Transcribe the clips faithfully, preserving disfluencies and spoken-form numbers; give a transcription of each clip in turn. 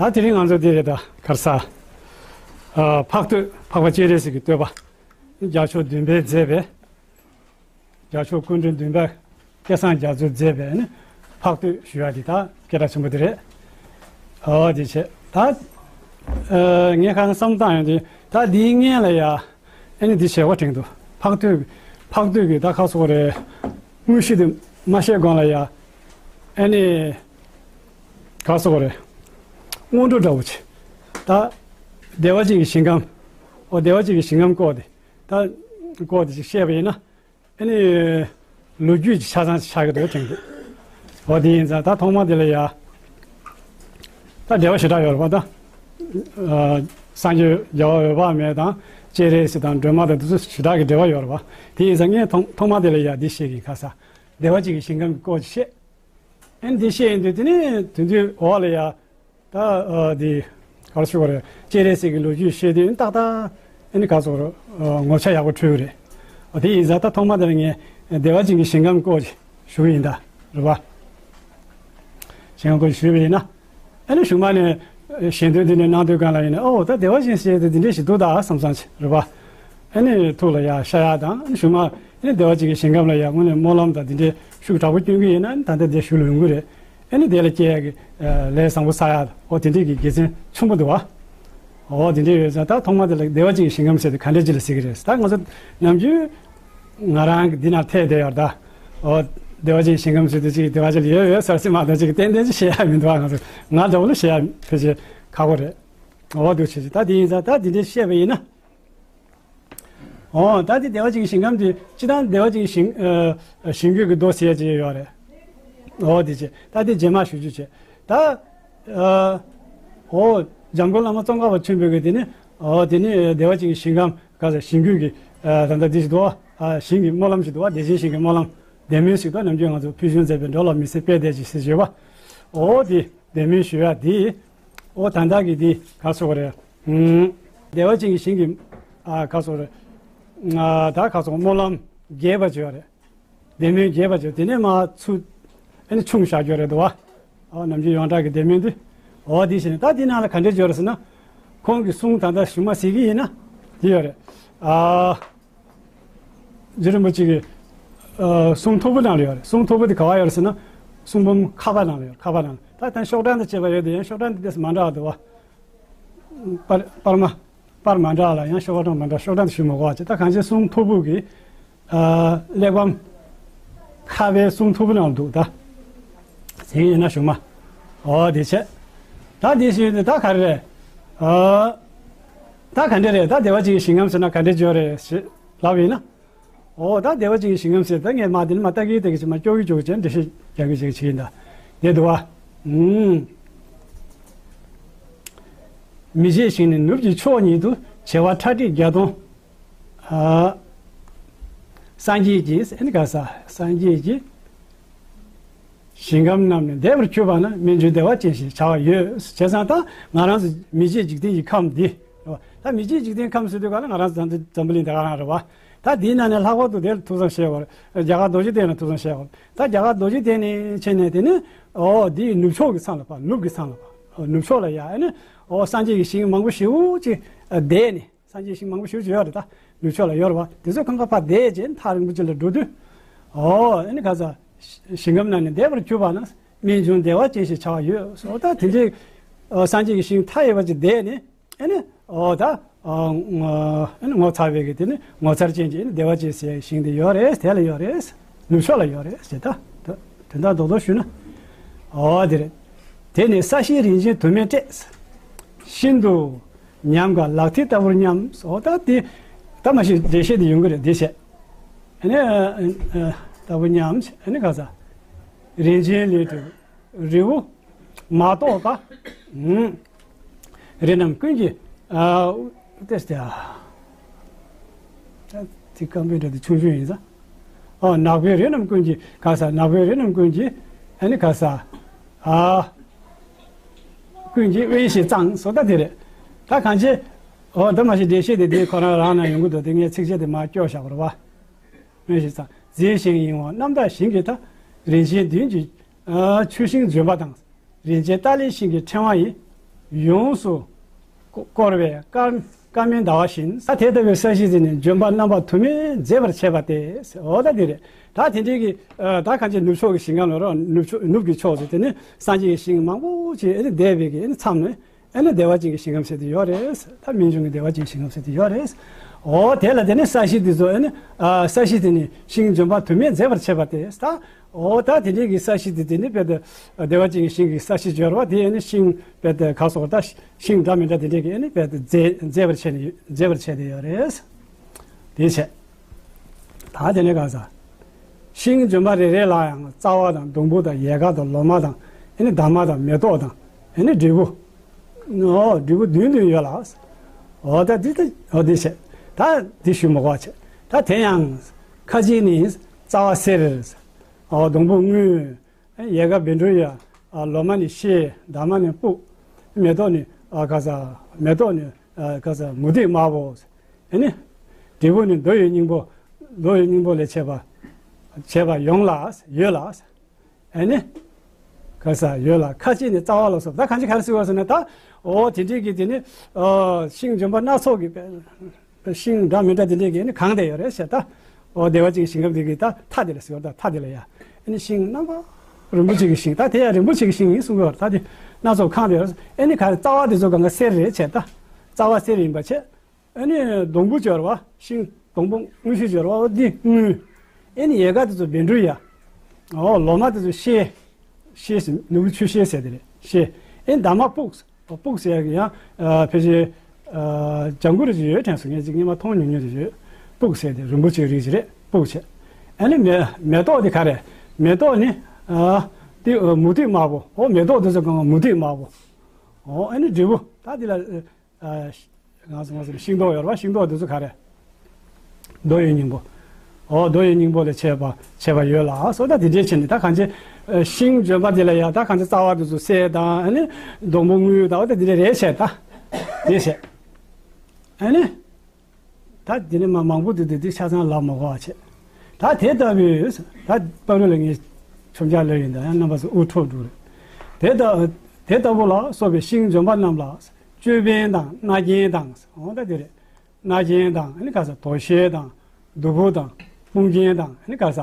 ད་དེ་རིང་ང་ཚོ་འདི་རེད། ད་ག་རེ་ཟ། ཨ། འཕགས་བསྟོད། འཕགས་པ་སྤྱན་རས་གཟིགས་ཀྱི་བསྟོད་པ། རྒྱལ་མཆོག་བདུན་པས་མཛད་པའི། རྒྱལ་མཆོག་སྐུ་ཕྲེང་བདུན་པ་སྐལ་བཟང་རྒྱ་མཚོས་མཛད་པའི་ནི་འཕགས་བསྟོད་ཞུ་ཡ་འདི་ད་སྐད་གྲགས་ཆེན་པོ་འདི་རེད། ཨོ་དེ་བྱས་ད། ཨ། ངས་ཁ་སང་བསམ་བཏང་ཡོང་དུས་ད་འདིའི་སྔོན་ལ་ཡ། ཨ་ནི་འདི་བྱས་པ་དྲན་འདུག་འཕགས་བསྟོད། འཕགས་བསྟོད་ཀྱི་ད་ག་རེ་ཟེར་དགོས་རེད། དངོས་གཞི་དེ་མ་བཤད་གོང་ལ་ཡ། ཨ་ནི་ག་རེ་ཟེར་དགོས་རེད། སྔོན་འགྲོ་འདྲ་བོ་ཅིག་ད་བདེ་བ་ཅན་གྱི་ཞིང་ཁམས། ཨོ་བདེ་བ་ཅན་གྱི་ཞིང་ཁམས་སྐོར་དེ། ད་སྐོར་དེ་ཅིག་བཤད་པ་ཡིན་ན། ཨ་ནི་ལོ་རྒྱུས་ཀྱི་ཆ་ཚང་ཆགས་ཀྱི་འདུག་དྲན་འདུག་འོ་དེ་ཡིན་ཙང་ད་ཐོག་མ་དེ་ལ་ཡ། ད་འགྲེལ་པ་ཞེ་དྲག་ཡོད་རེད་པ་ད། ཨ། སངས་རྒྱས་རྒྱལ་བ་འོད་དཔག་མེད་དང་། སྤྱན་རས་གཟིགས་དང་སྒྲོལ་མ་དང་དེ་ཚོ་ཞེ་དྲག་གི་འགྲེལ་པ་ཡོད་རེད་པ། དེ་ཡིན་ཙང་ངས་ཐོག་ཐོག་མ་དེ་ལ་ཡ་འདི་བཤད་ཀྱི་ཡིན། ག་རེ་ཟ། བདེ་བ་ཅན་གྱི་ཞིང་ཁམས་ཀྱི་སྐོར་ཅིག་བཤད། ཨ་ནི་འདི་བཤད་ཡོང་དུས་དེ་ནས་དེ་དུས་འོག་ལ་ཡ། ད། ཨ། འདི་ག་རེ་ཞུ་དགོས་རེད། སྤྱན་རས་གཟིགས་ཀྱི་ལོ་རྒྱུས་བཤད་དུས་ཏག་ཏག་ཨ་ནི་ག་རེ་ཟེར་དགོས་རེད། ཨ། ངོ་ཆ་ཡག་པོ་འཕྲོད་ཀྱི་རེད། འོ་དེ་ཡིན་ཙང་ད་ཐོག་མ་དེ་ལ་ངས་བདེ་བ་ཅན་གྱི་ཞིང་ཁམས་སྐོར་ཅིག་ཞུ་གི་ཡིན་ད། རེད་པ། ཞིང་ཁམས་སྐོར་ཞུས་པ་ཡིན་ན། ཨ་ནི་གཞུག་མ་ནས་ཞལ་འདོན་འདི་ནས་གནང་དུས་སྒང་ལ་ཡིན་ན། ཨོ་ད་བདེ་བ་ཅན་ཟེར་དེ་འདི་འདྲ་ཞིག་འདུག་ད་བསམ་བསམ་ཅིག་རེད་པ། ཨ་ནི་ཐུགས་ལ་ཡ་ཤར་ཡ་དང་། ཨ་ནི་གཞུག་མ་ཨ་ནི་བདེ་བ་ཅན་གྱི་ཞིང་ཁམས་ལ་ཡ་དངོས་གནས་སྨོན་ལམ་དང་འདི་འདྲའི་ཤུགས་དྲག་པོ་སྐྱོན་གྱི་ཡིན་ན། ཨ་ནི་ད་ལྟ་འདི་ཞུ་ལ་ཡོང་གི་རེད། ཨ་ནི་དེ་ལ་སྐྱེ་ཡ་གི་ལས་བཟང་པོ་བསགས་ཡ། ཨོ་དེ་འདྲའི་གི་དགེ་མཚན་ཆེན་པོ་འདུག་བ། ཨོ་དེ་འདྲའི་ཡོད་ཙང་ད་ཐོག་མ་དེ་ལ་བདེ་བ་ཅན་གྱི་ཞིང་ཁམས་ཟེར་དེ་ག་འདྲ་ཅིག་ལ་ཟེར་གི་རེད། ད་ང་ཚོ་ནམ་རྒྱུན་ང་རང་གི་འདི་ན་ཐད་བསྡད་ཡོད་རེད་ད། ཨོ་བདེ་བ་ཅན་གྱི་ཞིང་ཁམས་ཟེར་དེ་ཅིག་བདེ་བ་ཅན་ལ་ཡོད་ཡོད་ཟེར་སྲིད་མ་གཏོགས་ཅིག་ཏན་ཏན་ཅིག་བཤད་ཡ་མི་འདུག་བ། ང་ཚོ་ང་འདྲ་བོ་ལ་བཤད་ཡ་ཕལ་ཆེར་ཁག་པོ་རེད། ཨོ་འདུག་བྱེད་ཅིག་ད་དེ་ཡིན་ཙང་ད་དེ་འདྲ་བཤད་པ་ཡིན་ན། ཨོ་ད་དེ་བདེ་བ་ཅན་གྱི་ཞིང་ཁམས་དེ་སྤྱིར་བཏང་བདེ་བ་ཅན་གྱི་ཞིང་། ཨ། ཞིང་རྒྱུད་ཀྱི་མདོ་ཟེར་ཡ་ཅིག་ཡོད་རེད། ཨོ་དེ་བྱས་ད་དེ་རྗེས་མ་ཞུ་རྒྱུ་བྱས་ད། ཨ། ཨོ་འཇམ་མགོན་བླ་མ་ཙོང་ཁ་པ་ཆེན་པོས་གི་དེ་ནི། ཨོ་དེ་ནི་བདེ་བ་ཅན་གྱི་ཞིང་ཁམས་ག་ཟེར། ཞིང་རྒྱུད་ཀྱི། ཨ། ད་ལྟ་འདི་ཞིག་འདུག་བ། ཨ། ཞིང་གི་སྨོན་ལམ་ཞིག་འདུག་བ། བདེ་ཆེན་ཞིང་གི་སྨོན་ལམ། བདེ་སྨོན་ཞིག་འདུག་ནམ་རྒྱུན་ང་ཚོ་ཕུལ་བྱུང་མཛད་པའི་འགྲོ་ལ་མི་ཟད་པའི་བདེ་སྐྱིད་ཟེར་བརྗོད་པ། ཨོ་དེ་བདེ་སྨོན་ཞུ་ཡ་དེ། ཨོ་ད་ལྟ་གི་དེ་ག་ཟེར་དགོས་རེད། ཨུམ། བདེ་བ་ཅན་གྱི་ཞིང་གི། ཨ། ག་ཟེར་དགོས་རེད། ཨ། ད་ག་ཟེར་དགོས། སྨོན་ལམ་རྒྱས་པ་བྱས་པ་རེད། བདེ་སྨོན་རྒྱས་པ་བྱས། དེ་ནས་མར་ཚུར་ཨ་ནི་ཆུང་བཞག་རྒྱུ་རེད་འདུག་བ། ཨོ་ནམ་རྒྱུན་ཡོངས་གྲགས་ཀྱི་བདེ་སྨོན་དེ། ཨོ་དེ་བྱས་ནས་ད་དེ་ནང་ལ་ག་འདྲས་བརྗོད་རེད་ཟེར་ན། ཁོང་གི་གསུང་ད་ལྟ་གཞུག་མ་གཟིགས་ཀྱི་ཡིན་ན་དེ་ཡོད་རེད། ཨ། རྗེ་རིན་པོ་ཆེ་གི། ཨ། གསུང་མཐོ་པོ་ནང་ལ་ཡོད་རེད། གསུང་མཐོ་པོ་དེ་ག་པར་ཡོད་རེད་ཟེར་ན། གསུང་འབུམ་ཁ་པ་ནང་ལ་ཡོད། ཁ་པ་ནང་ལ། ད་ལྟ་ཤོག་གྲངས་དང་བཅས་པ་ཡོད་དེ། ཡང་ཤོག་གྲངས་དེ་ཏོག་ཙམ་མ་འདྲ་བ་འདུག་བ། པར་པར་མ། པར་མ་འདྲ་ལ་ཡང་ཤོག་གྲངས་མ་འདྲ། ཤོག་གྲངས་དེ་ཞུ་མི་དགོས་པ་བྱས། ད་གང་ཅི་གསུང་མཐོ་པོ་གི། ཨ། གླེགས་བམ་ཁ་པའི་གསུང་མཐོ་པོ་ནང་འདུག་ད། དེ་ཡིན་ན་གཞུག་མ། ཨོ་དེ་བྱས། ད་དེ་བྱས་ད་ག་རེ་རེད། ཨ། ད་ག་འདྲ་རེད། ད་བདེ་བ་ཅན་གྱི་ཞིང་ཁམས་ཟེར་ན་ག་འདྲ་བརྗོད་རེད་ཞེས་ལབ་ཡིན་ན། ཨོ་ད་བདེ་བ་ཅན་གྱི་ཞིང་ཁམས་ཟེར་ད་ངས་མ་དེ་ནི་མ་ལྟ་གི་ལྟ་གི་ཅིག་མ་སྐྱོ་གི་སྐྱོ་གི་ཅན་འགྲེལ་བཤད་རྒྱག་གི་ཅིག་ཅིག་ཡིན་ད། དེ་འདུག་བ། ཨུམ། མི་བརྗེད་ཞིང་ནི་ནུབ་ཀྱི་ཕྱོགས་ཉིད་དུ། བྱེ་བ་ཁྲག་ཁྲིག་བརྒྱ་སྟོང་། ཨ། སངས་རྒྱས་ཀྱིས་ཨ་ནི་ག་ས་སངས་རྒྱས་ཀྱིས་ཞིང་ཁམས་རྣམས་ནི་བདེ་བར་གྱུར་པ་ན། རྨད་བྱུང་བདེ་བ་ཅན་ཞེས་བྱ་བ་ཡོད། བྱས་ཙང་ད་ང་རང་ཚོ་མི་བརྗེད་འཇིག་རྟེན་གྱི་ཁམས་འདི་རེད་བ། ད་མི་བརྗེད་འཇིག་རྟེན་ཁམས་ཟེར་དུས་ག་ལ་ང་རང་ཚོ་འཛམ་བུ་གླིང་འདི་ག་རང་རེད་བ། ད་འདིའི་ནང་ནས་ལྷག་པར་དུ་དེ་ལ་ཐུགས་བསམ་བཞེས་དགོས་རེད། རྒྱ་གར་རྡོ་རྗེ་གདན་ལ་ཐུགས་བསམ་བཞེས་དགོས་རེད། ད་རྒྱ་གར་རྡོ་རྗེ་གདན་ནས་ཕྱིན་ནས་དེ་ནི་ཨོ་འདི་ནུབ་ཕྱོགས་ཀྱི་མཚམས་ལ་ཕར། ནུབ་ཀྱི་མཚམས་ལ་ཕར། ནུབ་ཕྱོགས་ལ་ཡ་ཨ་ནི་ཨོ་སངས་རྒྱས་ཀྱི་ཞིང་མང་པོ་ཞེ་པོ་ཅིག་བསྡད་ནས། སངས་རྒྱས་ཞིང་མང་པོ་ཞེ་པོ་ཅིག་ཡོད་རེད། ད་ནུབ་ཕྱོགས་ལ་ཡོད་རེད་བ། དེ་ཚོ་གང་ག་ཕར་བསྡད་རྗེས་ཐག་རིང་པོ་ཅིག་ལ་འགྲོ་དུས། ཨོ་ཨ་ནི་ག་ས། ཞིང་ཁམས་རྣམས་ནི་བདེ་བར་གྱུར་པ་ན། རྨད་བྱུང་བདེ་བ་ཅན་ཞེས་བྱ་བ་ཡོད་སོགས། ད་དེ་འདྲའི་ཨོ་སངས་རྒྱས་ཀྱི་ཞིང་མཐའ་ཡས་པ་ཅིག་བསྡད་ནས། ཨ་ནི་ཨོ་ད་ཨ་ངོ་ཨ་ནི་ངོ་མཚར་བའི་གི་དེ་ནི་ངོ་མཚར་ཅན་གྱི་ཨ་ནི་བདེ་བ་ཅན་ཟེར་ཞིང་དེ་ཡོད་རེད། དེ་ལ་ཡོད་རེད། ནུབ་ཕྱོགས་ལ་ཡོད་རེད་ཟེར། ད་དོན་དག་རྡོག་རྡོག་ཞུས་ན། ཨོ་དེ་རེད། དེ་ནི་ས་གཞི་རིན་ཆེན་དུ་མས་སྤྲས། ཤིན་ཏུ་ཉམས་དགའ་ལག་མཐིལ་ལྟ་བུར་སྙམ་སོགས། ད་དེ་ད་མ་གཞི་འགྲེལ་བཤད་དེ་ཡོང་གི་རེད། དེ་བྱས། ཨ་ནི་ཨ་ཨ་ལྟ་བུར་སྙམ། ཨ་ནི་ག་ས། རིན་ཆེན་ལས་གྲུབ་རི་བོ་མ་གཏོགས་པ། ཨུམ། རི་རྣམས་ཀུན་གྱི་ཨ་ཏེ་སྟེ་ཨ། ད་དེ་རྐང་པའི་སྒྲ་དེ་ཆུང་ཆུང་ཡིན་ཙང་། ཨ་ནག་པོའི་རི་རྣམས་ཀུན་གྱི་ག་ས། ནག་པོའི་རི་རྣམས་ཀུན་གྱི་ཨ་ནི་ག་ས། ཨ། ཀུན་གྱིས་དབེན་ཞིང་གཙང་སོགས་ད་དེ་རེད། ད་གང་ཅི། ཨོ་ད་མ་གཞི་འགྲེལ་བཤད་དེ་དེ་ཁོ་རང་རང་ན་ཡོང་གི་འདུག་དེ་ངས་ཚིགས་བཅད་དེ་མར་སྐྱོར་བཞག་པ་རེད་བ། དབེན་ཞིང་གཙང་། མཛེས་ཤིང་ཡིད་འོང་རྣམ་དག་ཞིང་གི་ད། རིན་ཆེན་བདུན་གྱི་ཨ་ཆུ་ཤིང་ལྗོན་པ་དང་། རིན་ཆེན་ཏཱ་ལའི་ཤིང་གི་ཕྲེང་བ་ཡིས། ཡོངས་སུ་བསྐོར་བའི་སྐར་སྐར་མའི་ཟླ་བ་བཞིན། ད་དེ་ལྟ་བུའི་ས་གཞི་དེ་ནི་ལྗོན་པ་རྣམ་པ་དུ་མས་མཛེས་པར་བྱས་པ་སྟེ། འོ་ད་དེ་རེད། ད་དེ་འདྲའི་གི་ད་གང་ཅི་ནུབ་ཕྱོགས་ཀྱི་ཞིང་ཁམས་ལ་རོ། ནུབ་ཕྱོགས་ནུབ་ཀྱི་ཕྱོགས་སུ་དེ་ནི་སངས་རྒྱས་ཀྱི་ཞིང་མང་པོ་ཅིག་ཨེ་ནི་འདས་པའི་གི་ཨེ་ནི་མཚམས་ནས། ཨེ་ནི་བདེ་བ་ཅན་གྱི་ཞིང་ཁམས་ཟེར་དེ་ཡོད་རེད། ད་སྨན་ལྗོངས་ཀྱི་བདེ་བ་ཅན་ཞིང་ཁམས་ཟེར་དེ་ཡོད་རེད། འོ་དེ་ལ་དེ་ནི་ས་གཞི་དེ་ཚོ་ཨེ་ནི་ས་གཞི་དེ་ནི་ཤིང་ལྗོན་པ་དུ་མས་མཛེས་པར་བྱས་པ་སྟེ། ད་འོ་ད་དེ་འདྲའི་གི་ས་གཞི་དེ་དེ་ནི་དཔེ་དེ་བདེ་བ་ཅན་གྱི་ཞིང་གི་ས་གཞི་སྦྱོར་བ་དེ་ཨེ་ནི་ཤིང་དཔེ་དེ་ག་སོགས་ད་ཤིང་འདྲ་མི་འདྲ་དེ་འདྲའི་གི་ཨེ་ནི་དཔེ་དེ་མཛེས་མཛེས་པར་བྱས་ནས་མཛེས་པར་བྱས་ཏེ་ཡོད་རེད། དེ་བྱས། ད་དེ་ནས་ག་ས། ཤིང་ལྗོན་པ་རེ་རེ་ལ་ཡང་རྩ་བ་དང་སྡོང་པོ་དང་ཡལ་ག་དང་ལོ་མ་དང་ཨེ་ནི་འདབ་མ་དང་མེ་ཏོག་དང་ཨེ་ནི་འབྲས་བུ། འོ་འབྲས་བུ་བདུན་བདུན་ཡོད་ལ། འོ་ད་འདི་ད་འོ་འདི་བྱས། ད་འདི་ཞུ་མ་དགོས་བྱས། ད་དེ་ཡང་ཁ་ཅིག་ནི་རྩ་བ་སེར། འོ་སྡོང་པོ་དངུལ། ཡལ་ག་བཻ་ཌཱུརྱ། ལོ་མ་ནི་ཤེལ། འདབ་མ་ནི་སྤུག་མེ་ཏོག་ནི་ག་ས། མེ་ཏོག་ནི་ག་ས་མུ་ཏིག་དམར་པོ། ཨེ་ནི། འབྲས་བུ་ནི་མདོ་ཡི་སྙིང་པོ། མདོ་ཡི་སྙིང་པོ་ལས་བྱས་པ། བྱས་པ་ཡོང་ལ་ཡོད་ལ། ཨེ་ནི། ག་ས་ཡོད་ལ། ཁ་ཅིག་ནི་རྩ་བ་ལ་སོགས། ད་གང་ཅི་ག་རེ་ཟེར་བ་ཟེར་ན་ད། འོ་དེ་འདྲའི་གི་དེ་ནི། ཤིང་ལྗོན་པ་སྣ་ཚོགས་ཀྱི་དཔེ། ཤིང་འདྲ་མི་འདྲ་དེ་འདྲའི་གི་ནི་གང་དེ་ཡོད་རེད་ཟེར་ད། འོ་བདེ་བ་ཅན་ཞིང་ཁམས་དེ་གི་ད་མཐའ་དེ་ལ་ཟེར་བ་ད་མཐའ་དེ་ལ་ཡ། ཨེ་ནི་ཤིང་རྣམ་པ་རིན་པོ་ཆེ་གི་ཤིང་། ད་དེ་ཡ་རིན་པོ་ཆེ་གི་ཤིང་ཡིན་གསུང་གི་ཡོད་རེད། ད་དེ་སྣ་ཚོགས་གང་དེ་ཡོད་རེད། ཨེ་ནི་ག་རེ་རྩ་བ་དེ་ཚོ་གང་ག་སེར་རེད་བྱས་ད། རྩ་བ་སེར་ཡིན་པ་བྱས། ཨེ་ནི་སྡོང་པོ་སྦྱོར་བ་ཤིང་སྡོང་པོ་དངུལ་ཆུ་སྦྱོར་བ་འོ་འདི་དངུལ། ཨེ་ནི་ཡལ་ག་དེ་ཚོ་བཻ་ཌཱུརྱ། འོ་ལོ་མ་དེ་ཚོ་ཤེལ། ཤེལ་ཟེར་ནོར་བུ་ཆུ་ཤེལ་ཟེར་དེ་རེད་ཤེལ། ཨེ་འདབ་མ་སྤུག་སྤུག་ཟེར་ཡག་གི་ཡང་ཕལ་ཆེར་ལྗང་གུ་རེ་ཅིག་ཡོད་དྲན་སོང་། ངས་ཅིག་སྔོན་མ་མཐོང་མྱོང་མྱོང་རེ་ཅིག་ཡོད། སྤུག་ཟེར་དེ་རིན་པོ་ཆེ་རིགས་ཅིག་རེད་སྤུག་བྱས། ཨེ་ནི་མེ་མེ་ཏོག་དེ་ག་རེ། མེ་ཏོག་ནི་དེ་མུ་ཏིག་དམར་པོ། འོ་མེ་ཏོག་དེ་ཚོ་གང་མུ་ཏིག་དམར་པོ། འོ་ཨེ་ནི་འབྲས་བུ་ད་དེ་ལ། ང་ཚོ་ང་ཚོ་ཤིང་ཏོག་ཡོད་རེད་བ། ཤིང་ཏོག་འདི་ཚོ་ག་རེ། མདོ་ཡི་སྙིང་པོ། འོ་མདོ་ཡི་སྙིང་པོ་ལས་བྱས་པ་བྱས་པ་ཡོད་ལ་སོགས་ད་དེ་འདྲས་བྱས་ནས་ད་གང་ཅི། ཤིང་ལྗོན་པ་འདི་ལ་ཡ་ད་གང་ཅི་རྩ་བ་འདི་ཚོ་སེར་དང་ཨ་ནི་སྡོང་པོ་དངུལ་དང་འོ་ད་དེ་འདྲས་རེད་བྱས་ད། དེ་བྱས། ཨ་ནི། ད་དེ་ནི་མ་མང་པོ་འདུག་དེ་དེ་ཆ་ཚང་ལབ་མ་དགོས་པ་བྱས། ད་དེ་ལྟ་བུའི་ད་བར་དུ་ལ་ངས་ཆོམ་རྒྱག་ལོས་ཡིན། ད་ཡང་རྣམ་པ་ཚོ་དབུ་འཕྲོག་འགྲོ་རེད། དེ་ལྟ་དེ་ལྟ་བུ་ལ་སོགས་པའི་ཤིང་ལྗོན་པ་རྣམས་ལ་ཅོད་པན་དང་རྣ་རྒྱན་དང་འོ་ད་དེ་རེད། རྣ་རྒྱན་དང་ཨ་ནི་ག་ས་དོ་ཤལ་དང་། གདུ་བུ་དང་། དཔུང་རྒྱན་དང་ཨ་ནི་ག་ས།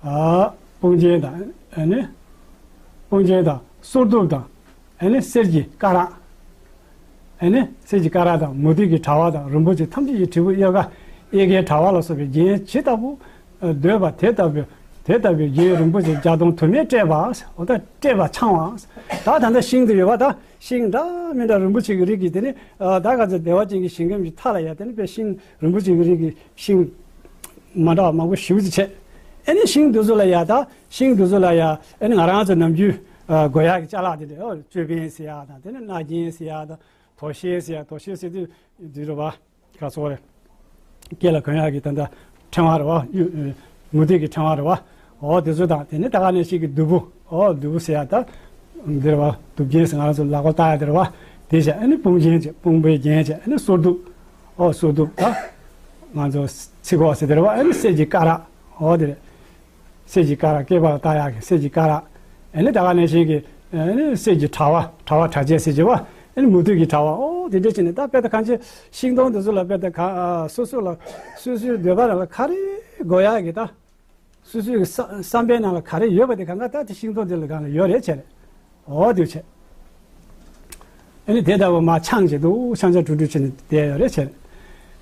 ཨ། དཔུང་རྒྱན་དང་ཨ་ནི། དཔུང་རྒྱན་དང་གསོར་གདུབ་དང་། ཨ་ནི་གསེར་གྱི་སྐ་རགས། ཨ་ནི་གསེར་གྱི་སྐ་རགས་དང་མུ་ཏིག་གི་དྲ་བ་དང་རིན་པོ་ཆེ་ཐམས་ཅད་ཀྱི་དྲིལ་བུ་གཡས་ཁ་གཡས་ཁའི་དྲ་བ་ལ་སོགས་པའི་རྒྱན་ཇི་ལྟ་བུ་འདོད་པ་དེ་ལྟ་བུ་དེ་ལྟ་བུའི་རྒྱན་རིན་པོ་ཆེ་བརྒྱ་སྟོང་དུ་མས་སྤྲས་པ། འོ་ད་སྤྲས་པ་འཆང་བ། ད་ད་ལྟ་ཤིང་དུ་ཡོད་པ་ད་ཤིང་འདྲ་མི་འདྲ་རིན་པོ་ཆེ་གི་རིགས་ཀྱི་དེ་ནི་ད་ག་ཚོད་བདེ་བ་ཅན་གྱི་ཞིང་ཁམས་ཀྱི་མཐའ་ལ་ཡ་དེ་ནི་དཔེ་ཤིང་རིན་པོ་ཆེ་གི་རིགས་ཀྱི་ཤིང་མ་འདྲ་བ་མང་པོ་ཞེ་པོ་ཅིག་བྱས། ཨེ་ནི་ཤིང་འདི་ཚོ་ལ་ཡ་ད་ཤིང་འདི་ཚོ་ལ་ཡ་ཨེ་ནི་ང་རང་ཚོ་ནམ་རྒྱུན་དགོས་ཡག་གི་ཅ་ལག་དེ་འདྲ་ཨོ་ཅོད་པན་ཟེར་ཡག་དང་དེ་ནི་རྣ་རྒྱན་ཟེར་ཡག་དང་དོ་ཤལ་ཟེར་ཡག་དོ་ཤལ་ཟེར་དུས་འདི་རེད་བ། ག་སོགས་རེད། སྐེ་ལ་གོན་ཡག་གི་ད་ལྟ་ཕྲེང་བ་རེད་བ། མུ་ཏིག་གི་ཕྲེང་བ་རེད་བ། ཨོ་དེ་ཚོ་དང་དེ་ནི་ད་ག་ནས་ཤིག་གི་གདུ་བུ་ཨོ་གདུ་བུ་ཟེར་ཡག་ད་འདི་རེད་བ། གདུབ་རྒྱན་ཟེར་ང་རང་ཚོ་ལག་པར་བཏགས་ཡག་དེ་རེད་བ། དེ་བྱས་ཨེ་ནི་དཔུང་རྒྱན་བྱས་དཔུང་པའི་རྒྱན་བྱས་ཨེ་ནི་གསོར་གདུབ། ཨོ་གསོར་གདུབ་ད། ང་ཚོ་ཚིག་གོ་ཟེར་དེ་རེད་བ། ཨེ་ནི་གསེར་གྱི་སྐ་རགས་ཨོ་དེ་རེད། གསེར་གྱི་སྐ་རགས་སྐེད་པར་བཏགས་ཡག་གི་གསེར་གྱི་སྐ་རགས། ཨེ་ནི་ད་ག་ནང་བཞིན་གྱི་ཨེ་ནི་གསེར་གྱི་དྲ་བ་དྲ་བ་དྲ་རྒྱ་ཟེར་གྱི་བ། ཨེ་ནི་མུ་ཏིག་གི་དྲ་བ་ཨོ་དེ་འདྲ་བྱས་ནས་ད་དཔེ་ད་གང་ཅི་ཤིང་སྡོང་དེ་ཚོ་ལ་དཔེ་ད་ག་སོ་སོ་ལ་སོ་སོའི་འདོད་པ་རང་ལ་ག་རེ་དགོས་ཡག་གི་ད། སོ་སོའི་བསམ་བསམ་པའི་ནང་ལ་ག་རེ་ཡོད་པ་དེ་གང་ག་ད་དེ་ཤིང་སྡོང་དེ་ལ་གང་ལ་ཡོད་རེད་བྱས་རེད། ཨོ་དེ་བྱས། ཨ་ནི་དེ་ལྟ་བུ་མ་ཆང་བྱེད་དུ་ཆང་ཆང་དྲུག་དྲུག་བྱས་ནས་བསྡད་ཡོད་རེད་བྱས།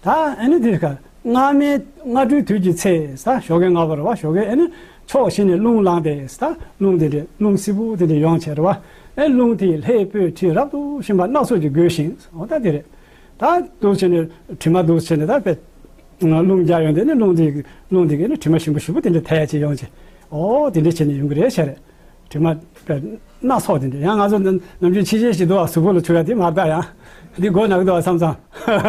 ད་ཨ་ནི་དེ་ག་སྔ་མའི་སྔ་དྲོའི་དུས་ཀྱི་ཚེ་ས་ཞོགས་ཀའི་སྔ་པོ་རེད་བ། ཞོགས་ཀའི་ཨ་ནི་ཕྱོགས་བཞི་ནས་རླུང་ལངས་ཏེ་ས་རླུང་དེ་འདྲས་རླུང་བསིལ་པོ་དེ་འདྲས་ཡོང་བྱས་རེད་བ། ཨ་རླུང་དེས་ལྷའི་སྤོས་དྲི་རབ་ཏུ་ཞིམ་པ་སྣ་ཚོགས་ཀྱིས་བསྒོས་ཤིང་འོ་ད་དེ་རེད། ད་འདུག་བྱས་ནས་དྲི་མ་འདུག་བྱས་ནས་ད་དཔེ། རླུང་རྒྱག་ཡོང་དུས་ནི་རླུང་དེ་རླུང་དེ་གིས་ནི་དྲི་མ་ཞིམ་པོ་ཞིམ་པོ་དེ་འདྲ་ཐལ་ཡག་ཅིག་ཡོང་ཅིག་ཨོ་དེ་འདྲ་བྱས་ནས་ཡོང་གི་རེད་བྱས་རེད། དྲི་མ་དཔེ་སྣ་ཚོགས་དེ་འདྲ་ཡང་ང་ཚོ་ནམ་རྒྱུན་ཕྱི་རྒྱལ་ཞིག་འདུག་བ་གཟུགས་པོ་ལ་བྱུག་ཡག་དེ་མ་རེད་ད། ཡང་འདི་མགོ་ན་གི་འདུག་བ་བསམ་བསམ་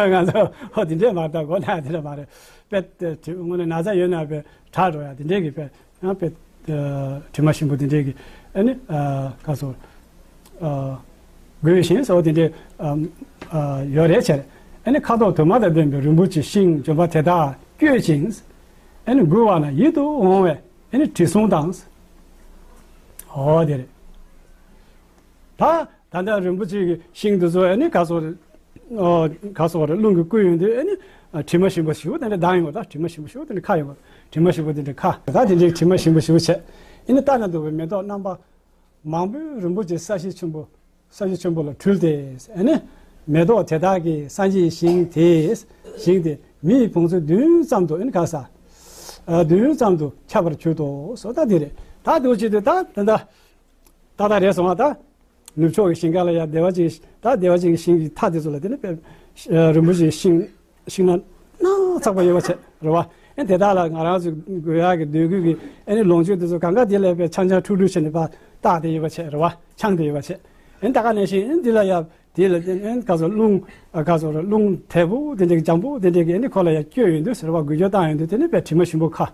ང་ཚོ་ཨོ་དེ་འདྲས་མ་རེད་ད། མགོ་ན་ཡག་དེ་འདྲ་མ་རེད། དཔེ་དེ་དངོས་གནས་ན་ཚ་ཡོད་ན་དཔེ་དྲག་འགྲོ་ཡག་དེ་འདྲས་ཀྱི་དཔེ་ཡང་དཔེ་དྲི་མ་ཞིམ་པོ་དེ་འདྲས་ཀྱི་ཨ་ནི་ག་སོ། ཨ། དགོས་ཤིང་ཟེར་བ་དེ་འདྲའི་ཨ་ཨ་ཡོད་རེད་བྱས། ཨ་ནི་ཁ་དོག་དུ་མ་དང་ལྡན་པའི་རིན་པོ་ཆེ་ཤིང་ལྗོན་པ་དེ་དག་བཀོད་ཅིང་། ཨ་ནི་འགུལ་བ་ན་ཡིད་དུ་འོང་བའི་ཨ་ནི་དྲི་བསུང་དང་། འོ་དེ་རེད། ད་ ད་ལྟ་རིན་པོ་ཆེ་གི་ཤིང་དེ་ཚོ་ཨ་ནི་ག་སོགས་རེད། ཨོ་ག་སོགས་རེད། རླུང་གིས་བསྐུལ་ཡོང་དུས་ཨ་ནི་དྲི་མ་ཞིམ་པོ་ཞེ་པོ་དེ་འདྲ་ལྡང་ཡོང་བ། ད་དྲི་མ་ཞིམ་པོ་ཞེ་པོ་དེ་འདྲ་ཁ་ཡོང་བ། དྲི་མ་ཞིམ་པོ་དེ་འདྲ་ཁ། ད་དེ་འདྲའི་དྲི་མ་ཞིམ་པོ་ཞེ་པོ་བྱས། ཨ་ནི་ལྟ་ན་སྡུག་པའི་མེ་ཏོག་རྣམ་པ་མང་པོས་རིན་པོ་ཆེའི་ས་གཞི་ཆེན་པོ། ས་གཞི་ཆེན་པོ་ལ་སྤྲུལ་ཏེ། ཨ་ནི་མེ་ཏོག་དེ་དག་གིས་སངས་རྒྱས་ཞིང་དེ། ཞིང་དེ་མི་ཡི་བང་མཛོད་མདུན་ཙམ་དུ། ཨ་ནི་ག་ས། ཨ་མདུན་ཙམ་དུ་ཁྱབ་པར་གྱུར་ཏོ། སོ་ད་དེ་རེད། ད་འདུག་བྱེད་དུས་ད་ད་ད་ད་ད་རེད་སོང་བ། ད་ནུབ་ཕྱོགས་ཀྱི་ཞིང་ཁམས་ལ་ཡང་བདེ་བ་ཅན། ད་བདེ་བ་ཅན་གྱི་ཤིང་གི་མཐའ་དེ་ཚོ་ལ་དེ་ནི་དཔེ་རིན་པོ་ཆེའི་ཤིང་ཤིང་སྣ་སྣ་ཚོགས་པ་ཡོད་པ་བྱས་རེད་བ། ཨེ་དེ་དག་ལ་ང་རང་ཚོའི་དགོས་ཡག་གི་འདོད་རྒུ་གི་ཨེ་ནི་ལོངས་སྤྱོད་དེ་ཚོ་གང་ག་དེ་ལ་དཔེ་འཆང་འཆང་ཁྲུག་ཁྲུག་བྱས་ནས་ཕར་བཏགས་ཏེ་ཡོད་པ་བྱས་རེད་བ། འཆང་སྟེ་ཡོད་པ་བྱས། ཨེ་ད་ག་ནང་བཞིན་ཨེ་འདི་ལ་ཡང་དེ་ལ་ཨེ་ག་ཚོད་རླུང་ག་ཚོད་རེད། རླུང་དལ་པོ་དེ་འདྲ་གི་འཇམ་པོ་དེ་འདྲ་གི་ཨེ་ནི་ཁོ་ལ་ཡང་བསྐྱོད་ཡོང་དུས་ཟེར་བ། འགུལ་སྐྱོད་བཏང་ཡོང་དུས་དེ་ནི་དཔེ་དྲི་མ་ཞིམ་པོ་ཁ།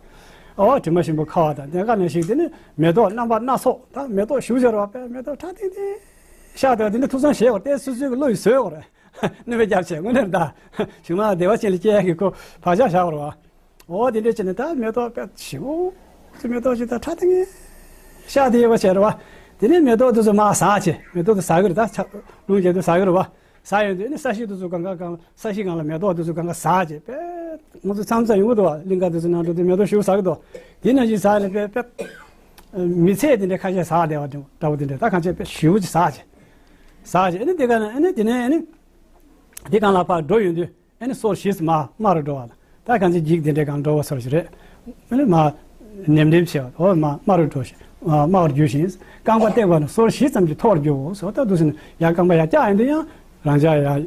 ཨོ་དྲི་མ་ཞིམ་པོ་ཁ་བ་དང་དེ་ག་ནང་བཞིན་དེ་ནི་མེ་ཏོག་རྣམ་པ་སྣ་ཚོགས། ད་མེ་ཏོག་ཞེ་པོ་ཅིག་རེད་བ། དཔེ་མེ་ཏོག་ཁྲ་ཐིང་ཐིང་ཤར་བསྡད་པ་དེ་ནི་ཐུགས་བསམ་བཞེས་དགོས་རེད། སོ་སོའི་གི་བློ་ཡིས་བཟོས་དགོས་རེད། གནོད་པ་རྒྱབ་བྱས་དངོས་གནས་ད་ཞུ་མ་བདེ་བ་ཅན་ལ་སྐྱེ་ཡག་གི་ཁོ་བག་ཆགས་བཞག་པ་རེད་བ། ཨོ་དེ་འདྲས་བྱས་ནས་ད་མེ་ཏོག་དཔེ་ཞེ་པོ་ཅིག་མེ་ཏོག་ཅིག་ད་ཁྲ་ཐིང་ཤར་བསྡད་ཡོད་པ་བྱས་རེད་བ། དེ་ནས་མེ་ཏོག་དེ་ཚོ་མར་ཟག་བྱས། མེ་ཏོག་དེ་ཟག་གི་རེད། ད་ཆ་རླུང་རྒྱག་དུས་ཟག་གི་རེད་བ། ཟག་ཡོང་དུས་ནི་ས་གཞི་དེ་ཚོ་གང་ག་གང་། ས་གཞི་སྒང་ལ་མེ་ཏོག་དེ་ཚོ་གང་ག་ཟག་བྱས། དཔེ་ང་ཚོ་མཚམས་མཚམས་ཡོང་གི་འདུག་བ། གླིང་ག་དེ་ཚོ་ནང་འགྲོ་དུས་མེ་ཏོག་ཞེ་པོ་ཟག་གི་འདུག་དེ་ནང་བཞིན་ཟག་ནས་དཔེ་དཔེ་མི་ཚད་དེ་འདྲའི་ཁ་ཤས་ཟག་བསྡད་པ་འདྲ་པོ་དེ་འདྲ། ད་གང་བྱས་དཔེ་ཞེ་པོ་ཅིག་ཟག་བྱས། ཟག་བྱས། ཨ་ནི་དེ་ག་ནས་ཨ་ནི་དེ་ནས་ཨ་ནི་དེ་སྒང་ལ་ཕར་འགྲོ་ཡོང་དུས། ཨ་ནི་སོར་བཞི་ཙམ་མར་དམའ་རུ་འགྲོ་བ་ལ། ད་གང་ཅི་འགྱིག་དེ་འདྲའི་སྒང་འགྲོ་བ་སོར་བཞི་རེད། ཨ་ནི་མར་ནེམ་ནེམ་བྱས་པ། ཨོ་མར་དམའ་རུ་འགྲོ་ཞིང་དམའ་བར་གྱུར་ཞིང་། རྐང་པ་བཏེགས་པ་ན་སོར་བཞི་ཙམ་གྱིས་མཐོ་བར་འགྱུར་རོ། སོ་ད་འདུག་ཟེར་ན་ཡར་རྐང་པ་ཡར་བཀྱག་ཡོང་དུས་ཡང་རང་འཇགས་ཡར་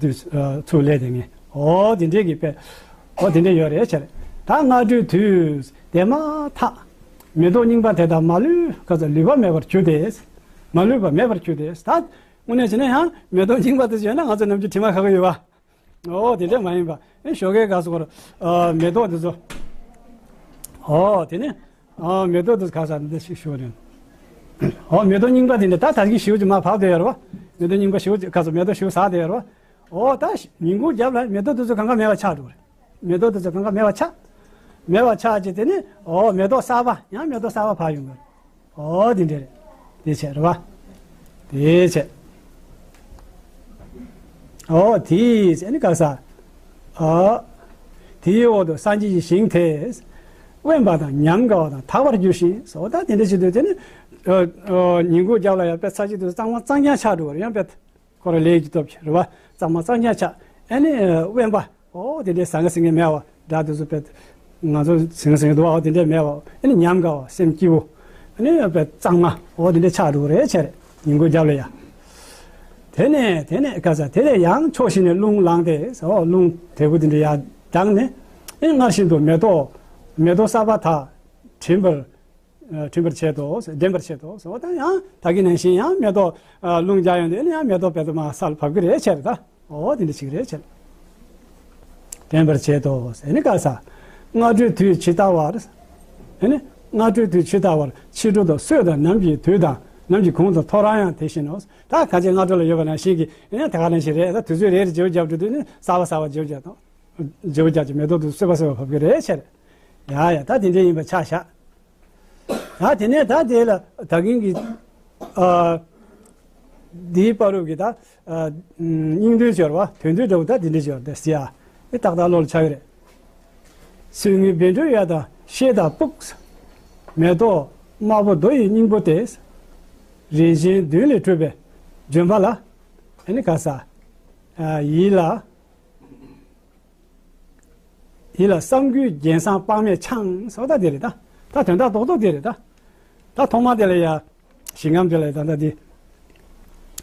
དུས་ཚུར་ལེན་བསྡད་མཁན། ཨོ་དེ་འདྲའི་གི་དཔེ། ཨོ་དེ་འདྲའི་ཡོད་རེད་བྱས། ད་སྔ་དྲོའི་དུས་དེ་མ་ཐག་མེ་ཏོག་རྙིང་པ་དེ་དག་མ་ལུས་ག་ཚོད་ལུས་པ་མེད་པར་གྱུར་ཏེ། མ་ལུས་པ་མེད་པར་གྱུར་ཏེ། ད་དངོས་གནས་བྱས་ན་ཡང་མེ་ཏོག་རྙིང་པ་དེ་ཚོ་ཡོད་ན་ང་ཚོ་ནམ་རྒྱུན་དྲི་མ་ཁ་ཁ་ཡོད་པ། ཨོ་དེ་འདྲ་མ་ཡིན་པ། ཨེ་ཞོགས་ཀས་ག་སོགས་ར་མེ་ཏོག་དེ་ཚོ། ཨོ་དེ་ནས་ཨོ་མེ་ཏོག་དེ་ཚོ་ག་ས་འདི་ཞིག་ཞུ་རེད། ཨོ་མེ་ཏོག་རྙིང་པ་དེ་འདྲ་ད་ད་གིན་ཞེ་པོ་ཅིག་མར་བབས་བསྡད་ཡོད་རེད་བ། མེ་ཏོག་རྙིང་པ་ཞེ་པོ་ཅིག་ག་ཚོད་མེ་ཏོག་ཞེ་པོ་ཟག་བསྡད་ཡོད་རེད་བ། ཨོ་ད་ཉིན་གུང་རྒྱབ་ལ་མེ་ཏོག་དེ་ཚོ་གང་ག་མེད་པ་ཆགས་འགྲོ་གི་རེད། མེ་ཏོག་དེ་ཚོ་གང་ག་མེད་པ་ཆགས། མེད་པ་ཆགས་ཀྱི་དེ་ནས་ཨོ་མེ་ཏོག་གསར་པ་ཡང་མེ་ཏོག་གསར་པ་བབས་ཡོང་གི་རེད། ཨོ་དེ་འདྲ་རེད། དེ་བྱས་རེད་བ། དེ་བྱས། ཨོ་དེས་ཨ་ནི་ག་ས། ཨོ། དེའི་འོག་ཏུ་སངས་རྒྱས་ཀྱི་ཞིང་དེས་དབེན་པ་དང་ཉམས་དགའ་བ་དང་དག་པར་འགྱུར་ཞིང་། སོ་ད་དེ་འདྲ་བྱེད་དུས་དེ་ནི་ཨོ་ཨོ་ཉིན་གུང་རྒྱབ་ལ་ཡང་དཔེ་ས་གཞི་དེ་གཙང་མ་གཙང་རྐྱང་ཆགས་འགྲོ་བ་རེད། ཡང་དཔེ་ཁོ་རང་ལས་ཀྱི་སྟོབས་ཀྱིས་རེད་བ། གཙང་མ་གཙང་རྐྱང་ཆགས། ཨ་ནི་དབེན་པ་ཨོ་དེ་འདྲའི་ཟང་ངེ་ཟིང་ངེ་མེད་པ། སྒྲ་དེ་ཚོ་དཔེ་ང་ཚོ་ཟིང་ཟིང་འདུག་ཨོ་དེ་འདྲ་མེད་པ། ཨ་ནི་ཉམས་དགའ་བ་སེམས་སྐྱིད་པོ། ཨ་ནི་དཔེ་གཙང་མ་ཨོ་དེ་འདྲ་ཆགས་འགྲོ་གི་རེད་བྱས། ཉིན་གུང་རྒྱབ་ལ་ཡ། དེ་ནས་དེ་ནས་ག་ས་དེ་ནས་ཡང་ཕྱོགས་བཞི་ནས་རླུང་ལངས་ཏེ་ཨོ་རླུང་དལ་པོ་དེ་འདྲ་ཡར་ལྡང་ནས། ཨ་ནི་སྔར་བཞིན་དུ་མེ་ཏོག་མེ་ཏོག་གསར་པ་དག་བྲིན་པར་ཨ་བྲིན་པར་བྱེད་དོ། འདྲེན་པར་བྱེད་དོ། ཨོ་ད་ཡང་ད་གིན་ནང་བཞིན་ཡང་མེ་ཏོག་ཨ་རླུང་རྒྱག་ཡོང་དུས་ཨ་ནི་ཡང་མེ་ཏོག་དཔེ་དུ་མ་སར་བབས་ཀྱི་རེད་བྱས་རེད་ད། ཨོ་དེ་འདྲ་ཞིག་རེད་བྱས། འདྲེན་པར་བྱེད་དོ། ཨ་ནི་ག་ས། སྔ་དྲོའི་དུས་ཇི་ལྟ་བར། ཨ་ནི་སྔ་དྲོའི་དུས་ཇི་ལྟ་བར་ཕྱི་དྲོ་དང་སྲོད་དང་ནམ་གྱི་དུས་དང་ནམ་གྱི་གུང་དང་ཐོ་རངས་ཡང་དེ་བཞིན་ནོ། ད་ག་ཅི་སྔ་དྲོ་ལ་ཡོད་པ་ནང་བཞིན་གྱི་ཨ་ནི་ད་ག་ནང་བཞིན་རེད། ད་དུས་ཚོད་རེ་རེ་བརྗེ་པོ་རྒྱག་འགྲོ་དུས་ནི་གསར་པ་གསར་པ་བརྗེ་པོ་རྒྱག་དང་། བརྗེ་པོ་རྒྱག་ཅིག་མེ་ཏོག་དེ་གསོས་པ་གསོས་པ་བབས་ཀྱི་རེད་བྱས། ཡ་ཡ་ད་དེ་འདྲ་ཡིན་པ་ཆ་བཞག། ད་དེ་ནས་ད་དེ་ལ་ད་གིན་གྱི་ཨ་འདིའི་བར་དུ་གི་ད་ཨ་སྙིང་དོན་སྦྱོར་བ་དོན་དུ་འདྲ་བོ་ད་དེ་འདྲ་སྦྱོར་ད་ཟེར་ཡ། དེ་ཏག་ཏག་བློ་ལ་འཆར་གི་རེད། སོས་ངུའི་བཻ་ཌཱུརྱ་དང་ཤེལ་དང་སྤུགས། མེ་ཏོག་དམར་པོ་རྡོ་ཡི་སྙིང་པོ་སྟེ། རིན་ཆེན་བདུན་ལས་གྲུབ་པའི་ལྗོན་པ་ལ། ཨ་ནི་ག་ས། ཨ་ཡིད་ལ། ཡིད་ལ་བསམ་དགུའི་རྒྱན་བཟང་དཔག་མེད་འཆང་། སོ་ད་དེ་རེད་ད། ད་དོན་དག་རྡོག་རྡོག་དེ་རེད་ད། ད་ཐོག་མ་དེ་ལ་ཡ། ཞིང་ཁམས་དེ་ལ་ཡ་ད་ད་དེ།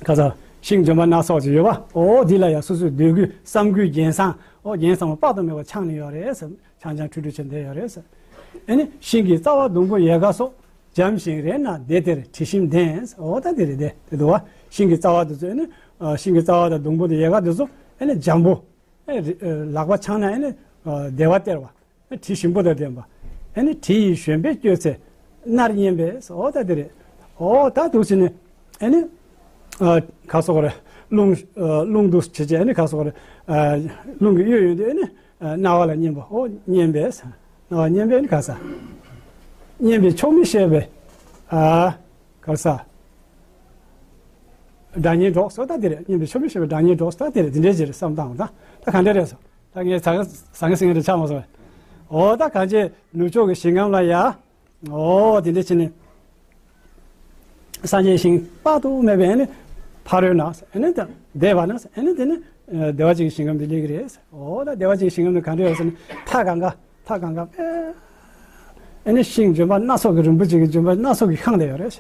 ག་ས། ཤིང་ལྗོན་པ་སྣ་ཚོགས་ཅིག་ཡོད་པ། ཨོ་དེ་ལ་ཡ་སོ་སོའི་འདོད་དགུའི་བསམ་དགུའི་རྒྱན་བཟང་། ཨོ་རྒྱན་བཟང་པོ་དཔག་ཏུ་མེད་པ་འཆང་ནས་ཡོད་རེད་ཟེར། འཆང་འཆང་ཁྲུས་ཁྲུས་བྱས་བསྡད་ཡོད་རེད་ཟེར། ཨ་ནི་ཤིང་གི་རྩ་བ་སྡོང་པོ་ཡལ་ག་སོགས། འཇམ་ཞིང་རལ་ན་བདེ་སྟེར་དྲི་ཞིམ་ལྡན། ཨོ་ད་དེ་རེད་དེ་དེ་འདུག་བ། ཤིང་གི་རྩ་བ་དེ་ཚོ་ཨ་ནི། ཤིང་གི་རྩ་བ་དང་སྡོང་པོ་དང་ཡལ་ག་དེ་ཚོ་ཨ་ནི་འཇམ་པོ། ཨེ་རི་ཨེ་ལག་པ་འཆང་ན་ཨེ་ནི་ཨ་བདེ་བ་སྟེར་བ། ཨེ་དྲི་ཞིམ་པོ་དང་ལྡན་པ། ཨེ་ནི་དྲི་ཡི་བཞོན་པས་བསྐྱོད་ཚེ་མནར་སྙན་པས། ཨོ་ད་དེ་རེད། ཨོ་ད་འདུག་སེ་ནི་ཨེ་ནི་ཨ་ག་སོགས་རེད། རླུང་ཨ་རླུང་འདུག་བྱེད་བྱེད་ཨེ་ནི་ག་སོགས་རེད། ཨ་རླུང་གིས་གཡོས་ཡོང་དུས་ཨེ་ནི་ཨ་རྣ་བ་ལ་སྙན་པ། ཨོ་སྙན་པས། རྣ་བ་སྙན་པས་ཨེ་ནི་ག་ས། སྙན་པའི་ཆོག་མི་ཤེས་པས། ཨ་ག་ས། སྒྲ་སྙན་སྒྲོགས་སོ། ད་དེ་རེད། སྙན་པའི་ཆོ་མེ་ཤོར་བའི་སྒྲ་སྙན་སྒྲོགས་སོ། ད་དེ་རེད། དེ་འདྲའི་ཅིག་རེད་བསམ་བཏང་བ། ད་ད་ག་འདྲ་རེད་སོ། ད་ངས་ཟང་ཟང་ངེ་ཟིང་ངེ་རེ་ཆགས་མ་སོང་བས། འོ་ད་གང་ཅི་ནུབ་ཕྱོགས་ཀྱི་ཞིང་ཁམས་ལ་ཡ། འོ་དེ་འདྲ་བྱས་ནས། སངས་རྒྱས་ཞིང་དཔག་ཏུ་མེད་པའི་ཨ་ནི་ཕ་རོལ་ན་ཨ་ནི་ད་འདས་པ་ན་ཨ་ནི་དེ་ནི་བདེ་བ་ཅན་གྱི་ཞིང་ཁམས་དེ་སླེབས་ཀྱི་རེད། འོ་ད་བདེ་བ་ཅན་གྱི་ཞིང་ཁམས་དེ་ག་འདྲ་ཡོད་ཟེར་ན། མཐའ་གང་ག་མཐའ་གང་ག་ཨ་ནི་ཤིང་ལྗོན་པ་སྣ་ཚོགས་ཀྱི་རིན་པོ་ཆེ་གི་ལྗོན་པ་སྣ་ཚོགས་ཀྱིས་ཁེངས་བསྡད་ཡོད་རེད།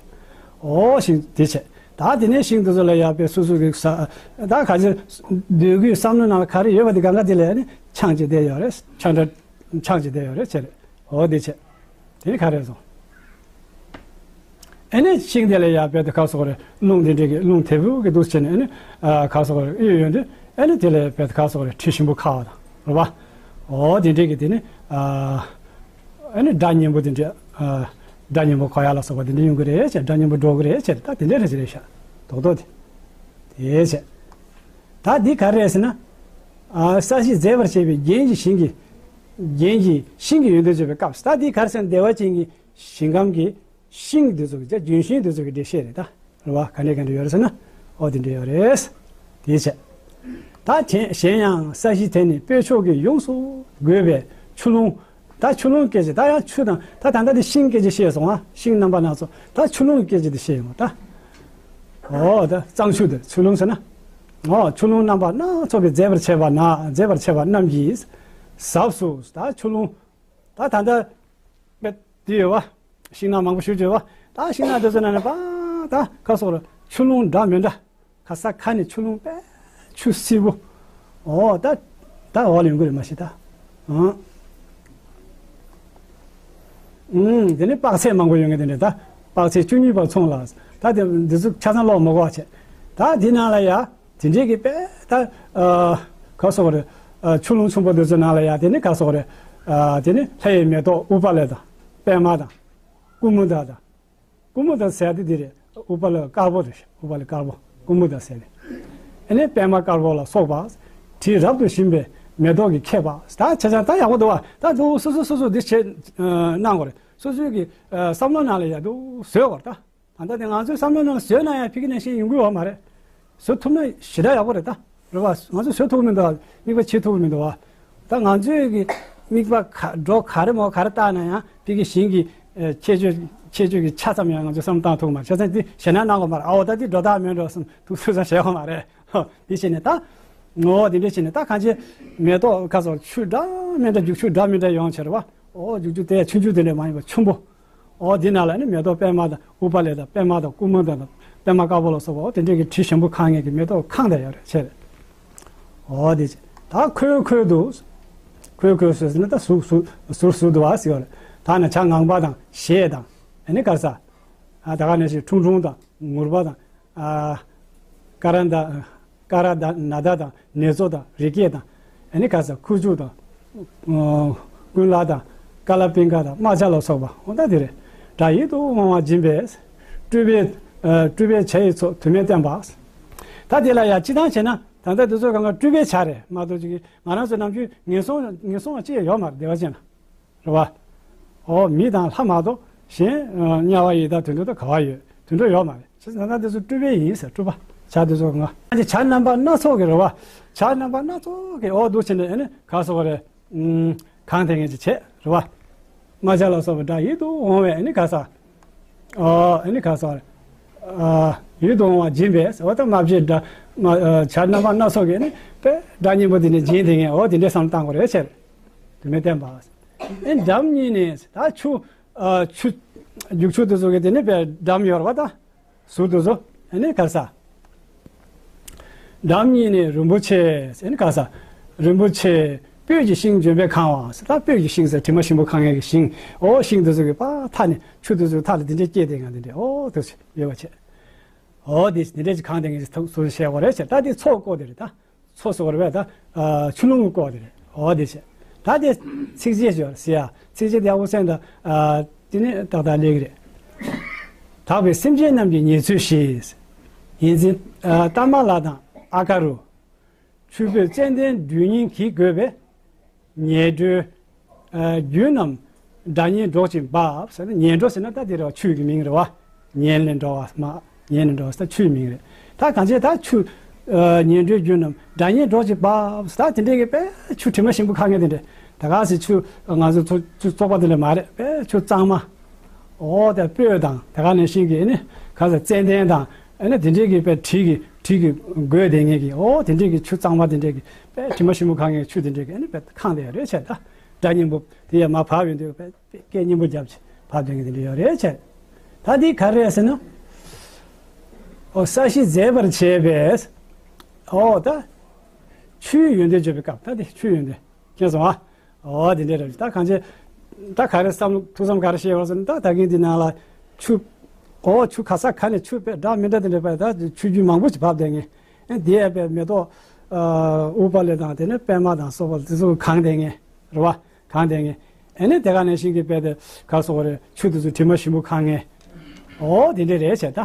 འོ་ཞིང་དེ་བྱས། ད་དེ་ནས་ཤིང་དེ་ཚོ་ལ་ཡར་དཔེ་སོ་སོ་གི་ས། ད་ག་ཚོད་འདོད་རྒུའི་བསམ་བློ་ནང་ལ་ག་རེ་ཡོད་པ་དེ་གང་ག་དེ་ལ་ཨ་ནི་འཆང་བྱས་བསྡད་ཡོད་རེད། འཆང་འདྲ་འཆང་བྱས་བསྡད་ཡོད་རེད་བྱས་རེད། འོ་དེ་བྱས། དེ་ནི་ག་རེ་སོང་། ཨ་ནི་ཤིང་དེ་ལ་ཡར་དཔེ་དེ་ག་སོགས་རེད། རླུང་དེ་འདྲ་གི་རླུང་དལ་བུ་གི་འདུག་བྱས་ནས་ཨ་ནི་ཨ་ག་སོགས་རེད། གཡོས་ཡོང་དུས་ཨ་ནི་དེ་ལ་དཔེ་དེ་ག་སོགས་རེད། དྲི་ཞིམ་པོ་ཁ་བ་དང་རེད་པ། འོ་དེ་འདྲ་གི་དེ་ནི་ཨ་ཨ་ནི་སྒྲ་སྙན་པོ་དེ་འདྲ་ཨ་སྒྲ་སྙན་པོ་གོ་ཡག་ལ་སོགས་པ་དེ་འདྲ་ཡོང་གི་རེད་བྱས། སྒྲ་སྙན་པོ་སྒྲོག་གི་རེད་བྱས། ད་དེ་འདྲ་རེད་ཅེས་རེད་ཤག་རྡོག་རྡོག་དེ། དེ་བྱས། ད་འདི་ག་རེ་རེད་ཟེར་ན། ཨ་ས་གཞི་མཛེས་པར་བྱེད་པའི་རྒྱན་གྱི་ཤིང་གི་རྒྱན་གྱི་ཤིང་གི་ཡོན་ཏན་བརྗོད་པའི་སྐབས། ད་འདི་ག་རེ་ཟེར་ན་བདེ་བ་ཅན་གྱི་ཞིང་ཁམས་ཀྱི་ཤིང་དེ་ཚོ་གི་ལྗོན་ཤིང་དེ་ཚོ་གི་འགྲེལ་བཤད་རེད་ད། རེད་བ། ག་འདྲ་ག་འདྲ་ཡོད་རེད་ཟེར་ན། ཨོ་དེ་འདྲ་ཡོད་རེད། དེ་བྱས། ད་གཞན་གཞན་ཡང་ས་གཞི་དེ་ནི་དཔེ་མཆོག་གིས་ཡོངས་སུ་བགོས་པའི་ཆུ་ཀླུང་། ད་ཆུ་ཀླུང་སྐད་ཅིག་ད་ཡང་ཆུ་དང་ད་ད་ལྟ་དེ་ཤིང་སྐད་ཅིག་བཤད་སོང་ང་། ཤིང་རྣམ་པ་སྣ་ཚོགས། ད་ཆུ་ཀླུང་སྐད་ཅིག་དེ་བཤད་ཡོང་ད། འོ་ད་གཙང་ཆུ་དེ་ཆུ་ཀླུང་ཟེར་ན། འོ་ཆུ་ཀླུང་རྣམ་པ་སྣ་ཚོགས་པའི་མཛེས་པར་བྱེད་པ་ན་མཛེས་པར་བྱེད་པ་རྣམས་ཀྱིས་ཟབས་སུ། ད་ཆུ་ཀླུང་ད་ད་ལྟ་དཔེ་དེ་ཡོད་བ། ཤིང་ནགས་མང་པོ་ཞེ་ཅིག་ཡོད་བ། ད་ཤིང་ནགས་དེ་ཚོ་ནང་ནས་པ་ད་ག་སོགས་རེད། ཆུ་ཀླུང་འདྲ་མི་འདྲ། ག་ས་ག་ནས་ཆུ་ཀླུང་དཔེ་ཆུ་བསིལ་པོ། འོ་ད་ད་འོག་ལ་ཡོང་གི་རེད་མ་གཞི་ད། ཨང་། ཨང་། དེ་ནས་དཔག་ཚད་མང་པོ་ཡོང་གི་དེ་འདྲ་ད། དཔག་ཚད་བཅུ་གཉིས་པར་མཚུངས་ལ། ད་དེ་འདི་ཚོ་ཆ་ཚང་ཀློག་མི་དགོས་པ་བྱས། ད་དེ་ནང་ལ་ཡ་དེ་འདྲའི་གི་དཔེ་ད་ཨ་ག་སོགས་རེད། ཨ་ཆུ་ཀླུང་ཆེན་པོ་འདི་ཚོ་ནང་ལ་ཡ་དེ་ནི་ག་སོགས་རེད། ཨ་དེ་ནི་ལྷ་ཡི་མེ་ཏོག་ཨུཏྤ་ལ་དང་པདྨ་དང་ཀུ་མུ་ད་དང་། ཀུ་མུ་ད་ཟེར་དེ་འདི་རེད། ཨུཏྤ་ལ་དཀར་པོ་རེད། ཨུཏྤ་ལ་དཀར་པོ། ཀུ་མུ་ད་ཟེར་ནས། ཨ་ནི་པདྨ་དཀར་པོ་ལ་སོགས་པ། དྲི་རབ་ཏུ་ཞིམ་པའི་མེ་ཏོག་གིས་ཁེབས་པ། ད་ཆ་ཆ་ད་ཡག་པོ་འདུག་བ། ད་འདུག་སོ་སོ་སོ་སོ་འདི་བྱེད་གནང་དགོས་རེད། སོ་སོའི་གི་བསམ་བློ་ནང་ལ་ཡ་འདུག་བཟོས་དགོས་རེད་ད། ད་ལྟ་དེ་ང་ཚོའི་བསམ་བློ་ནང་ལ་བཟོས་ན་ཡང་ཕ་གི་ནང་བཞིན་ཡོང་གི་ཡོད་མ་རེད། བཟོ་ཐུབ་ན་ཞེ་དྲག་ཡག་པོ་རེད་ད། རེད་བ། ང་ཚོས་བཟོ་ཐུབ་ཀྱི་མི་འདུག་བ། དམིགས་པ་བྱེད་ཐུབ་ཀྱི་མི་འདུག་བ། ད་ང་ཚོས་ཀྱི་དམིགས་པ་ག་འགྲོ་ག་རེ་མོ་ག་རེ་བཏགས་ན་ཡང་ཕ་གི་ཞིང་གི་ཨ་ཁྱད་ཆོས་ཁྱད་ཆོས་ཀྱི་ཆ་ཙམ་ཡང་ང་ཚོས་བསམ་བཏང་ཐུབ་མ་རེད། བྱས་ཙང་དེ་ཞེད་སྣང་གནང་དགོས་མ་རེད། ཨའོ་ད་དེ་འགྲོ་སྟངས་མེད་འགྲོ་བསམ་ཐུགས་སུ་ས་བྱེད་དགོས་མ་རེད། འདི་བྱས་ནས་ད། ངོ་བོ་དེ་འདྲ་བྱས་ནས་ད་གང་ཅི་མེ་ཏོག་ཁ་སོགས་ཆུ་འདྲ་མི་འདྲ་རྒྱུག་ཆུ་འདྲ་མི་འདྲ་ཡོང་བྱས་རེད་བ། ཨོ་རྒྱུག་ཆུ་དེ་ཆུང་ཆུང་དེ་འདྲ་མ་ཡིན་པ་ཆེན་པོ། ཨོ་འདི་ནང་ལ་ནི་མེ་ཏོག་པདྨ་དང་ཨུཏྤ་ལ་དང་པདྨ་དང་ཀུ་མུ་ད་དང་པདྨ་དཀར་པོ་ལ་སོགས་པ་ཨོ་དེ་འདྲའི་གི་དྲི་ཞིམ་པོ་ཁེངས་མཁན་གྱི་མེ་ཏོག་ཁེངས་བསྡད་ཡོད་རེད་བྱས་རེད། ཨོ་དེ་ད་ཁོལ་ཁོལ་དུ། ཁོལ་ཁོལ་ཟེར་ཟེར་ན་ད་ཟུར་ཟུར་ཟུར་ཟུར་དུ་བ་ཟེར་བ་རེད། ད་ནི་བྱ་ངང་པ་དང་གཞས་དང་ཨ་ནི་ག་ས། ཨ་ད་ག་ནས་ཤིག་ཁྲུང་ཁྲུང་དང་ངུར་པ་དང་། ཨ་ཀ་ར་ད། ཀ་ར་ད་ན་ད་དང་ནེ་ཙོ་དང་རི་སྐྱེས་དང་། ཨ་ནི་ག་ས་ཁུ་བྱུག་དང་། ཨ་ཀུན་ལ་དང་ཀ་ལ་པིང་ཀ་དང་རྨ་བྱ་ལ་སོགས་པ་འོ་ད་དེ་རེད། སྒྲ་ཡིད་དུ་འོང་བ་སྦྱིན་པས། སྤྲུལ་པའི་ཨ་སྤྲུལ་པའི་བྱ་ཡི་ཚོགས་དུ་མས་བསྟན་པ། ད་དེ་ལ་ཡང་སྤྱི་བཏང་བྱས་ན་ད་ལྟ་དེ་ཚོ་གང་ག་སྤྲུལ་པའི་བྱ་རེད་མ་གཏོགས་ཅིག་ང་རང་ཚོ་ནམ་རྒྱུན་ངན་སོང་ངན་སོང་བ་ཅི་ཡང་ཡོད་མ་རེད་བདེ་བ་ཅན་ལ། རེད་བ། ཨོ་མི་དང་ལྷ་མ་གཏོགས་གཞན་ཨ་དམྱལ་བ་ཡི་དྭགས་དུད་འགྲོ་དང་ག་བ་ཡོད་དུད་འགྲོ་ཡོད་མ་རེད། བྱས་ཙང་ད་དེ་ཚོ་སྤྲུལ་པའི་ཡིན་ཟེར་སྤྲུལ་པ་བྱ་དེ་ཚོ་ང་ཨ་ནི་བྱ་རྣམ་པ་སྣ་ཚོགས་ཀྱི་རེད་བ། བྱ་རྣམ་པ་སྣ་ཚོགས་ཀྱི་ཨོ་འདུག་བྱས་ནས་ཨ་ནི་ག་སོགས་རེད། ཨུམ་གང་དེ་ངེས་ཀྱི་བྱས་རེད་བ། རྨ་བྱ་ལ་སོགས་པའི་སྒྲ་ཡིད་དུ་འོང་བའི་ཨ་ནི་ག་ས། ཨ་ཨ་ནི་ག་ས། ཨ་ཡིད་དུ་འོང་བ་སྦྱིན་པས་ཟེར་བ་ད་རྨ་བྱའི་སྒྲ་རྨ་ཨ་བྱ་རྣམ་པ་སྣ་ཚོགས་ཀྱི་ཨ་ནི་དཔེ་སྒྲ་སྙན་པོ་དེ་ནི་སྦྱིན་དེ་ངེས་ཨོ་དེ་འདྲའི་བསམ་བློ་བཏང་དགོས་རེད་བྱས་རེད། དུ་མས་བསྟན་པ། ཨེ་འགྲམ་གཉིས་ནས་ད་ཆུ་ཨ་ཆུ་རྒྱུག་ཆུ་དེ་ཚོ་གི་དེ་ནི་དཔེ་འགྲམ་ཡོད་རེད་བ་ད། ཟུར་དུ་བཟོ། ཨེ་ནི་ག་ས། འགྲམ་གཉིས་ནས་རིན་པོ་ཆེ་ཨེ་ནི་ག་ས། རིན་པོ་ཆེ་སྤོས་ཀྱི་ཤིང་ལྗོན་པས་གང་བ་ཟེར་ད་སྤོས་ཀྱི་ཤིང་ཟེར་དྲི་མ་ཞིམ་པོ་གང་ཡག་གི་ཤིང་ཨོ་ཤིང་དེ་ཚོ་གི་པ་མཐའ་ནས་ཆུ་དེ་ཚོའི་མཐའ་ལ་དེ་འདྲའི་སྐྱེས་དེ་ང་དེ་འདྲའི་ཨོ་དེ་ཚོ་ཡོད་པ་བྱས། ཨོ་དེ་དེ་འདྲའི་ཅིག་གང་དེ་ངས་ཐུགས་སུ་བཤད་དགོས་རེད་བྱས་ད་དེ་ཚོགས་བཀོད་དེ་རེད་ད། ཚོགས་ཟེར་བ་རེད་པས་ད། ཨ་ཆུ་ཀླུང་གི་སྐོར་དེ་རེད། འོ་དེ་བྱས། ད་དེ་ཚིགས་བཅད་ཅིག་ཡོད་རེད་ཟེར་ཡ། ཚིགས་བཅད་དེ་ཡག་པོ་གསན་དང་། ཨ་དེ་ནས་ཏག་ཏག་སླེབས་ཀྱི་རེད། དག་པའི་སེམས་ཅན་རྣམས་ཀྱི་ཉེར་འཚོའི་གཞི། ཡིད་འཛིན་ཨ་ཏཱ་མ་ལ་དང་ཨ་ཀ་རུ། ཆུ་སྤོས་ཙན་དན་སྦྲུལ་སྙིང་གིས་བསྒོས་པའི། ཉལ་འགྲོའི་ཨ་རྒྱུན་རྣམས་སྒྲ་སྙན་སྒྲོག་ཅིང་འབབ་ཟེར་ན་ཉལ་འགྲོ་ཟེར་ན་ད་དེ་རེད་བ་ཆུ་ཡི་མིང་རེད་བ། ཉལ་ནས་འགྲོ་བ་མ་ཉལ་ནས་འགྲོ་བ་ཟེར་ན་ཆུ་ཡི་མིང་རེད། ད་གང་བྱས་ད་ཆུ། ཨ། ཉལ་འགྲོའི་རྒྱུན་རྣམས་སྒྲ་སྙན་སྒྲོག་ཅིང་འབབ། ད་དེ་འདྲའི་གི་དཔེ་ཆུ་དྲི་མ་ཞིམ་པོ་ཁ་ངེས་དེ་འདྲ། ད་ག་སེ་ཆུ་ང་ཚོ་ཚོ་ཆུ་བཙོག་པ་དེ་ལས་མ་རེད། དཔེ་ཆུ་གཙང་མ། འོ་དེ་སྤོས་དང་དེ་ག་ནང་བཞིན་གི་ཨ་ནི་ག་ས་ཙན་དན་དང་ཨ་ནི་དེ་འདྲའི་གི་དཔེ་དྲི་གི་དྲི་གི་འགོས་དེ་ངེས་གི། འོ་དེ་འདྲའི་གི་ཆུ་གཙང་མ་དེ་འདྲའི་གི་དཔེ་དྲི་མ་ཞིམ་པོ་ཁ་ངེས་ཆུ་དེ་འདྲའི་གི་ཨ་ནི་དཔེ་ཁེངས་དེ་ཡོད་རེད་བྱས། ད་སྒྲ་སྙན་པོ་དེ་ཡ་མ་བབས་ཡོང་དུས་དཔེ་སྐད་སྙན་པོ་རྒྱབ་ཅིག་བབས་དེ་ངེས་དེ་འདྲ་ཡོད་རེད་བྱས། ད་འདི་ག་རེ་རེད་ཟེར་ན། འོ་ས་གཞི་མཛེས་པར་བྱས་པས། འོ་ད་ཆུའི་ཡོན་ཏན་བརྗོད་པའི་སྐབས། ད་འདི་ཆུའི་ཡོན་ཏན། མཁྱེན་སོང་ཨ། འོ་དེ་འདྲའི་རེད། ད་གང་བྱས། ད་ག་རེ་བསམ་ཐུགས་བསམ་ག་རེ་བྱས་ཡོད་ཟེར་ན། ད་ད་གིན་འདི་ནང་ལ་ཆུ། འོ་ཆུ་ག་ས་ག་ནས་ཆུ་དཔེ་འདྲ་མི་འདྲ་དེ་འདྲ་དཔེ་ད་ཆུ་རྒྱུན་མང་པོ་ཞིག་བབས་བསྡད་ངེས། ཨེ་དེ་ཡ་དཔེ་མེ་ཏོག་ཨ། ཨུཏྤ་ལ་དང་དེ་ནས་པད་མ་དང་སོགས་པ་དེ་ཚོ་གང་བསྡད་ངེས་རེད་བ། གང་བསྡད་ངེས། ཨེ་ནས་དེ་ག་ནང་བཞིན་གྱི་དཔེ་དེ་ག་སོགས་རེད། ཆུ་དེ་ཚོ་དྲི་མ་ཞིམ་པོ་གང་ངེས། འོ་དེ་འདྲ་རེད་བྱས། ད་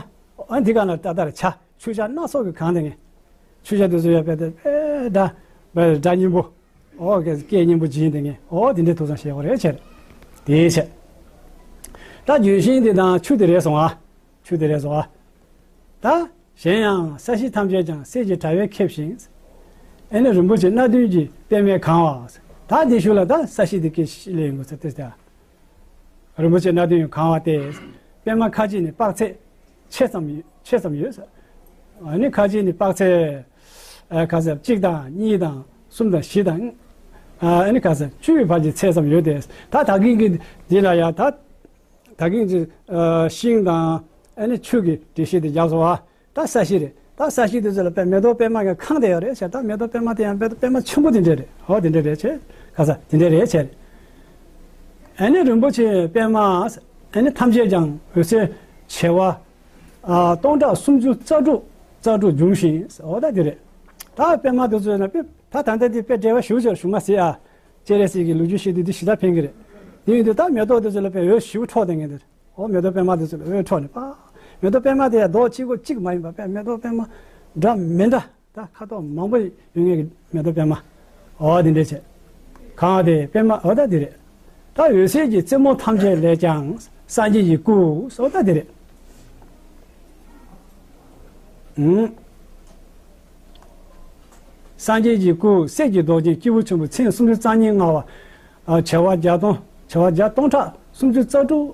ཨ་འདི་ག་ན་ཏག་ཏག་རེད། ཆ་ཆུ་བྱ་སྣ་ཚོགས་ཀྱིས་གང་བསྡད་ངེས། ཆུ་བྱ་དེ་ཚོ་ཡ་དཔེ་དེ་དཔེ་འདྲ་དཔེ་སྒྲ་སྙན་པོ། འོ་སྐད་སྙན་པོ་འབྱིན་དེ་ངེས། འོ་དེ་འདྲའི་ཐུགས་བསམ་བཞེས་དགོས་རེད་བྱས། དེའི་ཕྱིར། ད་ལྗོན་ཤིང་དེ་དང་ཆུ་དེ་རེད་སོང་ཨ། ཆུ་དེ་རེད་སོང་ཨ། ད་གཞན་ཡང་ས་གཞི་ཐམས་ཅད་ཀྱང་གསེར་གྱི་དྲ་བས་ཁེབས་ཤིང་། ཨེ་ནི་རིན་པོ་ཆེ་སྣ་བདུན་གྱི་པདྨས་གང་བ། ད་དེ་ཤུལ་ལ་ད་ས་གཞི་དེ་སྐད་ལས་ཡོང་དགོས་ས་དེ་ལྟ། རིན་པོ་ཆེ་སྣ་བདུན་གྱིས་གང་བ་སྟེ། པདྨ་ཁ་ཅིག་ནི་དཔག་ཚད་ཕྱེད་ཙམ་ཡོད། ཕྱེད་ཙམ་ཡོད། ཨ་ནི་ཁ་ཅིག་ནི་དཔག་ཚད། ཨ་ག་ཟེར་གཅིག་དང་གཉིས་དང་གསུམ་དང་བཞི་དང་། ཨ་ནི་ག་ཟེར་བཅུའི་བར་གྱི་ཚད་ཙམ་ཡོད་དེ། ད་ད་གིན་གྱི་འདི་ལ་ཡ་ད། ད་གིན་གྱི་ཨ་ཤིང་དང་ཨ་ནི་ཆུ་གི་འགྲེལ་བཤད་དེ་རྒྱབ་སོང་བ། ད་ས་གཞི་རེད། ད་ས་གཞི་དེ་ཚོ་ལ་དཔེ་མེ་ཏོག་པད་མ་གིས་གང་བསྡད་ཡོད་རེད་བྱས། ད་མེ་ཏོག་པད་མ་དེ་ཡང་དཔེ་པད་མ་ཆེན་པོ་དེ་འདྲ་རེད། འོ་དེ་འདྲ་རེད་བྱས། ག་ས་དེ་འདྲ་རེད་བྱས། ཨ་ནི་རིན་པོ་ཆེ་པད་མ་ཨ་ནི་ཐམས་ཅད་ཀྱང་འོད་ཟེར་བྱེ་བ་ཨ་སྟོང་ཕྲག་སུམ་ཅུ་རྩ་དྲུག་རྩ་དྲུག་འབྱུང་ཞིང་། འོ་ད་དེ་རེད། ད་པད་མ་དེ་ཚོ་ན་དཔེ་ད་ད་ལྟ་དེ་དཔེ་འགྲེལ་བ་ཞིབ་ཅིག་ཞུ་མ་སྲིད་ཨ། སྤྱན་རས་གཟིགས་ཀྱི་ལོ་རྒྱུས་བཤད་དུས་འདི་ཞེ་དྲག་ཕན་གྱི་རེད། དེ་ཡིན་དུས་ད་མེ་ཏོག་དེ་ཚོ་ལ་དཔེ་འོད་ཞེ་པོ་འཕྲོ་བསྡད་མཁན་དེ་རེད། འོ་མེ་ཏོག་པད་མ་དེ་ཚོ་ལ་འོད་འཕྲོ་ནས་པ། མེ་ཏོག་པད་མ་དེ་ཡང་རྡོག་གཅིག་པོ་གཅིག་མ་ཡིན་པ་དཔེ་མེ་ཏོག་པད་མ་འདྲ་མི་འདྲ་ད་ཁ་དོག་མང་པོ་ཡོད་མཁན་གྱི་མེ་ཏོག་པད་མ། འོ་དེ་འདྲ་བྱས། གང་དེ་པད་མ་འོ་ད་དེ་རེད། ད་འོད་ཟེར་གྱི་རྩེ་མོ་ཐམས་ཅད་ལས་ཀྱང་སངས་རྒྱས་ཀྱི་སྐུ་འོ་ད་དེ་རེད། ཨུམ། སངས་རྒྱས་ཀྱི་སྐུ་གསེར་གྱི་མདོག་ཅན་སྐྱེས་བུ་ཆེན་པོ་མཚན་སུམ་ཅུ་རྩ་གཉིས་མངའ་བ། ཨ་བྱེ་བ་བརྒྱ་སྟོང་བྱེ་བ་བརྒྱ་སྟོང་ཕྲག་སུམ་ཅུ་རྩ་དྲུག་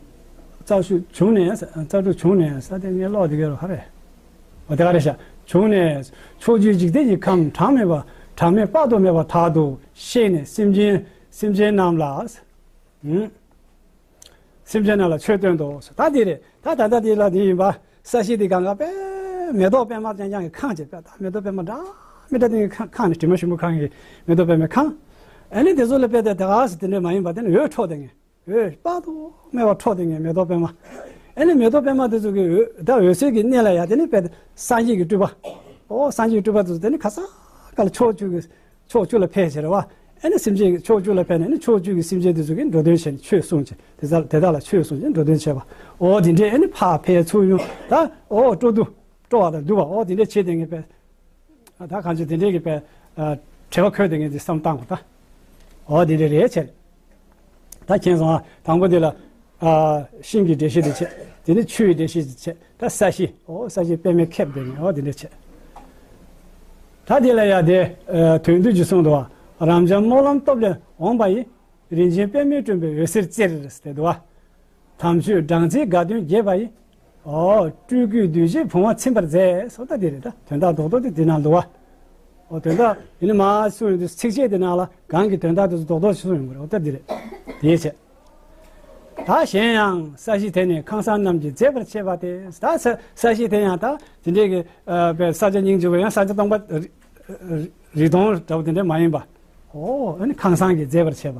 རྩ་དྲུག་བྱུང་ནས་རྩ་དྲུག་བྱུང་ནས་ས་དེ་ངས་ཀློག་དེ་ག་རུ་ཧ་རེ། འོ་དེ་ག་རེ་བྱ། བྱུང་ནས་ཕྱོགས་བཅུའི་འཇིག་རྟེན་གྱི་ཁམས་གྲངས་མེད་པ་གྲངས་མེད་དཔག་ཏུ་མེད་པ་དག་ཏུ་གཤེགས་ནས་སེམས་ཅན་སེམས་ཅན་རྣམས་ལ། ཨུམ། སེམས་ཅན་རྣམས་ལ་ཆོས་སྟོན་ཏོ། ད་འདི་རེད། ད་ད་ལྟ་འདི་ལ་འདི་ཡིན་པ། ས་གཞི་འདི་གང་ག་དཔེ་མེ་ཏོག་པད་མ་ཅན་ཅང་གིས་གང་བྱས་པས། ད་མེ་ཏོག་པད་མ་འདྲ་མི་འདྲ་དེ་གང་གང་ནས་དྲི་མ་ཞིམ་པོ་གང་གིས་མེ་ཏོག་པད་མས་གང་། ཨ་ནི་དེ་ཚོ་ལ་དཔེ་དེ་ད་ག་སེ་དེ་འདྲ་མ་ཡིན་པ་དེ་ནི་འོད་འཕྲོ་དེ་ངས་འོད་དཔག་ཏུ་མེད་པ་འཕྲོ་དེ་ངས་མེ་ཏོག་པད་མ། ཨ་ནི་མེ་ཏོག་པད་མ་དེ་ཚོ་གི་འོད་ད་འོད་ཟེར་གྱི་གནས་ལ་ཡ་དེ་ནི་དཔེ་སངས་རྒྱས་ཀྱི་སྤྲུལ་པ། ཨོ་སངས་རྒྱས་ཀྱི་སྤྲུལ་པ་དེ་ཚོ་དེ་ནི་ག་ས་ག་ལ་ཕྱོགས་བཅུ་གི་ཕྱོགས་བཅུ་ལ་ཕེབས་ཟེར་བ། ཨ་ནི་སེམས་ཅན་ཕྱོགས་བཅུ་ལ་ཕེབས་ནས་ནི་ཕྱོགས་བཅུ་གི་སེམས་ཅན་དེ་ཚོ་གིས་འགྲོ་དོན་བྱས་ནས་ཆོས་གསུངས་བྱས་དེ་དག་དེ་དག་ལ་ཆོས་གསུངས་བྱས་འགྲོ་དོན་བྱས་པ། ཨོ་དེ་འདྲས་ཨ་ནི་ཕར་ཕེབས་ཚུར་ཡོང་ད་ཨོ་སྤྲོ་བསྡུ་སྤྲོ་བ་དང་བསྡུ་བ་ཨོ་དེ་འདྲས་བྱས་དེ་ངས་པས། ད་གང་ཅི་དེ་འདྲས་ཀྱི་པས་བྲེལ་བ་ཁོལ་དེ་ངས་དེ་བསམ་བཏང་དགོས་ད། ཨོ་དེ་འདྲས་རེད་བྱས། ད་མཁྱེན་སོང་ཨ། དང་པོ་དེ་ལ། ཨ་ཤིང་གི་འགྲེལ་བཤད་དེ་བྱས། དེ་ནས་ཆུ་ཡི་འགྲེལ་བཤད་དེ་བྱས། ད་ས་གཞི་ཨོ་ས་གཞི་པདྨས་ཁེབས་དེ་ནས་ཨོ་དེ་འདྲ་བྱས། ད་དེ་ལ་ཡ་དེ་དོན་བསྡུ་ཅིག་གསུངས་འདུག་བ། རབ་འབྱམས་སྨོན་ལམ་སྟོབས་ལས་འོངས་པ་ཡི། རིན་ཆེན་པདྨས་བསྐྲུན་པའི་འོད་ཟེར་རྩེར་ཟེར་འདུག་བ། དམ་ཆོས་སྦྲང་རྩིའི་དགའ་སྟོན་རྒྱས་པ་ཡི། ཨོ་སྤྲུལ་སྐུའི་གདུལ་བྱའི་བུང་བ་ཚིམ་པར་མཛད་སོགས་ད་དེ་རེད་ད་དོན་དག་རྡོག་རྡོག་དེ་དེ་ནང་འདུག་བ། ཨོ་དོན་དག་ཡིན་ན་མ་གསུངས་ཡོང་དུས་ཚིགས་བཅད་དེ་ནང་ལ་གང་གི་དོན་དག་དེ་ཚོ་རྡོག་རྡོག་ཞིག་གསུངས་ཡོང་གི་རེད། ཨོ་ད་དེ་རེད། དེའི་ཕྱིར། ད་གཞན་ཡང་ས་གཞི་དེ་ནི་ཁང་བཟང་རྣམས་ཀྱིས་མཛེས་པར་བྱས་པ་སྟེ། ད་ས་ས་གཞི་དེ་ཡང་ད་དེ་འདྲའི་གི་ཨ་པའི་ས་སྐྱ་སྙིང་རྗེ་བོ་ཡང་ས་སྐྱ་སྟོང་པ་རི་རི་རི་དོང་འདྲ་བོ་དེ་འདྲ་མ་ཡིན་པ། ཨོ་ཨ་ནི་ཁང་བཟང་གིས་མཛེས་པར་བྱས་པ།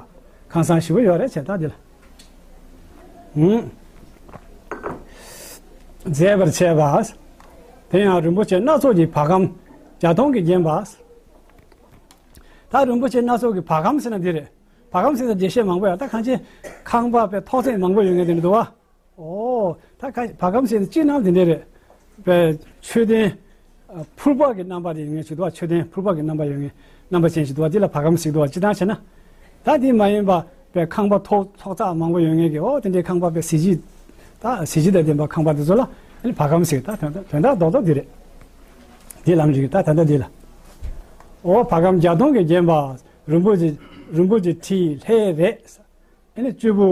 ཁང་བཟང་ཞེ་པོ་ཡོད་རེད་བྱས་ད་འདི་ལ། ཨུམ། མཛེས་པར་བྱས་པ། དེ་ཡང་རིན་པོ་ཆེ་སྣ་ཚོགས་ཀྱི་བ་གམ་བརྒྱ་སྟོང་གིས་བརྒྱན་པ། ད་རིན་པོ་ཆེ་སྣ་ཚོགས་ཀྱི་བ་གམ་ཟེར་ན་འདི་རེད། བ་གམ་ཟེར་ན་འགྲེལ་བཤད་མང་པོ་ཡོད། ད་གང་ཅི་ཁང་པ་པའི་ཐོག་ཚད་མང་པོ་ཡོད་མཁན་དེ་འདྲ་འདུག་བ། ཨོ། ད་ག་བ་གམ་ཟེར་ན་སྤྱིར་ནང་དེ་འདྲ་རེད། པའི་མཆོད་རྟེན། ཨ་ཕུར་པ་གི་རྣམ་པ་དེ་ཡོད་མཁན་ཞིག་འདུག་བ། མཆོད་རྟེན་ཕུར་པ་གི་རྣམ་པ་ཡོད་མཁན་རྣམ་པ་ཅན་ཞིག་འདུག་བ། དེ་ལ་བ་གམ་ཟེར་འདུག་བ། སྤྱིར་བཏང་བྱས་ན། ད་དེ་མ་ཡིན་པ་པའི་ཁང་པ་ཐོག་ཐོག་བརྩེགས་མང་པོ་ཡོད་མཁན་གྱི་ཨོ་དེ་འདྲའི་ཁང་པ་པའི་གཟི་བརྗིད། ད་གཟི་བརྗིད་དང་ལྡན་པ་ཁང་པ་དེ་ཚོ་ལ་ཨ་ནི་བ་གམ་ཟེར། ད་དོན་དག་དོན་དག་རྡོག་རྡོག་དེ་རེད། དེ་ལམ་རིགས་ད་ད་ལྟ་འདི་ལ། འོ་བ་གམ་བརྒྱ་སྟོང་གིས་བརྒྱན་པ། རིན་པོ་ཆེ་རིན་པོ་ཆེ་ཁྲི་ལྷའི་རས། ཨེ་ནི་བཅུ་པོ།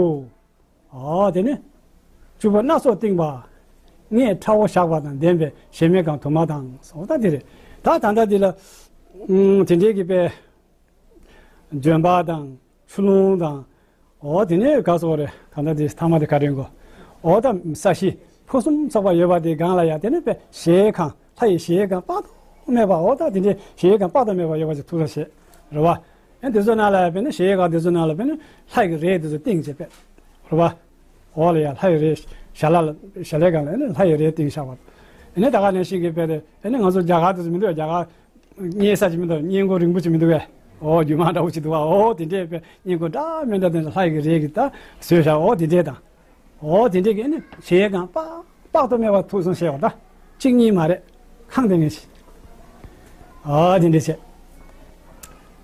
འོ་དེ་ནི། བཅུ་པོ་སྣ་ཚོགས་བཏིང་བ། སྔས་ཁྲ་བོ་བཞག་པ་དང་ལྡན་པའི་གཞལ་མེད་ཁང་དུ་མ་དང་། འོ་ད་དེ་རེད། ད་ད་ལྟ་འདི་ལ། ཨུམ་དེ་འདྲའི་གི་དཔེ། ལྗོན་པ་དང་ཆུ་ཀླུང་དང་། འོ་དེ་ནས་ག་སོགས་རེད། ད་ལྟ་དེ་ཐ་མ་དེ་ག་རེ་གོ། འོ་ད་ས་གཞི་ཕུན་སུམ་ཚོགས་པ་ཡོད་པ་དེ་སྒང་ལ་ཡ་དེ་ནས་དཔེ་གཞལ་ཡས་ཁང་ལྷ་ཡི་གཞལ་ཡས་ཁང་དཔག་ཏུ་མེད་པ། འོ་ད་དེ་འདྲའི་གཞལ་ཡས་ཁང་དཔག་ཏུ་མེད་པ་ཡོད་པ་ཞིག་ཐུགས་ས་བཞེས་རེད་བ། ཨེ་དེ་ཚོ་ནང་ལ་ཡ་དཔེ་ནི་གཞལ་ཡས་ཁང་དེ་ཚོ་ནང་ལ་དཔེ་ནི་ལྷ་ཡི་རས་དེ་ཚོ་བཏིང་བྱས་དཔེ་རེད་བ། འོ་ལ་ཡ་ལྷ་ཡི་རས་གཞལ་ལ་གཞལ་ཡས་ཁང་ལ་ཨེ་ནི་ལྷ་ཡི་རས་བཏིང་བཞག་པ། ཨེ་ནི་ད་ག་ནང་བཞིན་གྱི་དཔེ་དེ་ཨེ་ནི་ང་ཚོ་རྒྱ་གར་དེ་ཚོ་མི་འདུག་རྒྱ་གར། བསྙེན་ས་ཅིག་མི་འདུག་བསྙེན་ཁང་རིང་པོ་ཅིག་མི་འདུག་གས། འོ་རྒྱུ་མ་འདྲ་བོ་ཅིག་འདུག་བ། འོ་དེ་འདྲས་དཔེ་བསྙེན་ཁང་འདྲ་མི་འདྲ་དེ་ལྷ་ཡི་རས་ཀྱིས་ད་བཟོས་བཞག་འོ་དེ་འདྲས་དང་། འོ་དེ་འདྲས་ཀྱི་ཨ་ནི་གཞལ་ཡས་ཁང་དཔག་དཔག་ཏུ་མེད་པ་ཐུགས་བསམ་བཞེས་པ་ད། གཅིག་གཉིས་མ་རེད། ཁང་དེ་ངེས་ཤིག་འོ་དེ་འདྲས་བྱས།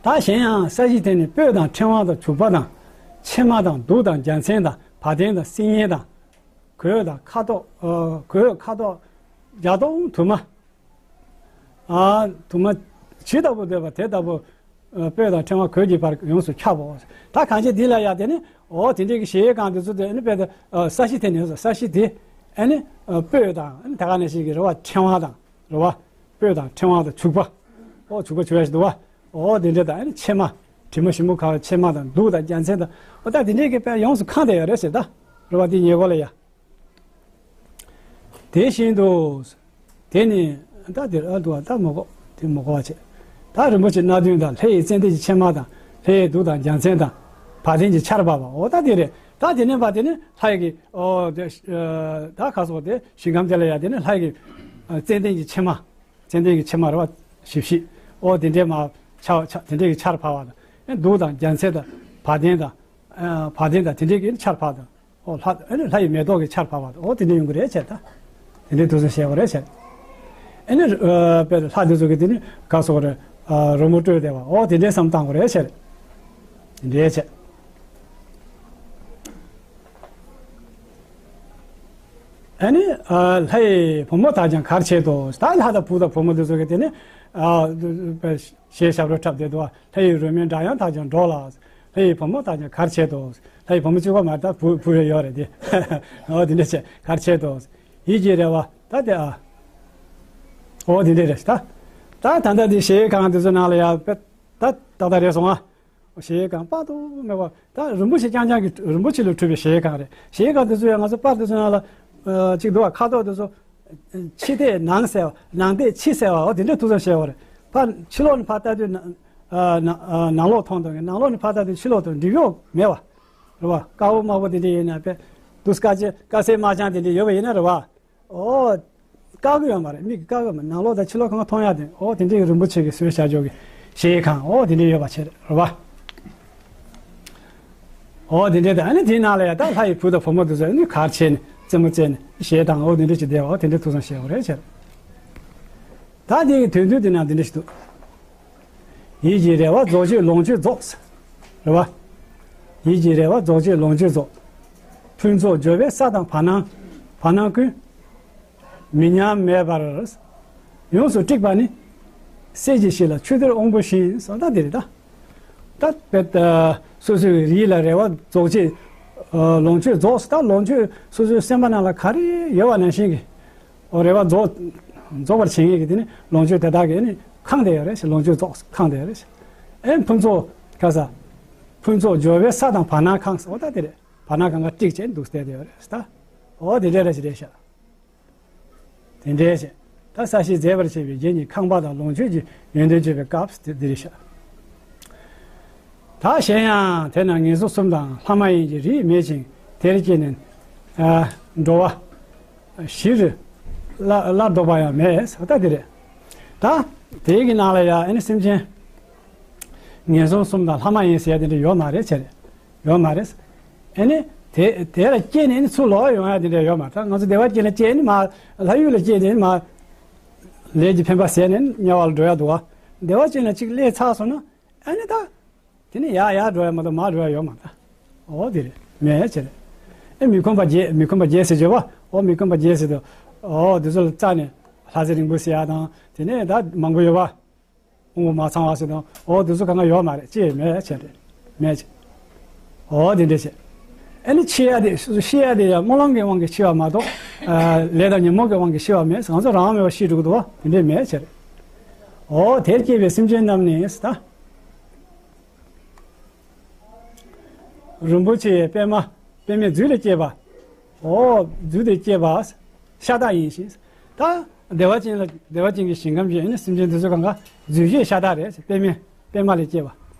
ད་གཞན་ཡང་ས་གཞི་དེ་ནི་སྤོས་དང་ཕྲེང་བ་དང་བྱུག་པ་དང་། ཕྱེ་མ་དང་གདུགས་དང་རྒྱལ་མཚན་དང་བ་དན་དང་སིལ་སྙན་དང་། གོས་དང་ཁ་དོག་ཨ་གོས་ཁ་དོག་བརྒྱ་སྟོང་དུ་མ། ཨ་དུ་མ་ཇི་ལྟ་བུ་འདོད་པ་དེ་ལྟ་བུ། ཨ་སྤོས་དང་ཕྲེང་བ་གོས་ཀྱི་བར་ཡོངས་སུ་ཁྱབ་བོ། ད་གང་ཅི་འདི་ལ་ཡ་དེ་ནི་འོ་དེ་འདྲའི་གི་གཞལ་ཡས་ཁང་དེ་ཚོ་དེ་ནི་དཔེ་དེ་ཨ་ས་གཞི་དེ་ནི་ས་གཞི་དེ་ཨ་ནི་ཨ་སྤོས་དང་ཨ་ནི་ད་ག་ནང་བཞིན་གྱི་རེད་བ་ཕྲེང་བ་དང་རེད་བ། སྤོས་དང་ཕྲེང་བ་དང་བྱུག་པ། འོ་བྱུག་པ་བྱུག་ཡ་ཞིག་འདུག་བ། འོ་དེ་འདྲ་དང་ཨ་ནི་ཕྱེ་མ། དྲི་མ་ཞིམ་པོ་ཁ་བའི་ཕྱེ་མ་དང་གདུགས་དང་རྒྱལ་མཚན་དང་། འོ་ད་དེ་འདྲའི་གི་དཔེ་ཡོངས་སུ་ཁེངས་བསྡད་ཡོད་རེད་ཟེར་ད། རེད་བ་དེ་ཉེ་འཁོར་ལ་ཡ། དེ་བཞིན་དུ། དེ་ནི་ད་དེར་ཨ་འདུག་བ་ད་མོ་གོ་དེ་མོ་གོ་བ་བྱེད། ད་རིན་པོ་ཆེ་སྣ་བདུན་དང་ལྷ་ཡི་ཙནྡན་གྱི་ཕྱེ་མ་དང་ལྷ་ཡི་གདུགས་དང་རྒྱལ་མཚན་དང་། བ་དན་གྱི་ཆར་བབས་པ་འོ་ད་དེ་རེད། ད་དེ་ནས་བ་དེ་ནི་ལྷ་ཡི་གི་འོ་དེ་ད་ག་སོགས་དེ་ཞིང་ཁམས་དེ་ལ་ཡ་དེ་ནི་ལྷ་ཡི་གི་ཙནྡན་གྱི་ཕྱེ་མ། ཙནྡན་གྱི་ཕྱེ་མ་རེད་བ། ཞིབ་ཞིབ། འོ་དེ་འདྲའི་མ་ཆ་ཆ་དེ་འདྲའི་གི་ཆར་བབས་པ་དང་། གདུགས་དང་རྒྱལ་མཚན་དང་། བ་དན་དང་། བ་དན་དང་དེ་འདྲའི་གི་ཆར་བབས་དང་། འོ་ལྷ་ཨ་ནི་ལྷ་ཡི་མེ་ཏོག་གི་ཆར་བབས་པ་དང་འོ་དེ་འདྲ་ཡོང་གི་རེད་ཟེར་ད། དེ་འདྲའི་དུས་སུ་བཤད་པ་རེད་ཟེར། ཨ་ནི་དཔེར་ལྷ་དེ་ཚོ་གི་དེ་ནི་ག་སོགས་རེད། རོལ་མོ་དཀྲོལ་བསྡད་པ་འོ་དེ་འདྲའི་བསམ་བཏང་དགོས་རེད་ཟེར། དེ་འདྲའི་ཟེར། ཨ་ནི་ལྷ་ཡི་བུ་མོ་དག་ཀྱང་གར་བྱེད་དོ། ད་ལྷ་དང་བུ་དང་བུ་མོ་དེ་ཚོ་གི་དེ་ནི་ཞལ་ཞབས་བྲོ་འཁྲབ་བསྡད་འདུག་ལྷ་ཡི་རོལ་མོའི་སྒྲ་དབྱངས་དག་ཀྱང་སྒྲོགས་ལ། ལྷ་ཡི་བུ་མོ་དག་ཀྱང་གར་བྱེད་དོ། ལྷ་ཡི་བུ་མོ་གཅིག་པ་མ་རེད་ད་བུ་བུ་རེ་ཡོད་རེད་དེ། འོ་དེ་འདྲ་བྱས་གར་བྱེད་དོ། ཡིད་ཀྱི་རེ་བ་ད་དེ་ཨ། འོ་དེ་འདྲ་རེད་ད། ད་ད་ལྟ་དེ་གཞལ་ཡས་ཁང་དེ་ཚོ་ནང་ལ་ཡ་ད་ཏག་ཏག་རེད་སོང་ཨ། གཞལ་ཡས་ཁང་དཔག་ཏུ་མེད་པ་ད་རིན་པོ་ཆེ་རྐྱང་རྐྱང་གི་རིན་པོ་ཆེ་ལས་གྲུབ་པའི་གཞལ་ཡས་ཁང་རེད། གཞལ་ཡས་ཁང་དེ་ཚོ་ཡང་ང་ཚོ་པར་དེ་ཚོ་ནང་ལ་ཨ་གཅིག་འདུག་བ། ཁ་དོག་དེ་ཚོ་ཕྱི་བལྟས་ནང་གསལ་བ། ནང་བལྟས་ཕྱི་གསལ་བ། འོ་དེ་འདྲ་ཐུགས་བསམ་བཞེས་པ་རེད། ཕར་ཕྱི་ལོགས་ནས་ཕར་ལྟ་དུས་ནང་ཨ་ནང་ཨ་ནང་ལོགས་མཐོང་དང་ནང་ལོགས་ནས་ཕར་ལྟ་དུས་ཕྱི་ལོགས་མཐོང་འགྲིག་ཡོད་མེད་བ། རེད་བ། དཀར་པོ་དམར་པོ་དེ་འདྲ་ཡིན་ན་དཔེ་དུས་དཀར་ཆེ་དཀར་སེར་དམར་ལྗང་དེ་འདྲ་ཡོད་པ་ཡིན་ན་རེད་བ། ཨོ། བཀག་གི་ཡོད་མ་རེད། མིག་གིས་བཀག་གི་ཡོད་མ་རེད། ནང་ལོགས་དང་ཕྱི་ལོགས་གང་ག་མཐོང་ཡག་དེ། ཨོ་དེ་འདྲའི་རིན་པོ་ཆེ་གིས་བཟོས་བཞག་ཆོག་གི་གཞལ་ཡས་ཁང་། ཨོ་དེ་འདྲའི་ཡོད་པ་བྱས་རེད་བ། ཨོ་དེ་འདྲའི་དང་ཨ་ནི་དེའི་ནང་ལ་ཡ་ད་ལྷ་ཡི་བུ་དང་བུ་མོ་དེ་ཚོ་ཨ་ནི་གར་བྱས་ནས་རྩེད་མོ་རྩེས་ནས་གཞས་དང་ཨོ་དེ་འདྲ་ཅིག་བསྡད་པ། ཨོ་དེ་འདྲའི་ཐུགས་བསམ་བཞེས་དགོས་རེད་བྱས་རེད། ད་དེའི་གི་དོན་བསྡུས་དེ་ནང་འདི་འདྲ་ཞིག་འདུག་ཡིད་ཀྱི་རེ་བ་རྫོགས་བྱེད་ལོངས་སྤྱོད་རྫོགས། རེད་བ། ཡིད་ཀྱི་རེ་བ་རྫོགས་བྱེད་ལོངས་སྤྱོད་རྫོགས། ཕུན་ཚོགས་འབྱོར་པའི་ས་དང་བར་སྣང་། བར་སྣང་ཀུན། མི་མཉམ་མེད་པར། ཡོངས་སུ་དཀྲིགས་པ་ནི། གསེར་གྱི་ཞིང་ལ་ཆུ་གཏེར་དབང་པོ་བཞིན། སོ་ད་འདི་རེད་ད། ད་དཔེ་ད་སོ་སོའི་རིགས་ལ་རེ་བ་རྫོགས་བྱེད། ལོངས་སྤྱོད་རྫོགས། ད་ལོངས་སྤྱོད་སོ་སོའི་སེམས་པ་ནང་ལ་ག་རེ་ཡོད་པ་ནང་བཞིན་གྱི། འོ་རེ་བ་རྫོགས། རྫོགས་པར་བྱེད་མཁན་གྱི་དེ་ནི་ལོངས་སྤྱོད་དེ་དག་གིས་ནི་ཁེངས་བསྡད་ཡོད་རེད་ཟེར། ལོངས་སྤྱོད་རྫོགས་ཁེངས་བསྡད་ཡོད་རེད་ཟེར། ཨེ་ཕུན་ཚོགས་ག་ས། ཕུན་ཚོགས་འབྱོར་པའི་ས་དང་བར་སྣང་ཁེངས་ཟེར། འོ་ད་དེ་རེད། བར་སྣང་གང་ག་དཀྲིགས་བྱས་འདུག་བསྡད་ཡོད་རེད་ཟེར་ད། འོ་དེ་འདྲ་རེད་ཟེར་རེད་ཤག་དེ་འདྲའི་ཞེས། ད་ས་གཞི་མཛེས་པར་བྱེད་པའི་རྒྱན་གྱི་ཁང་པ་དང་ལོངས་སྤྱོད་ཀྱི་ཡོན་ཏན་བརྗོད་པའི་སྐབས་དེ་འདིར་བཤད། ད་གཞན་ཡང་དེ་ན་ངན་སོང་གསུམ་དང་ལྷ་མ་ཡིན་གྱི་རིས་མེད་ཅིང་དེར་སྐྱེས་ནས་ཨ་འགྲོ་བ་བཞིར་སླར་སླར་ལྡོག་པ་ཡང་མེད་ཟེར་བ་ད་འདི་རེད། ད་དེའི་གི་ནང་ལ་ཡང་ཨ་ནི་སེམས་ཅན་ངན་སོང་གསུམ་དང་ལྷ་མ་ཡིན་ཟེར་ཡ་དེ་འདྲ་ཡོད་མ་རེད་ཟེར། ཡོད་མ་རེད། ཨེ་ནི། དེ་དེ་ལ་སྐྱེས་ནས་ཨེ་ནི་ཚུར་ལོག་ཡོང་ཡ་དེ་འདྲ་ཡོད་མ་རེད། ད་ང་ཚོ་བདེ་བ་ཅན་ལ་སྐྱེས་ནས་མ། ལྷ་ཡུལ་ལ་སྐྱེས་ནས་མ། ལས་ཀྱི་འཕེན་པ་ཟད་ནས་དམྱལ་བ་ལ་འགྲོ་ཡ་འདུག་བ། བདེ་བ་ཅན་ལ་གཅིག་སླེབས་ཚར་སོང་ན། ཨེ་ནི་ད། དེ་ནི་ཡར་ཡར་འགྲོ་ཡ་མ་གཏོགས་མར་འགྲོ་ཡ་ཡོད་མ་རེད། འོ་དེ་རེད། མེད་ཟེར། ཨེ་མི་ཁོམ་པ་བརྒྱད། མི་ཁོམ་པ་བརྒྱད་ཟེར་བརྗོད་པ། འོ་མི་ཁོམ་པ་བརྒྱད་ཟེར་དུས། འོ་དེ་ཚོ་ལ་རྩ་ནས། ལྷ་རྫས་རིང་པོ་ཟེར་ཡ་དང་དེ་ནས་ད་མང་པོ་ཡོད་པ། དབང་པོ་མ་ཚང་བ་ཟེར་དང་འོ་དེ་ཚོ་གང་ག་ཡོད་མ་རེད། ཅི་ཡང་མེད་བྱས་རེད། མེད་བྱས། འོ་དེ་འདྲ་བྱས། ཨ་ནི་འཆི་ཡ་དེ་སུ་ཤི་ཡ་དེ་ཡང་སྨོན་ལམ་གྱི་དབང་གིས་ཤི་བ་མ་གཏོགས། ལས་དང་ཉོན་མོངས་ཀྱི་དབང་གིས་ཤི་བ་མེད། ང་ཚོ་རང་མེད་པ་ཤི་འགྲོ་གི་འདུག་བ། དེ་འདྲ་མེད་བྱས་རེད། འོ་དེར་སྐྱེས་པའི་སེམས་ཅན་རྣམས་ནི་ད། རིན་པོ་ཆེའི་པད་མ། པདྨའི་རྫུས་ལས་སྐྱེས་པ། འོ་རྫུས་ལས་སྐྱེས་པ། ཤ་སྟག་ཡིན་ཞིང་། ད་བདེ་བ་ཅན་ལ་བདེ་བ་ཅན་གྱི་ཞིང་ཁམས་ཀྱི་ཨ་ནི་སེམས་ཅན་དེ་ཚོ་གང་ག་རྫུས་སྐྱེས་ཤ་སྟག་རེད། པདྨའི་པདྨ་ལས་སྐྱེས་པ།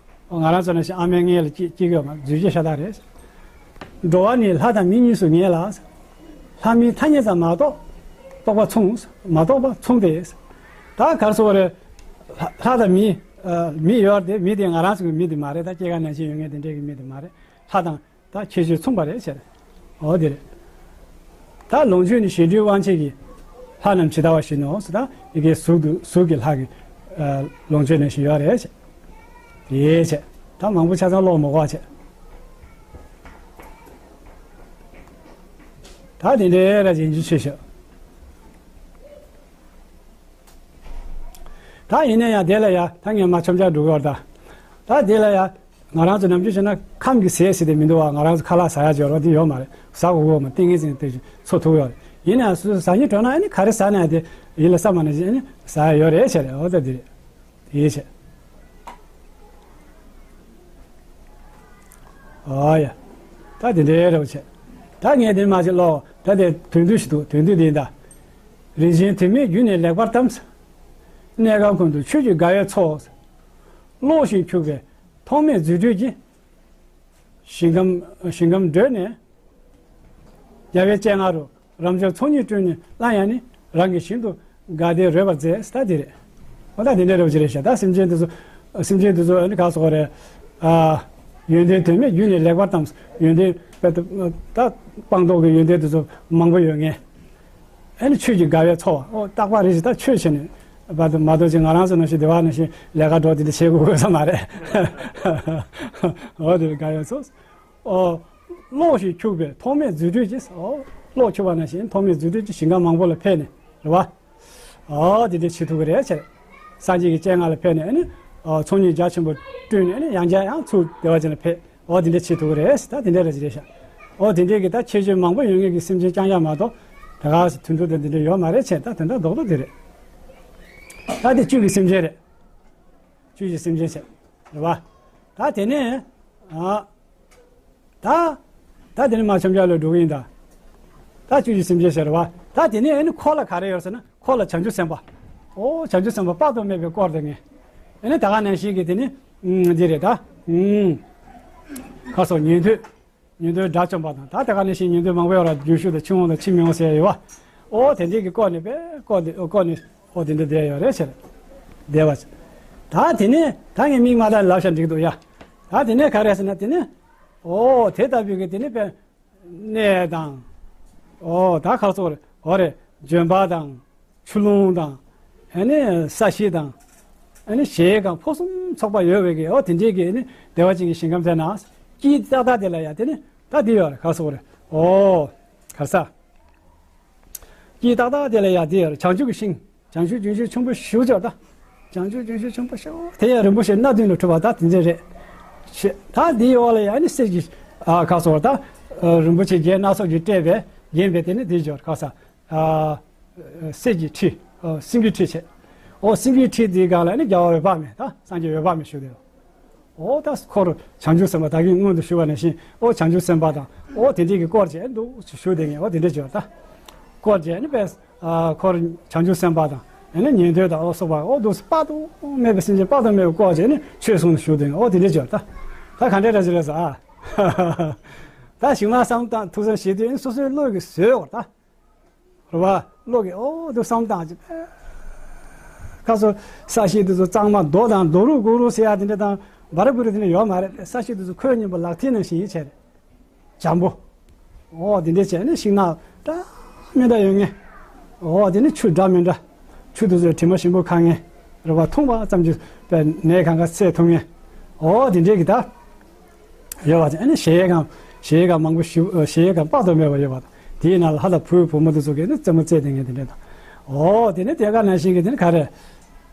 འོ་ང་རང་ཚོ་ནང་བཞིན་ཨ་མའི་མངལ་ལ་སྐྱེ་སྐྱེ་གི་ཡོད་མ་རེད། རྫུས་སྐྱེས་ཤ་སྟག་རེད། འགྲོ་བ་ནི་ལྷ་དང་མི་གཉིས་སུ་ངེས་ལ། ལྷ་མིའི་ཐ་སྙད་ཙམ་མ་གཏོགས་རྟོག་པ་མཚུངས། མ་རྟོགས་པ་མཚུངས་ཏེ། ད་ག་རེ་ཟེར་དགོས་རེད། ལྷ་ལྷ་དང་མི། ཨ་མི་ཡོད་རེད་དེ་མི་དེ་ང་རང་ཚོ་གི་མི་དེ་མ་རེད། ད་སྐྱེ་རྒ་ན་འཆི་ཡོད་མཁན་དེ་འདྲས་ཀྱི་མི་དེ་མ་རེད། ལྷ་དང་ད་ཁྱད་ཆོས་མཚུངས་པ་རེད་ཟེར། འོ་དེ་རེད། ད་ལོངས་སྤྱོད་ནི་གཞན་འདུལ་དབང་བྱེད་ཀྱི། ལྷ་རྣམས་ཇི་ལྟ་བ་བཞིན་ནོ་ཟེར། ད་ཡི་གེ་གཟུགས་དུ་གཟུགས་ཀྱི་ལྷ་གི། ཨ་ལོངས་སྤྱོད་ནང་བཞིན་ཡོད་རེད་ཟེར། དེ་བྱས། ད་མང་པོ་ཆ་ཚང་ཀློག་མི་དགོས་བྱས། ད་དེ་འདྲའི་ར་ཡིན་རྒྱུ་ཆེ་ཤོས། ད་ཡིན་ན་ཡང་དེ་ལ་ཡ་ད་ངས་མ་འཆམ་འཆམ་འགྲོ་གི་ཡོད་རེད་ད། ད་དེ་ལ་ཡ་ང་རང་ཚོ་ནམ་རྒྱུན་བྱས་ན་ཁམས་ཀྱི་ཟས་ཟེར་དེ་མི་འདུག་བ། ང་རང་ཚོ་ཁ་ལག་ཟ་ཡ་སྦྱོར་བ་དེ་ཡོད་མ་རེད། ཟ་དགོས་དགོས་མ་ཏིང་ངེ་འཛིན་དེ་འཚོ་ཐུབ་ཡོད་རེད། ཡིན་ན་ཡང་སོ་སོ་ཟ་སྙིང་བྲོ་ན་ཨ་ནི་ག་རེ་ཟ་ན་ཡང་དེ་ཡིད་ལ་བསམ་པ་ནང་བཞིན་ཨ་ནི་ཟ་ཡ་ཡོད་རེད་བྱས་རེད། འོ་ད་དེ་རེད། དེ་བྱས། ཨོ་ཡ། ད་དེ་འདྲའི་རེད་བྱས། ད་ངས་དེ་མ་བྱེད་ཀློག་ད་དེ་དོན་བསྡུས་ཤིག་འདུག་དོན་བསྡུས་དེ་ཡིན་ད། རིན་ཆེན་དོན་མེད་རྒྱུ་ནི་ལེགས་པར་གཏམས། གནས་སྐབས་ཀུན་ཏུ་ཆོས་ཀྱི་དགའ་བའི་ཚོགས། གློག་བཞིན་འཁྱུག་པའི་ཐོགས་མེད་རྫུ་འཕྲུལ་གྱིས། ཞིང་ཁམས་ཞིང་ཁམས་བགྲོད་ནས། རྒྱལ་བའི་སྤྱན་སྔ་རུ། རབ་འབྱམས་ཚོགས་གཉིས་བསྐྲུན་ནས་སླར་ཡང་ནི་རང་གི་ཞིང་དུ་དགའ་བདེ་རོལ་པར་མཛད། ད་འདི་རེད། འོ་ད་འདི་འདྲ་རེད་བ་ཅི་རེད་ཤག་ད་སེམས་ཅན་དེ་ཚོ་སེམས་ཅན་དེ་ཚོ་ཨ་ནི་ག་སོགས་རེད། ཨ་ཡོན་ཏན་དོན་མེད་རྒྱུ་ནི་ལེགས་པར་གཏམས། ཡོན་ཏན་དཔེ་ད་སྤངས་རྟོགས་ཀྱི་ཡོན་ཏན་དེ་ཚོ་མང་པོ་ཡོད་ངེས། ཨ་ནི་ཆོས་ཀྱི་དགའ་བའི་ཚོགས། འོ་རྟག་པར་རེ་ཞིག་ད་ཆོས་བྱས་ནས་བར་དུ་མ་གཏོགས་ཅིག་ང་རང་ཚོ་ནང་བཞིན་སྡེ་བ་ནང་བཞིན་ལས་ཀ་འགྲོ་དེ་འདྲ་བྱེད་དགོས་དགོས་ས་མ་རེད། འོ་དེ་དགའ་བའི་ཚོགས། ཨོ། གློག་བཞིན་འཁྱུག་པའི་ཐོགས་མེད་རྫུ་འཕྲུལ་གྱིས། ཨོ། གློག་འཁྱུག་པ་ནང་བཞིན་ཐོགས་མེད་རྫུ་འཕྲུལ་གྱིས་ཞིང་ཁམས་མང་པོ་ལ་ཕེབས་ནས་རེད་བ། ཨོ་དེ་འདྲ་བྱེད་ཐུབ་ཀྱི་རེད་ཟེར། སངས་རྒྱས་ཀྱི་སྤྱན་སྔ་ལ་ཕེབས་ནས་ཨ་ནི། ཨོ་ཚོགས་གཉིས་རྒྱ་ཆེན་པོ་བསྐྲུན་ནས་ཨ་ནི་ཡང་བསྐྱར་ཡང་ཚུར་བདེ་བ་ཅན་ལ་ཕེབས། ཨོ་དེ་འདྲ་བྱེད་ཐུབ་ཀྱི་རེད་ཟེར། ད་དེ་འདྲ་རེད་ཟེར་རེད་ཤག་ཨོ་དེ་འདྲའི་གི་ད་ཁྱད་ཆོས་མང་པོ་ཡོད་མཁན་གྱི་སེམས་ཅན་རྐྱང་རྐྱང་མ་གཏོགས་ད་ག་སེ་དུད་འགྲོ་དང་དེ་འདྲ་ཡོད་མ་རེད་ཟེར། ད་དེ་འདྲ་རྡོག་རྡོག་དེ་རེད། ད་དེ་བཅུད་ཀྱི་སེམས་ཅན་རེད། བཅུད་ཀྱི་སེམས་ཅན་ཟེར། རེད་བ། ད་དེ་ནས། ཨ། ད། ད་དེ་ནས་མ་འཆམ་འཆམ་ལ་འགྲོ་གི་ཡིན་ད། ད་བཅུད་ཀྱི་སེམས་ཅན་ཟེར་བ། ད་དེ་ནས་ཨ་ནི་འཁོར་ལ་ག་རེ་ཡོད་ཟེར་ན་འཁོར་ལ་བྱང་ཆུབ་སེམས་དཔའ། ཨོ་བྱང་ཆུབ་སེམས་དཔའ་དཔག་ཏུ་མེད་པའི་སྐོར་དེ་ངས། ཨ་ནི་ད་ག་ནང་བཞིན་གྱི་དེ་ནི། ཨུམ་འདི་རེད་ད། ཨུམ། ཁ་སོགས་ཉན་ཐོས། ཉན་ཐོས་དགྲ་བཅོམ་པ་དང་ད་དེ་ག་ནང་བཞིན་ཉན་ཐོས་མང་པོ་ཡོད་ར། རྒྱུན་ཞུགས་དང་ཕྱིར་འོང་དང་ཕྱིར་མི་འོང་ཟེར་ཡོད་བ། ཨོ་དེ་འདྲས་ཀྱི་སྐོར་ནས་པས་སྐོར་འདི་སྐོར་ནས་ཨོ་དེ་འདྲས་བསྡད་ཡོད་རེད་ཟེར། བསྡད་པ། ད་དེ་ནས་ད་ངས་མིག་མ་བལྟས་ལབ་བཞག་འགྲིག་འདུག་ཡ། ད་དེ་ནས་ག་རེ་ཟེར་ན་དེ་ནས། ཨོ་དེ་ལྟ་བུའི་གི་དེ་ནས་པས། གནས་དང་། ཨོ་ད་ཁ་སོགས་རེད། འོ་རེད། ལྗོན་པ་དང་། ཆུ་ཀླུང་དང་། ཨ་ནི་ས་གཞི་དང་། ཨ་ནི་གཞལ་ཡས་ཁང་ཕུན་སུམ་ཚོགས་པ་ཡོད་པའི་གི་ཨོ་དེ་འདྲའི་གི་ཨ་ནི་བདེ་བ་ཅན་གྱི་ཞིང་ཁམས་དེ་ན། དཀྱིལ་ཏག་ཏག་དེ་ལ་ཡ་དེ་ནི་ད་འདི་ཡོད་རེད། ཁ་སོགས་རེད། ཨོ། ག་ས། དཀྱིལ་ཏག་ཏག་དེ་ལ་ཡ་འདི་ཡོད་རེད། བྱང་ཆུབ་ཀྱི་ཤིང་། བྱང་ཆུབ་ལྗོན་ཤིང་ཆེན་པོ་བཞི་བྱོས་ད། བྱང་ཆུབ་ལྗོན་ཤིང་ཆེན་པོ་བཞི་དེ་ཡང་རིན་པོ་ཆེ་སྣ་བདུན་ལ་གྲུབ་པ་ད་དེ་འདྲ་རེད། ཆེ་ད་འདིའི་འོག་ལ་ཡང་ནི་གསེར་གྱི། ཨ་ཁ་སོགས་ད། རིན་པོ་ཆེ་བརྒྱད་སྣ་ཚོགས་ཀྱིས་སྤྲས་པས་བརྒྱན་པའི་དེ་ནི་འདི་སྦྱོར་ཁ་ས། ཨ་གསེར་གྱི་ཁྲི། ཨ་སེང་གེའི་ཁྲི་བྱས། ཨོ་སེང་གེའི་ཁྲི་འདིའི་སྒང་ལ་ནི་རྒྱལ་བ་འོད་དཔག་མེད་ད་སངས་རྒྱས་འོད་དཔག་མེད་བཞུགས་དེ། ཨོ་ད་འཁོར་བྱང་ཆུབ་སེམས་དཔའ་ད་གིན་སྔོན་དུ་ཞུས་པ་ནང་བཞིན་ཨོ་བྱང་ཆུབ་སེམས་དཔའ་དང་ཨོ་དེ་འདྲས་ཀྱི་སྐོར་བྱས་འདུག་ཞུ་བསྡད་མཁན་ཨོ་དེ་འདྲས་བྱས་ད། སྐོར་བྱས་ནི་པས་ཨ་འཁོར་བྱང་ཆུབ་སེམས་དཔའ་དང་ཨ་ནི་ཉན་ཐོས་དང་ཨོ་སོགས་པ་ཨོ་འདུག་དཔག་ཏུ་མེད་པའི་སེམས་ཅན་དཔག་ཏུ་མེད་པའི་སྐོར་བྱས་ནི་ཆོས་གསུང་དུ་ཞུ་བསྡད་མཁན་ཨོ་དེ་འདྲས་བྱས་ད། ད་ག་འདྲས་འདྲ་ཞིག་རེད་ཟེར་ཨ། ད་ཞིག་མ་བསམ་བཏང་ཐུགས་བསམ་བཞེས་དུས་ནི་སོ་སོའི་བློ་གི་བཟོས་བར་ད། རེད་བ། བློ་གི་ཨོ་འདུག་བསམ་བཏང་ཅིག་ཁ་སོ་ས་གཞི་འདི་ཚོ་གཙང་མ་རྡོ་དང་རྡོ་རུག་གུ་རུ་ཟེར་ཡ་དེ་འདྲ་དང་འབར་བུ་རུ་དེ་འདྲ་ཡོད་མ་རེད། ས་གཞི་འདི་ཚོ་ཁོད་སྙོམས་པོ་ལག་མཐིལ་ནང་བཞིན་ཡིད་ཆེས་རེད། འཇམ་པོ། ཨོ་དེ་འདྲ་བྱས་ནས་ཤིང་ནགས་འདྲ་མི་འདྲ་ཡོད་ངེས། ཨོ་དེ་ནི་ཆུ་འདྲ་མི་འདྲ། ཆུ་དེ་ཚོའི་དྲི་མ་ཞིམ་པོ་ཁ་ངེས། རེད་བ། འཐུང་བ་ཙམ་གྱིས་པའི་ནད་གང་ག་སེལ་ཐུབ་ངེས། ཨོ་དེ་འདྲས་ཀྱི་ད། ཡོད་པ་དང་ཨ་ནི་གཞལ་ཡས་ཁང་། གཞལ་ཡས་ཁང་མང་པོ་ཞིག་གཞལ་ཡས་ཁང་དཔག་ཏུ་མེད་པ་ཡོད་པ་དང་དེའི་ནང་ལ་ལྷ་དང་བུ་བུ་མོ་དེ་ཚོ་གིས་ནི་རྩེད་མོ་རྩེ་བསྡད་མཁན་དེ་འདྲ་དང་ ཨོ་དེ་ནི་དེ་ག་ནང་བཞིན་གྱི་དེ་ནི་ག་རེ།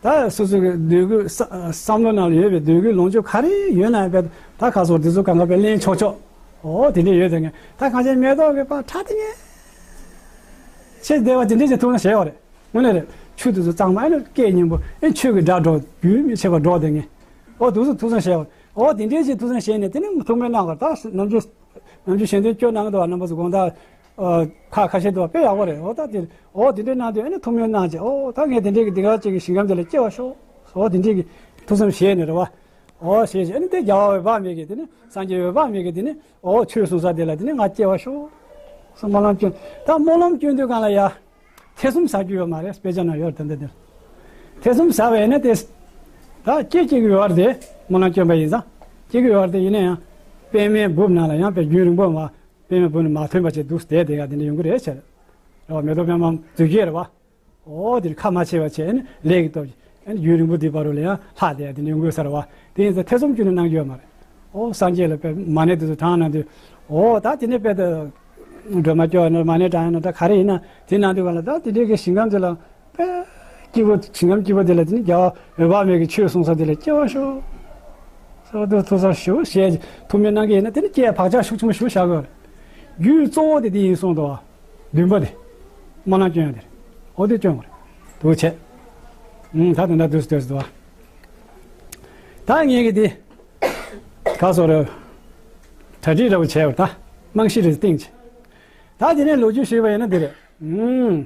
ད་སོ་སོ་གི་འདོད་དགུ་བསམ་བློ་ནང་ལ་ཡོད་པའི་འདོད་དགུ་ལོངས་སྤྱོད་ག་རེ་ཡོད་ན་ཡང་དཔེ་ད་ཁ་སོགས་དེ་ཚོ་གང་ག་དཔེ་ལེན་ཆོག་ཆོག་ཨོ་དེ་འདྲས་ཡོད་དེ་ངས་ད་གང་ཅན་མེ་ཏོག་གི་པ་ཁྲ་དེ་ངས་ཆེ་བདེ་བ་དེ་འདྲས་ཀྱི་ཐུགས་སྣང་བྱས་ཡོད་རེད། དངོས་གནས་རེད། ཆུ་དེ་ཚོ་གཙང་མ་ཨེ་ནི་སྐད་སྙན་པོ་ཨེ་ཆོས་ཀྱི་སྒྲ་སྒྲོག་རྒྱུན་མི་ཆད་པར་སྒྲོག་དེ་ངས་ཨོ་དེ་ཚོ་ཐུགས་སྣང་བྱས་ཡོད་རེད། ཨོ་དེ་འདྲས་ཀྱི་ཐུགས་སྣང་བྱས་ནས་དེ་ནི་ཐུགས་སྨོན་གནང་བར་ད་ནམ་རྒྱུན་ནམ་རྒྱུན་གཞན་དོན་སྐྱོན་གནང་གི་འདུག་བ། རྣམ་པ་ཚོ་དགོངས་དག་ཁ་ཁ་ཤས་འདུག་བ། དཔེ་ཡག་པོ་རེད། འོ་ད་དེ་འོ་དེ་འདྲའི་གནང་དུས་ཨ་ནི་ཐུགས་སྨོན་གནང་བྱས། ཨོ་ད་ངས་དེ་འདྲའི་གི་དེ་ག་ཅིག་གི་ཞིང་ཁམས་དེ་ལ་སྐྱེ་བར་ཤོག་འོ་དེ་འདྲའི་གི་ཐུགས་བསམ་བཞེས་ནས་རེད་བ། ཨོ་ཞེས་བྱས་ཨ་ནི་དེ་རྒྱལ་བ་འོད་དཔག་མེད་ཀྱི་དེ་ནི་སངས་རྒྱས་འོད་དཔག་མེད་ཀྱི་དེ་ནི་ཨོ་ཆོས་གསུང་ས་དེ་ལ་དེ་ནི་ང་སྐྱེ་བར་ཤོག་སྨོན་ལམ་སྐྱོན། ད་སྨོན་ལམ་སྐྱོན་དུས་གང་ལ་ཡ། ཐེ་ཚོམ་ཟ་རྒྱུ་ཡོད་མ་རེད། དཔེ་ཆ་ན་ཡོད་རེད། ད་འདི་འདིར་ཐེ་ཚོམ་ཟ་བས་ན་དེ་ད་སྐྱེ་སྐྱེ་གི་ཡོད་རེད་དེ། སྨོན་ལམ་སྐྱོན་པ་ཡིན་ཙང་སྐྱེ་གི་ཡོད་རེད་དེ། ཡིན་ན་ཡང་པདྨའི་སྦུབས་ནང་ལ་ཡང་པའི་རྒྱུན་རིང་པོ་མ་པདྨའི་སྦུབས་ནས་མ་ཐོན་པ་བྱས་འདུག་བསྡད་དེ་ག་དེ་འདྲ་ཡོང་གི་རེད་ཟེར། རེད་བ། མེ་ཏོག་པདྨ་མཛོད་ཀྱི་རེད་བ། ཨོ་དེར་ཁ་མ་ཕྱེ་བ་བྱས་ནས་ལས་ཀྱི་སྟོབས་ཀྱིས་རྒྱུན་རིང་པོ་འདི་བར་དུ་ལ་ཡང་ལྷག་བསྡད་དེ་འདྲ་ཡོང་གི་ཡོད་ས་རེད་བ། དེ་ཡིན་ཙང་ཐེ་ཚོམ་ཁྱོན་ནས་གནང་རྒྱུ་ཡོད་མ་རེད། ཨོ་སངས་རྒྱས་ལ་དཔེ་མ་ཎི་དེ་ཚོ་བགྲངས་གནང་དུས། ཨོ་ད་དེ་ནས་དཔེ་ད་སྒྲོལ་མ་སྐྱོར་ཡིན་ན་མ་ཎི་བགྲངས་ཡིན་ན་ད་ག་རེ་ཡིན་ན་དེ་གནང་དུས་ག་ལ་ད་དེ་འདྲའི་གི་ཞིང་ཁམས་དེ་ལ་དཔེ་སྐྱིད་པོ་ཞིང་ཁམས་སྐྱིད་པོ་དེ་ལ་དེ་ནས་རྒྱལ་བ་འོད་དཔག་མེད་ཀྱི་ཆོས་གསུང་ས་དེ་ལ་སྐྱེ་བར་ཤོག་སོགས་དུ་ཐུགས་བསམ་ཞུ་ཞེས་ཐུགས་སྨོན་གནང་གི་ཡིན་ན་དེ་ནི་སྐྱེ་བ་བག་ཆགས་ཤུགས་ཆེན་པོ་ཞུ་བཞག་དགོས་རེད། རྒྱུའི་གཙོ་བོ་དེ་དེ་ཡིན་གསུངས་འདུག་བ། བདུན་པ་དེ། སྨོན་ལམ་སྐྱོན་ཡ་དེ་རེད། ཨོ་དེ་སྐྱོན་དགོས་རེད། འདུག་བྱས། ཨུམ་ད་དུང་ད་དུས་སུ་དུས་སུ་འདུག་བ། ད་ངེད་ཀྱི་དེ། ག་སོ་རེད། གྲ་སྒྲིག་འདྲ་པོ་བྱས་པ་ད། རྨང་གཞི་རེ་བཏིང་བྱས། ད་དེ་ནས་ལོ་རྒྱུས་ཞུས་པ་ཡིན་ན་འདི་རེད། ཨུམ།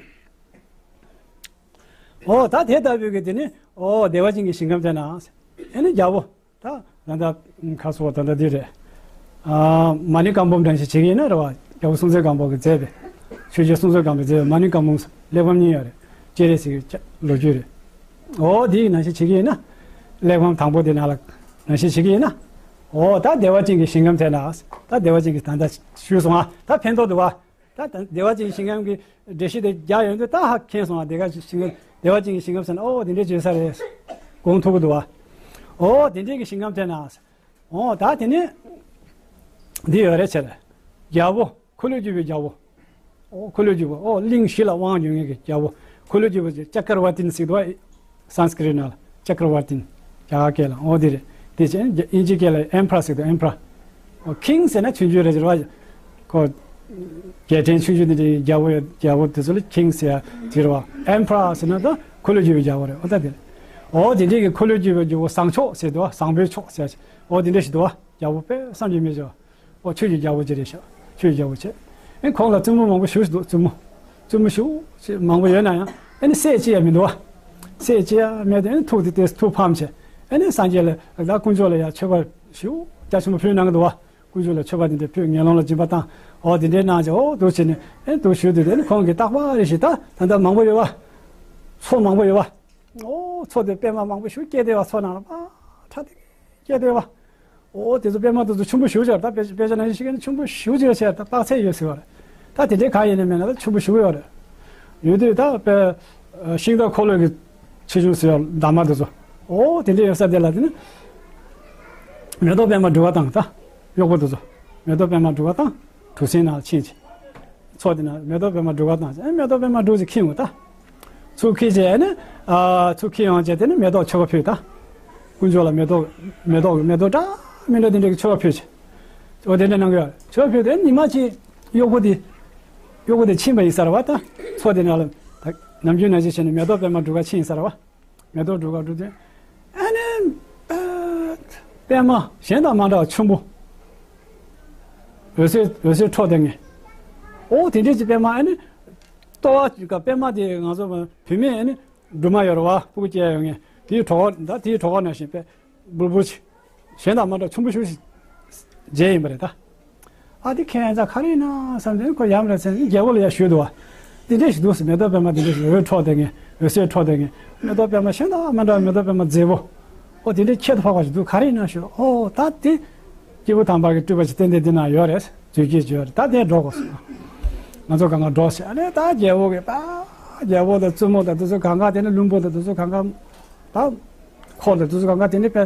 ཨོ་ད་དེ་ལྟ་བུའི་གི་དེ་ནི་ཨོ་བདེ་བ་ཅན་གྱི་ཞིང་ཁམས་དེ་ན། ཨེ་ནི་རྒྱལ་པོ་ད་ད་ལྟ་ཁ་སོ་ད་ལྟ་འདི་རེད། ཨ་མ་ཎི་བཀའ་འབུམ་འགྲེལ་བཤད་བྱེད་ཀྱི་ཡིན་ན་རེད་བ། རྒྱལ་པོ་སྲོང་བཙན་སྒམ་པོ་གིས་མཛད་པའི་ཆོས་རྗེ་སྲོང་བཙན་སྒམ་པོས་མཛད་པའི་མ་ཎི་བཀའ་འབུམ་གླེགས་བམ་གཉིས་ཡོད་རེད། སྤྱན་རས་གཟིགས་ཀྱི་ལོ་རྒྱུས་རེད། ཨོ་དེའི་ནང་བཞིན་བྱེད་ཀྱི་ཡིན་ན། གླེགས་བམ་དང་པོ་དེ་ནང་ལ་ནང་བཞིན་བྱེད་ཀྱི་ཡིན་ན། ཨོ་ད་བདེ་བ་ཅན་གྱི་ཞིང་ཁམས་དེ་ན། ད་བདེ་བ་ཅན་གྱི་ད་ལྟ་ཞུས་སོང་ཨ། ད་ཕན་ཐོགས་འདུག་བ། ད་ད་བདེ་བ་ཅན་ཞིང་ཁམས་ཀྱི་འགྲེལ་བཤད་དེ་རྒྱག་ཡོང་དུས་ད་ཧ་མཁྱེན་སོང་ཨ། བདེ་བ་ཅན་ཞིང་ཁམས་བདེ་བ་ཅན་གྱི་ཞིང་ཁམས་ཟེར་ན་ཨོ་དེ་འདྲས་བྱེད་ས་རེད། དགོངས་ཐུབ་ཀྱི་འདུག་བ། ཨོ་དེ་འདྲས་ཀྱི་ཞིང་ཁམས་དེ་ན། ཨོ་ད་དེ་ནས་འདི་ཡོད་རེད་ཟེར། རྒྱལ་པོ། འཁོར་ལོས་སྒྱུར་བའི་རྒྱལ་པོ། ཨོ་འཁོར་ལོས་སྒྱུར་བ། ཨོ་གླིང་བཞི་ལ་དབང་སྒྱུར་མཁན་གྱི་རྒྱལ་པོ། འཁོར་ལོས་སྒྱུར་བ་ཅེ་ཀྲ་ཀ་ར་ཝར་ཏི་ཟེར་གྱི་འདུག་བ། སཾ་སྐྲྀཏ་ནང་ལ་ཀྲ་ཀ་ར་ཝར་ཏི། རྒྱ་གར་སྐད་ལ་ཨོ་དེ་རེད། དེ་བྱས་ཨིན་ཇི་སྐད་ལ་ཨེམ་པ་ར་ཟེར་གྱི་འདུག་ཨེམ་པ་ར། ཨོ་ཁིང་ཟེར་ན་ཆོས་རྒྱལ་རེད་ཟེར་བ། ཁོ་རྒྱལ་ཕྲན་ཆུང་ཆུང་དེ་འདྲའི་རྒྱལ་པོ་ཡོད། རྒྱལ་པོ་དེ་ཚོ་ལ་ཁིང་ཟེར་ཡ་དེ་རེད་བ། ཨེམ་པ་ར་ཟེར་ན་ད་འཁོར་ལོས་སྒྱུར་བའི་རྒྱལ་པོ་རེད། ཨོ་ད་དེ་རེད། ཨོ་དེ་འདྲའི་གི་འཁོར་ལོས་སྒྱུར་བའི་རྒྱལ་པོ་བཟང་མཆོག་ཟེར་འདུག་བ། བཟང་པོའི་མཆོག་ཟེར་ཡ་ཨོ་དེ་འདྲ་ཞིག་འདུག་བ། རྒྱལ་པོ་དཔེ་བསམ་གྱིས་མི་ཁྱབ། ཨོ་ཆོས་ཀྱི་རྒྱལ་པོ་ཅིག་རེད་ཤག་ཆོས་ཀྱི་རྒྱལ་པོ་བྱས། ཨེ་ཁོང་ལ་བཙུན་མོ་མང་པོ་ཞེ་ཅིག་འདུག་བཙུན་མོ། བཙུན་མོ་ཞེ་ཅིག་མང་པོ་ཡོད་ན་ཡང་ཨེ་ནི་སྲས་གཅིག་ཡང་མི་འདུག་བ། སྲས་གཅིག་ཡང་མེད་དེ་ཨེ་ནི་ཐུགས་དེ་དེ་ཐུགས་ཕམ་བྱས། ཨེ་ནི་སངས་རྒྱས་ལ་ད་དཀོན་མཆོག་ལ་ཡང་མཆོད་པ་ཞེ་ཅིག་རྒྱ་ཆེན་པོ་ཕུལ་གནང་གི་འདུག་བ། དཀོན་མཆོག་ལ་མཆོད་པ་དེ་འདྲ་ཕུལ། ངན་སློང་ལ་སྦྱིན་པ་བཏང་། ཨོ་དེ་འདྲའི་གནང་བྱས་ཨོ་འདུག་བྱས་ནས་ཨེ་འདུག་ཞུ་དུས་ཨེ་ནི་ཁོང་གིས་རྟག་པར་རེ་ཞིག་ད་ད་ལྟ་མང་པོ་ཡོད་བ། མཚོ་མང་པོ་ཡོད་བ། ཨོ་མཚོ་དེ་པད་མ་མང་པོ་ཞེ་ཅིག་སྐྱེས་བསྡད་བ། མཚོ་ནང་ལ་པ་ཁྲ་དེ་སྐྱེས་བསྡད་བ། ཨོ་དེ་ཚོ་པད་མ་དེ་ཚོ་ཆེན་པོ་ཞེ་ཅིག་ད་དཔེ་དཔེ་ཆ་ནང་བཞིན་ཞིག་ཆེན་པོ་ཞེ་ཅིག་བྱས་ད་དཔག་ཚད་ཡོད་ཟེར་བ་རེད། ད་དེ་འདྲའི་གང་ཡིན་ནའི་མིན་ན་ད་ཆེན་པོ་ཞེ་ཅིག་ཡོད་རེད། ཡོད་དུས་ད་དཔེ་ཤིང་རྟ་འཁོར་ལོ་གི་ཆེ་ཆུང་ཟེར་བ་འདབ་མ་དེ་ཚོ། ཨོ་དེ་འདྲའི་ཡོད་ས་དེ་ལ་དེ་ནི་མེ་ཏོག་པད་མ་སྒྲོལ་བ་དང་ད་གཡོག་པོ་དེ་ཚོ། མེ་ཏོག་པད་མ་སྒྲོལ་བ་དང་གྲུ་གཟིངས་ནང་ཕྱིན་བྱས། མཚོ་དེ་ན་མེ་ཏོག་པད་མ་སྒྲོལ་བ་དང་ཨེ་མེ་ཏོག་པད་མ་སྒྲོལ་ཅིག་ཁྱེར་འོང་ད། ཚུར་ཁྱེར་བྱས་ནི། ཨ་ཚུར་ཁྱེར་ཡོང་བྱས་དེ་ནི་མེ་ཏོག་མཆོད་པ་ཕུལ་ད། དཀོན་མཆོག་ལ་མེ་ཏོག་མེ་ཏོག་མེ་ཏོག་འདྲ་མི་འདྲ་དེ་འདྲ་གི་མཆོད་པ་ཕུལ་བྱས། འོ་དེ་འདྲ་གནང་གི་ཡོད། མཆོད་པ་ཕུལ་དེ་ཉི་མ་གཅིག་གཡོག་པོ་དེ། གཡོག་པོ་དེ་ཕྱིན་པ་ཡིན་ས་རེད་བ་ད། མཚོ་དེ་ནང་ལ་ད་ནམ་རྒྱུན་ནང་བཞིན་བྱས་ནས་མེ་ཏོག་པད་མ་སྒྲོལ་ག་ཕྱིན་ཡིན་ས་རེད་བ། མེ་ཏོག་སྒྲོལ་ག་སྒྲོལ་དུས། ཨ་ནི། ཨ། པད་མ་གཞན་དང་མ་འདྲ་བ་ཆེན་པོ། འོད་ཟེར་འོད་ཟེར་འཕྲོ་བསྡད་མཁན། ཨོ་དེ་འདྲས་ཀྱི་པད་མ་ཨ་ནི། ལྟོ་བ་ཀྱི་ཀ་པད་མ་དེ་ང་ཚོ་བུད་མེད་ཨ་ནི། སྦྲུམ་མ་ཡོད་རེད་བ། སྤུ་གུ་སྐྱེ་ཡོང་མཁན། དེའི་གྲོད་ཁོག་ད་དེའི་གྲོད་ཁོག་ནང་བཞིན་པད་འབུར་འབུར་ཅིག་གཞན་དང་མ་འདྲ་ཆེན་པོ་ཞེ་ཅིག་མཇལ་ཡིན་པ་རེད་ད། ཨ་དེ་ཁྱེད་ཡང་ཚ་ག་རེ་ཡིན་ན་བསམ་དུས་ཁོ་ཡ་མ་ར་ཟེར་ནས་རྒྱལ་པོ་ལ་ཡ་ཞུས་འདུག་བ། དེ་འདྲས་ཞིག་འདུག་ཟེར། མེ་ཏོག་པད་མ་དེ་འདྲས་ཞིག་འོད་འཕྲོ་བསྡད་མཁན། འོད་ཟེར་འཕྲོ་བསྡད་མཁན། མེ་ཏོག་པད་མ་གཞན་དང་མ་འདྲ་བའི་མེ་ཏོག་པད་མ་མཛེས་པོ། ཨོ་དེ་འདྲས་ཁྱད་དུ་འཕགས་པ་ཞིག་འདུག་ག་རེ་ཡིན་ན་ཞུས། ཨོ་ད་དེ། སྐྱེས་བུ་དམ་པ་གི་སྤྲུལ་པ་ཞིག་ཏན་ཏན་འདི་ན་ཡོད་རེད། རྫུས་སྐྱེས་ཅིག་ཡོད་རེད། ད་དེ་འགྲོ་དགོས་སོང་། ང་ཚོ་གང་ག་འགྲོ་ཟེར། ཨ་ནི་ད་རྒྱལ་པོ་གི་ད་རྒྱལ་པོ་དང་བཙུན་མོ་དང་དེ་ཚོ་གང་ག་དེ་ནི་བློན་པོ་དང་དེ་ཚོ་གང་ག་ད། འཁོར་དང་དེ་ཚོ་གང་ག་དེ་ནི་དཔེ།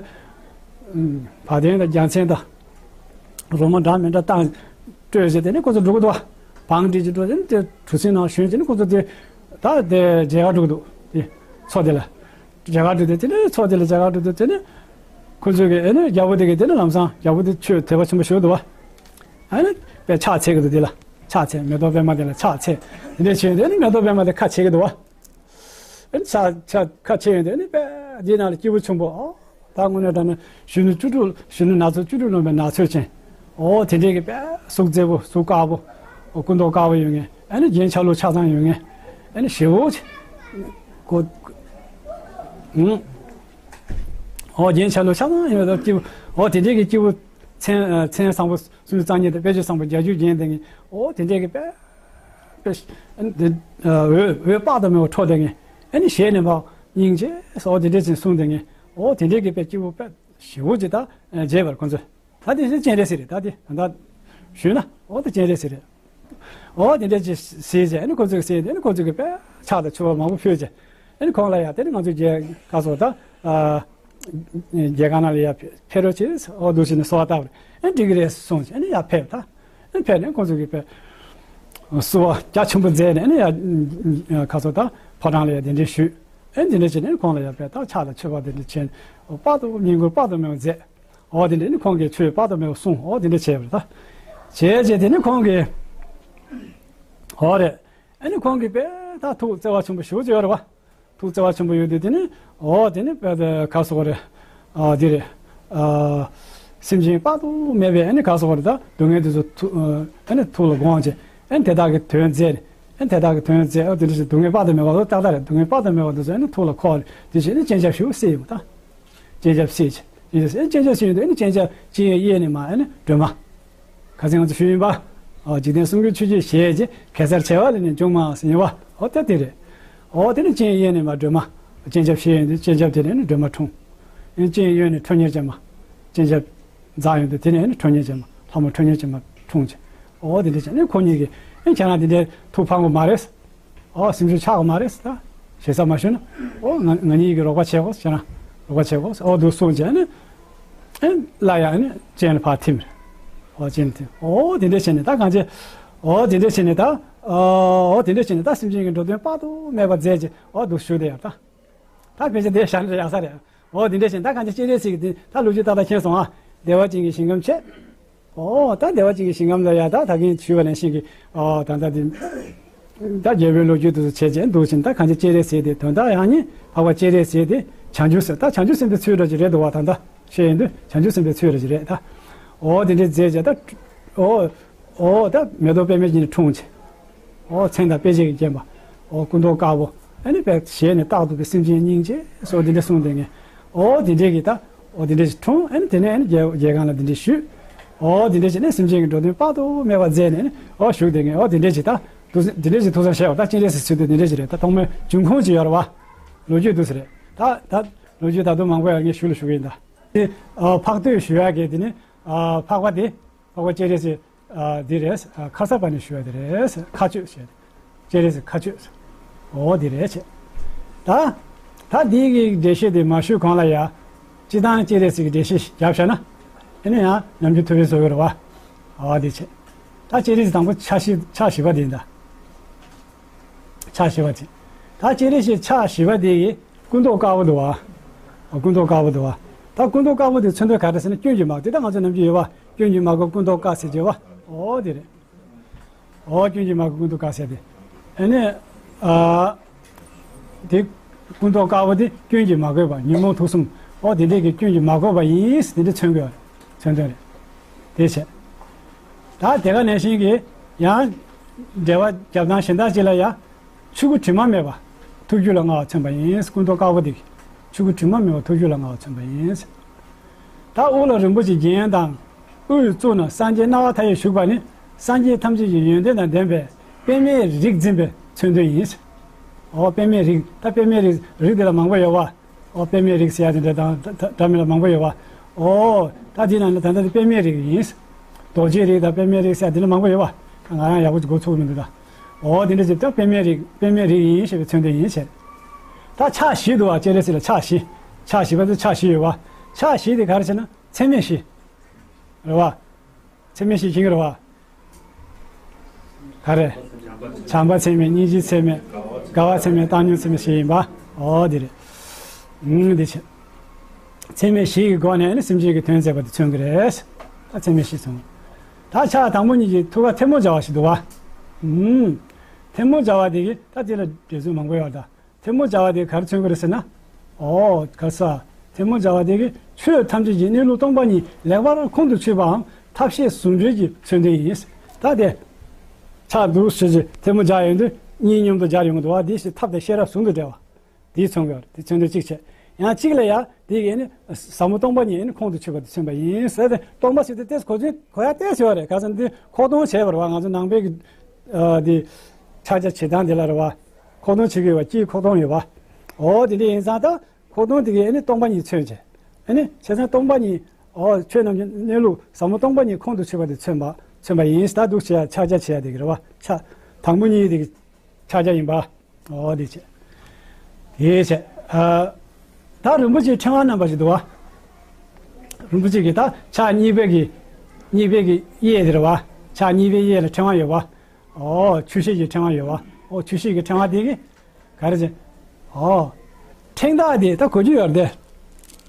བ་དན་དང་རྒྱལ་མཚན་དང་། རོལ་མོ་འདྲ་མི་འདྲ་བཏང་། སྤྲོས་བྱས་དེ་ནི་ཁོ་ཚོ་འགྲོ་གི་འདུག་བ། བང་སྒྲིག་ཅིག་འགྲོ་དེ་ནི་དེ་གྲུ་གཟིངས་ནང་ཞོན་དེ་ནི་ཁོ་ཚོ་དེ། ད་དེ་མཇལ་ཁ་འགྲོ་གི་འདུག་དེ་མཚོ་དེ་ལ། མཇལ་ཁ་འགྲོ་དུས་དེ་ནས་མཚོ་དེ་ལ་མཇལ་ཁ་འགྲོ་དུས་དེ་ནས། ཁོ་ཚོས་གི་ཨེ་ནི་རྒྱལ་པོ་དེ་གི་དེ་ནས་ལམ་སང་རྒྱལ་པོ་དེ་ཆོས་དད་པ་ཆེན་པོ་ཞིག་འདུག་བ། ཨེ་ནི་དཔེ་ཕྱག་འཚལ་གི་འདུག་དེ་ལ་ཕྱག་འཚལ། མེ་ཏོག་པད་མ་དེ་ལ་ཕྱག་འཚལ། དེ་འདྲ་བྱས་དེ་ནི་མེ་ཏོག་པད་མ་དེ་ཁ་ཕྱེ་གི་འདུག་བ། ཨེ་ནི་ཕྱག་ཕྱག་ཁ་ཕྱེ་ཡོང་དུས་ཨེ་ནི་དཔེ་དེའི་ནང་ལ་སྐྱེས་བུ་ཆེན་པོ། ཨོ་ད་དངོས་གནས་དྲང་གནས་གཞོན་ནུ་བཅུ་དྲུག་གཞོན་ནུ་ན་ཚོད་བཅུ་དྲུག་ལོན་པའི་ན་ཚོད་ཅན། ཨོ་དེ་འདྲས་ཀྱི་དཔེ་གཟུགས་མཛེས་པོ་གཟུགས་དཀར་པོ། ཨོ་སྐུ་མདོག་དཀར་པོ་ཡོད་མཁན། ཨེ་ནི་རྒྱན་ཆ་ལུགས་ཆ་ཚང་ཡོད་མཁན། ཨེ་ནི་ཞེ་པོ་ཅིག་གོ། ཨུང་། ཨོ་རྒྱན་ཆ་ལུགས་ཆ་ཚང་ཡོད་པའི་སྐྱེས་བུ། ཨོ་དེ་འདྲས་ཀྱི་སྐྱེས་བུ་མཚན་ཨ་མཚན་བཟང་པོ་སུམ་ཅུ་རྩ་གཉིས་དང་དཔེ་བྱད་བཟང་པོ་བརྒྱད་ཅུ་བརྒྱན་ལྡན་མཁན། ཨོ་དེ་འདྲས་ཀྱི་དཔེ་དཔེ་ཨ་ནི་དེ་ཨ་འོད་འོད་དཔག་ཏུ་མེད་པ་འཕྲོ་ལྡན་མཁན། ཨེ་ནི་ཞལ་ནས་མར་སྙིང་རྗེ་སོགས་དེ་འདྲས་ཅིག་གསུངས་ལྡན་མཁན། ཨོ་དེ་འདྲས་ཀྱི་དཔེ་སྐྱེས་བུ་དཔེ་ཞེ་པོ་ཅིག་ད་མཇལ་བར་ཁོང་ཚོས། ད་དེ་བཞིན་སྤྱན་རས་གཟིགས་རེད། ད་དེ་ད་ཞུས་ན་ཨོ་ད་སྤྱན་རས་གཟིགས་རེད། ཨོ་དེ་འདྲས་ཅིག་གཟིགས་བྱས་ཨ་ནི་ཁོ་ཚོས་གཟིགས་དེ་ནི་ཁོ་ཚོས་གི་དཔེ་ཕྱག་དང་མཆོད་པ་མང་པོ་ཕུལ་བྱས། ཨ་ནི་ཁོང་ལ་ཡ་དེ་ནི་ང་ཚོ་རྒྱལ་ཁ་སོགས་ད་ཨ་རྒྱལ་ཁང་ནང་ལ་ཡ་ཕེབས་རོགས་བྱེད། ཨོ་འདུག་བྱས་ནས་གསོལ་བ་བཏབ་རེད། ཨ་ནི་འགྲིག་གི་རེད་གསུངས་བྱས་ཨ་ནི་ཡ་ཕེབས། ད་ཨ་ནི་ཕེབས་ནས་ཁོང་ཚོས་གི་དཔེ་བསུ་བ་རྒྱ་ཆེན་པོ་མཛད་ནས་ཨ་ནི་ཡ་ཁ་སོགས་ད་ཕོ་བྲང་ལ་ཡ་དེ་འདྲས་ཞུས། ཨ་ནི་དེ་འདྲས་བྱས་ནས་ཁོང་ལ་ཡ་དཔེ་ད་ཕྱག་དང་མཆོད་པ་དེ་འདྲས་བྱས་ནས་དཔག་ཏུ་བསྙེན་བཀུར་དཔག་ཏུ་མེད་པ་མཛད། ཨོ་དེ་འདྲ་ནི་ཁོང་གིས་ཆོས་དཔག་ཏུ་མེད་པ་གསུངས། ཨོ་དེ་འདྲ་བྱས་པ་རེད་ད། བྱས་རྗེས་དེ་ནི་ཁོང་གིས། ཨོ་རེད། ཨ་ནི་ཁོང་གིས་དཔེ་ད་ཐུགས་བརྩེ་བ་ཆེན་པོ་ཞེ་པོ་ཅིག་ཡོད་རེད་བ། ཐུགས་བརྩེ་བ་ཆེན་པོ་ཡོད་དུས་དེ་ནི། ཨོ་དེ་ནི་དཔེ་ད་ག་སོགས་རེད། ཨ་དེ་རེད། ཨ་སེམས་ཅན་དཔག་ཏུ་མེད་པའི་ཨ་ནི་ག་སོགས་རེད་ད་སྡུག་བསྔལ་དེ་ཚོ་ཐུ་ཨ་ནི་ཐུགས་ལ་དགོངས་བྱས། ཨ་ནི་དེ་དག་གི་དོན་མཛད། ཨ་ནི་དེ་དག་གི་དོན་མཛད། ཨོ་དེ་འདྲ་ཞིག་སྡུག་བསྔལ་དཔག་ཏུ་མེད་པ་ལོ་ཏག་ཏག་རེད། སྡུག་བསྔལ་དཔག་ཏུ་མེད་པ་དེ་ཚོ་ཨ་ནི་ཐུགས་ལ་འཁོར་རེད། དེ་བཞིན་ནི་སྤྱན་ཆབ་ཞུ་སྲིད་ཡོང་ད། སྤྱན་ཆབ་སྲིད་ཅིང་། ཡིན་ཟེར་སྤྱན་ཆབ་སྲིད་ཡོང་དུས་ཨ་ནི་སྤྱན་ཆབ་སྤྱན་གཡས་ནས་མར་ཨ་ནི་སྒྲོལ་མ། ཁ་སང་ང་ཚོ་ཞུས་ཡིན་པ། འཇིག་རྟེན་གསུམ་མགོན་ཆུ་སྐྱེས་ཞལ་གྱི་གེ་སར་བྱེ་བ་ལས་ནི་འབྱུང་མ་ཟེར་ཡིན་པ། འོ་ད་དེ་རེད། འོ་དེ་ནི་སྤྱན་གཡས་ནས་མར་སྒྲོལ་མ། སྤྱན་ཆབ་སྲིད་ཡོང་དུས་སྤྱན་ཆབ་དེ་ནས་ནི་སྒྲོལ་མ་འཁྲུངས། ཨ་ནི་སྤྱན་གཡོན་ནས་ཁྲོ་གཉེར་ཅན་མ། སྤྱན་ཆབ་འཛེགས་ཡོང་དུས་དེ་ནས་ནི་ཁྲོ་གཉེར་ཅན་མ་ལྷ་མོ་ཁྲོ་གཉེར་ཅན་མ་འཁྲུངས་ཀྱི། འོ་དེ་འདྲ་བྱས་ནས་ཁོ་གཉིས་ཀྱིས་ཨ་ནི་ཁྱེད་རང་དེ་འདྲའི་ཐུགས་ཕངས་པོ་མ་རེད། ཨོ་སེམས་ཤུགས་ཆག་གི་མ་རེད་ད། ཞེ་ས་མ་ཞུ་ན། ཨོ་ང་ང་གཉིས་ཀྱིས་རོགས་པ་བྱེད་དགོས་ཟེར་ན། རོགས་པ་བྱེད་དགོས་ཨོ་འདུག་གསུངས་བྱས་ནས། ཨེ་ལ་ཡ་ནི་སྤྱན་ལ་ཕར་ཐིམ་རེད། ཨོ་སྤྱན་ལ་ཐིམ་ཨོ་དེ་འདྲ་བྱས་ནས་ད་གང་བྱེད། ཨོ་དེ་འདྲ་བྱས་ནས་ད། ཨོ་དེ་འདྲ་བྱས་ནས་ད་སེམས་ཅན་གྱི་འགྲོ་དོན་དཔག་ཏུ་མེད་པ་མཛད་ཅིང་ཨོ་འདུག་ཞུ་བསྡད་ཡོད་ད། ད་ཕལ་ཆེར་དེ་ཞག་འདྲ་ཡག་ས་རེད། འོ་དེ་འདྲ་བཞིན་ད་གང་ཅི་སྤྱན་རས་གཟིགས་ཀྱི་དེ་ད་ལོ་རྒྱུས་ཏག་ཏག་མཁྱེན་སོང་ཨ། བདེ་བ་ཅན་གྱི་ཞིང་ཁམས་བྱས། འོ་ད་བདེ་བ་ཅན་གྱི་ཞིང་ཁམས་ལ་ཡ་ད་ད་གིན་ཞུས་པ་ནང་བཞིན་གྱི་ཨོ་ད་ད་དེ། ད་རྒྱལ་པོའི་ལོ་རྒྱུས་དེ་ཚོ་བྱས་བྱས་འདུག་ཕྱིན་ད་གང་ཅི་སྤྱན་རས་གཟིགས་དེ་དོན་དག་ཡང་ནི་འཕགས་པ་སྤྱན་རས་གཟིགས་དེ་བྱང་ཆུབ་སེམས་ད་བྱང་ཆུབ་སེམས་དེ་ཚུལ་འདྲ་ཅིག་རེད་འདུག་བ་ད་ད་བཤད་ཡོང་དུས་བྱང་ཆུབ་སེམས་དེ་ཚུལ་འདྲ་ཅིག་རེད་ད། འོ་དེ་འདྲ་མཛད་བྱས་ད། འོ། འོ་ད་མེ་ཏོག་པདྨའི་སྤྱན་ནས་འཁྲུངས་བྱས། ཨོ་མཚན་དང་དཔེ་བྱད་ཀྱིས་བརྒྱན་པ། ཨོ་སྐུ་མདོག་དཀར་པོ། ཨ་ནི་དཔེ་ཞལ་ནས་རྟག་ཏུ་དཔེ་སེམས་ཅན་སྙིང་རྗེ་སོགས་འདི་འདྲ་གསུངས་བསྡད་མཁན། ཨོ་དེ་འདྲས་ཀྱི་ད། ཨོ་དེ་འདྲས་ཞིག་འཁྲུངས་ཨ་ནི་དེ་ནས་ཨ་ནི་རྒྱལ་རྒྱལ་ཁང་ལ་འདི་འདྲས་བཞུགས། ཨོ་དེ་འདྲས་བྱས་ནས་སེམས་ཅན་གྱི་འགྲོ་དོན་དཔག་ཏུ་མེད་པ་མཛད་ནས་ཨ་ནི་ཨོ་བཞུགས་བསྡད་མཁན་ཨོ་དེ་འདྲས་ཞིག་ད། འདུག་སེ་འདི་འདྲས་ཞིག་ཐུགས་བསམ་བཞེས་པ་ད་སྤྱན་རས་གཟིགས་ཚུལ་དུ་འདི་འདྲས་ཞིག་རེད་ད་ཐོག་མའི་འབྱུང་ཁུངས་ཅིག་ཡོད་རེད་བ། ལོ་རྒྱུས་འདུག་སེ་རེད། ད་ད་ལོ་རྒྱུས་ད་དུང་མང་པོ་ཡང་ངས་ཞུ་ལ་ཞུ་གི་ཡིན་ད། དེ་ཨ་འཕགས་བསྟོད་ཞུ་ཡག་གི་དེ་ནི་ཨ་འཕགས་པ་དེ། འཕགས་པ་སྤྱན་རས་གཟིགས། ཨ་འདི་རེད། ཨ་ཁ་སར་པ་ནས་ཞུ་བ་དེ་རེད། མཁའ་སྤྱོད་ཟེར། སྤྱན་རས་གཟིགས་མཁའ་སྤྱོད་ཟེར། འོ་འདི་རེད་བྱས། ད། ད་འདི་གི་འགྲེལ་བཤད་དེ་མ་ཞུས་གོང་ལ་ཡ། སྤྱིར་བཏང་སྤྱན་རས་གཟིགས་ཀྱི་འགྲེལ་བཤད་བརྒྱབ་བཞག་ན། ཨ་ནི་ཡང་ནམ་རྒྱུན་ཐུབ་པའི་བཟོ་གི་རེད་བ། འོ་འདི་བྱས། ད་སྤྱན་རས་གཟིགས་དང་པོ་ཕྱག་བཞི་ཕྱག་བཞི་པ་དེ་ཡིན་ད། ཕྱག་བཞི་པ་དེ། ད་སྤྱན་རས་གཟིགས་ཕྱག་བཞི་པ་དེ་གི་སྐུ་མདོག་དཀར་པོ་འདུག་བ། སྐུ་མདོག་དཀར་པོ་འདུག་བ། ད་སྐུ་མདོག་དཀར་པོ་དེ་མཚོན་དོན་ག་རེ་ཟེར་ན་སྐྱོན་གྱིས་མ་གོས་དེ་ད་ང་ཚོ་ནམ་རྒྱུན་ཡོད་བ། སྐྱོན་གྱིས་མ་གོས་སྐུ་མདོག་དཀར་ཟེར་གྱི་བ། འོ་དེ་རེད། འོ་སྐྱོན་གྱིས་མ་གོས་སྐུ་མདོག་དཀར་ཟེར་དེ། ཨ་ནི། ཨ། དེ། སྐུ་མདོག་དཀར་པོ་དེ་སྐྱོན་གྱིས་མ་གོས་པ་ཉོན་མོངས་དུག་གསུམ། འོ་དེ་འདྲས་ཀྱི་སྐྱོན་གྱིས་མ་གོས་པ་ཡིན་དེ་འདྲས་མཚོན་དགོས་པ་རེད། མཚོན་དོན་རེད། དེ་བྱས། ད་དེ་ག་ནང་བཞིན་གྱི་ཡང་། འགྲེལ་པ་རྒྱབ་སྟངས་གཞན་དག་ཅིག་ལ་ཡང་། ཆོས་སྐུ་དྲི་མ་མེད་པ། ཐུགས་རྒྱུད་ལ་མངའ་བ་མཚོན་པ་ཡིན། སྐུ་མདོག་དཀར་པོ་དེ། ཆོས་སྐུ་དྲི་མ་མེད་པ་ཐུགས་རྒྱུད་ལ་མངའ་བ་མཚོན་པ་ཡིན། ད་དབུ་ལ་རིན་པོ་ཆེ་རྒྱན་དང་། དབུའི་གཙུག་ན་སངས་རྒྱས་སྣང་བ་མཐའ་ཡས་བཞུགས་པ་ནི། སངས་རྒྱས་ཐམས་ཅད་ཀྱི་ཡོན་ཏན་དང་ལྡན་པའི་པདྨའི་རིགས་འཛིན་པའི་མཚོན་དོན་ཡིན། འོ་པདྨའི་རིགས་ད་པདྨའི་རིགས་རིགས་དེ་ལ་མང་པོ་ཡོད་བ། ཨོ་པདྨའི་རིགས་ཟེར་ཡ་དེ་འདྲ་དང་འདྲ་མི་ལ་མང་པོ་ཡོད་བ། ཨོ་ད་དེ་ནང་ནས་ད་ལྟ་དེ་པདྨའི་རིགས་ཡིན། རྡོ་རྗེའི་རིགས་དང་པདྨའི་རིགས་ཟེར་ཡ་དེ་འདྲ་མང་པོ་ཡོད་བ། ང་རང་ཡག་པོ་ཅིག་མགོ་ཚོས་མི་འདུག་ད། ཨོ་དེ་འདྲ་ཅིག་ད་པདྨའི་རིགས་པདྨའི་རིགས་ཡིན་ཞེས་པའི་མཚོན་དོན་ཡིན་ཟེར། ད་ཕྱག་བཞི་འདུག་བ། སྤྱན་རས་གཟིགས་ལ་ཕྱག་བཞི། ཕྱག་བཞི་པ་དེ་ཕྱག་བཞི་ཡོད་བ། ཕྱག་བཞི་དེ་ག་རེ་ཟེར་ན་མཚན་མེད་བཞི། རེད་བ། མཚན་མེད་བཞི་ཤེས་ཀྱི་རེད་བ། ག་རེ། བྱམས་པ་མཚན་མེད་སྙིང་རྗེ་མཚན་མེད། དགའ་བ་ཚད་མེད་བཏང་སྙོམས་ཚད་མེད་བཞི་ཡིན་པ། འོ་དེ་རེད། ཨུམ་དེ་བྱས། ཚད་མེད་བཞི་ཡི་སྒོ་ནས་ནི་སེམས་ཅན་གྱི་དོན་མཛད་པ་དེ་མཚོན་གྱི་རེད། ད་ཚད་མེད་བཞི་མཚོན། ད་ཕྱག་དང་པོ་གཉིས་ཀྱི་ཐུགས་ཀར་ཐལ་མོ་སྦྱར་བ་ཞིག་འདུག་བ། ཨུམ། ཐལ་མོ་སྦྱར་བ་དེ་གིས་ད་དེ་ལ་འགྲེལ་ཚུལ་མང་པོ་ཡོད་ད། ཐལ་མོ་སྦྱར་བ་དེ་ག་རེ་མཚོན་གྱི་རེད་ཟེར་ན། ཨོ་ག་ས། ཐལ་མོ་སྦྱར་བ་དེ་གིས་ཆོས་ཐམས་ཅད་ཀྱི་གནས་ལུགས་སྟོང་པ་ཉིད་ལེགས་པར་ཁོང་དུ་ཆུད་པའམ་ཐབས་ཤེས་ཟུང་འབྲེལ་གྱི་མཚོན་དོན་ཡིན། ད་དེ། ཕྱག་འདུག་ཞེས་ཀྱི་ཐལ་མོ་སྦྱར་ཡོང་དུས་གཉིས་མཉམ་དུ་སྦྱར་ཡོང་གི་འདུག་བ། དེ་བཞིན་ཐབས་དང་ཤེས་རབ་ཟུང་དུ་འབྲེལ་བ། དེའི་མཚོན་དགོས་པ་རེད། དེ་མཚོན་དོན་གཅིག་བྱས། ཡང་གཅིག་ལ་ཡང་དེ་གིས་ནི་ཟབ་མོ་སྟོང་པ་ཉིད་ནི་ཁོང་དུ་ཆུད་པ་དེ་མཚོན་པ་ཡིན་ཟེར་ཏེ། སྟོང་པ་ཟེར་དུས་ཏོག་ཙམ་གོ་ཚོད་གོ་ཡ་ཏོག་ཙམ་ཡོད་རེད། ག་ས་འདི་ཁོག་སྟོང་བྱས་པ་རེད་བ། ང་ཚོ་ནང་པའི་གི་ཨ་དེ་ཕྱག་རྒྱ་བྱེད་སྟངས་དེ་ལ་རེད་བ། ཁོག་སྟོང་བྱེད་ཀྱི་ཡོད་བ། དཀྱིལ་ཁོག་སྟོང་ཡོད་བ། འོ་དེ་འདྲ་ཡིན་ཙང་ད་ཁོག་སྟོང་དེ་གིས་ནི་སྟོང་པ་ཉིད་མཚོན་བྱས། ཨ་ནི་བྱས་ཙང་སྟོང་པ་ཉིད། འོ་ཆོས་རྣམས་ཀྱི་གནས་ལུགས་ཟབ་མོ་སྟོང་པ་ཉིད་ཁོང་དུ་ཆུད་པ་དེ་མཚོན་པ་མཚོན་པ་ཡིན། ད་འདུག་བྱས་ཡ་ཕྱག་རྒྱ་བྱེད་ཡ་དེ་གི་རེད་བ། ཕྱག་དང་པོ་གཉིས་དེ་གི་ཕྱག་རྒྱ་ཡིན་པ། འོ་དེ་བྱས། དེ་བྱས། ཨ། ད་རིན་པོ་ཆེའི་ཕྲེང་བ་བསྣམས་པ་ཞིག་འདུག་བ། རིན་པོ་ཆེ་གི་ད་ཕྱག་གཉིས་པའི་གི་གཉིས་པའི་གི་གཡས་དེ་རེད་བ། ཕྱག་གཉིས་པའི་གཡས་ལ་ཕྲེང་བ་ཡོད་བ། ཨོ་ཆུ་ཤེལ་གྱི་ཕྲེང་བ་ཡོད་བ། ཨོ་ཆུ་ཤེལ་གྱི་ཕྲེང་བ་དེ་གི་ག་རེ་བྱས། ཨོ་ཕྲེང་ཐག་དེ་ད་གོ་རྒྱུ་ཡོད་རེད་དེ།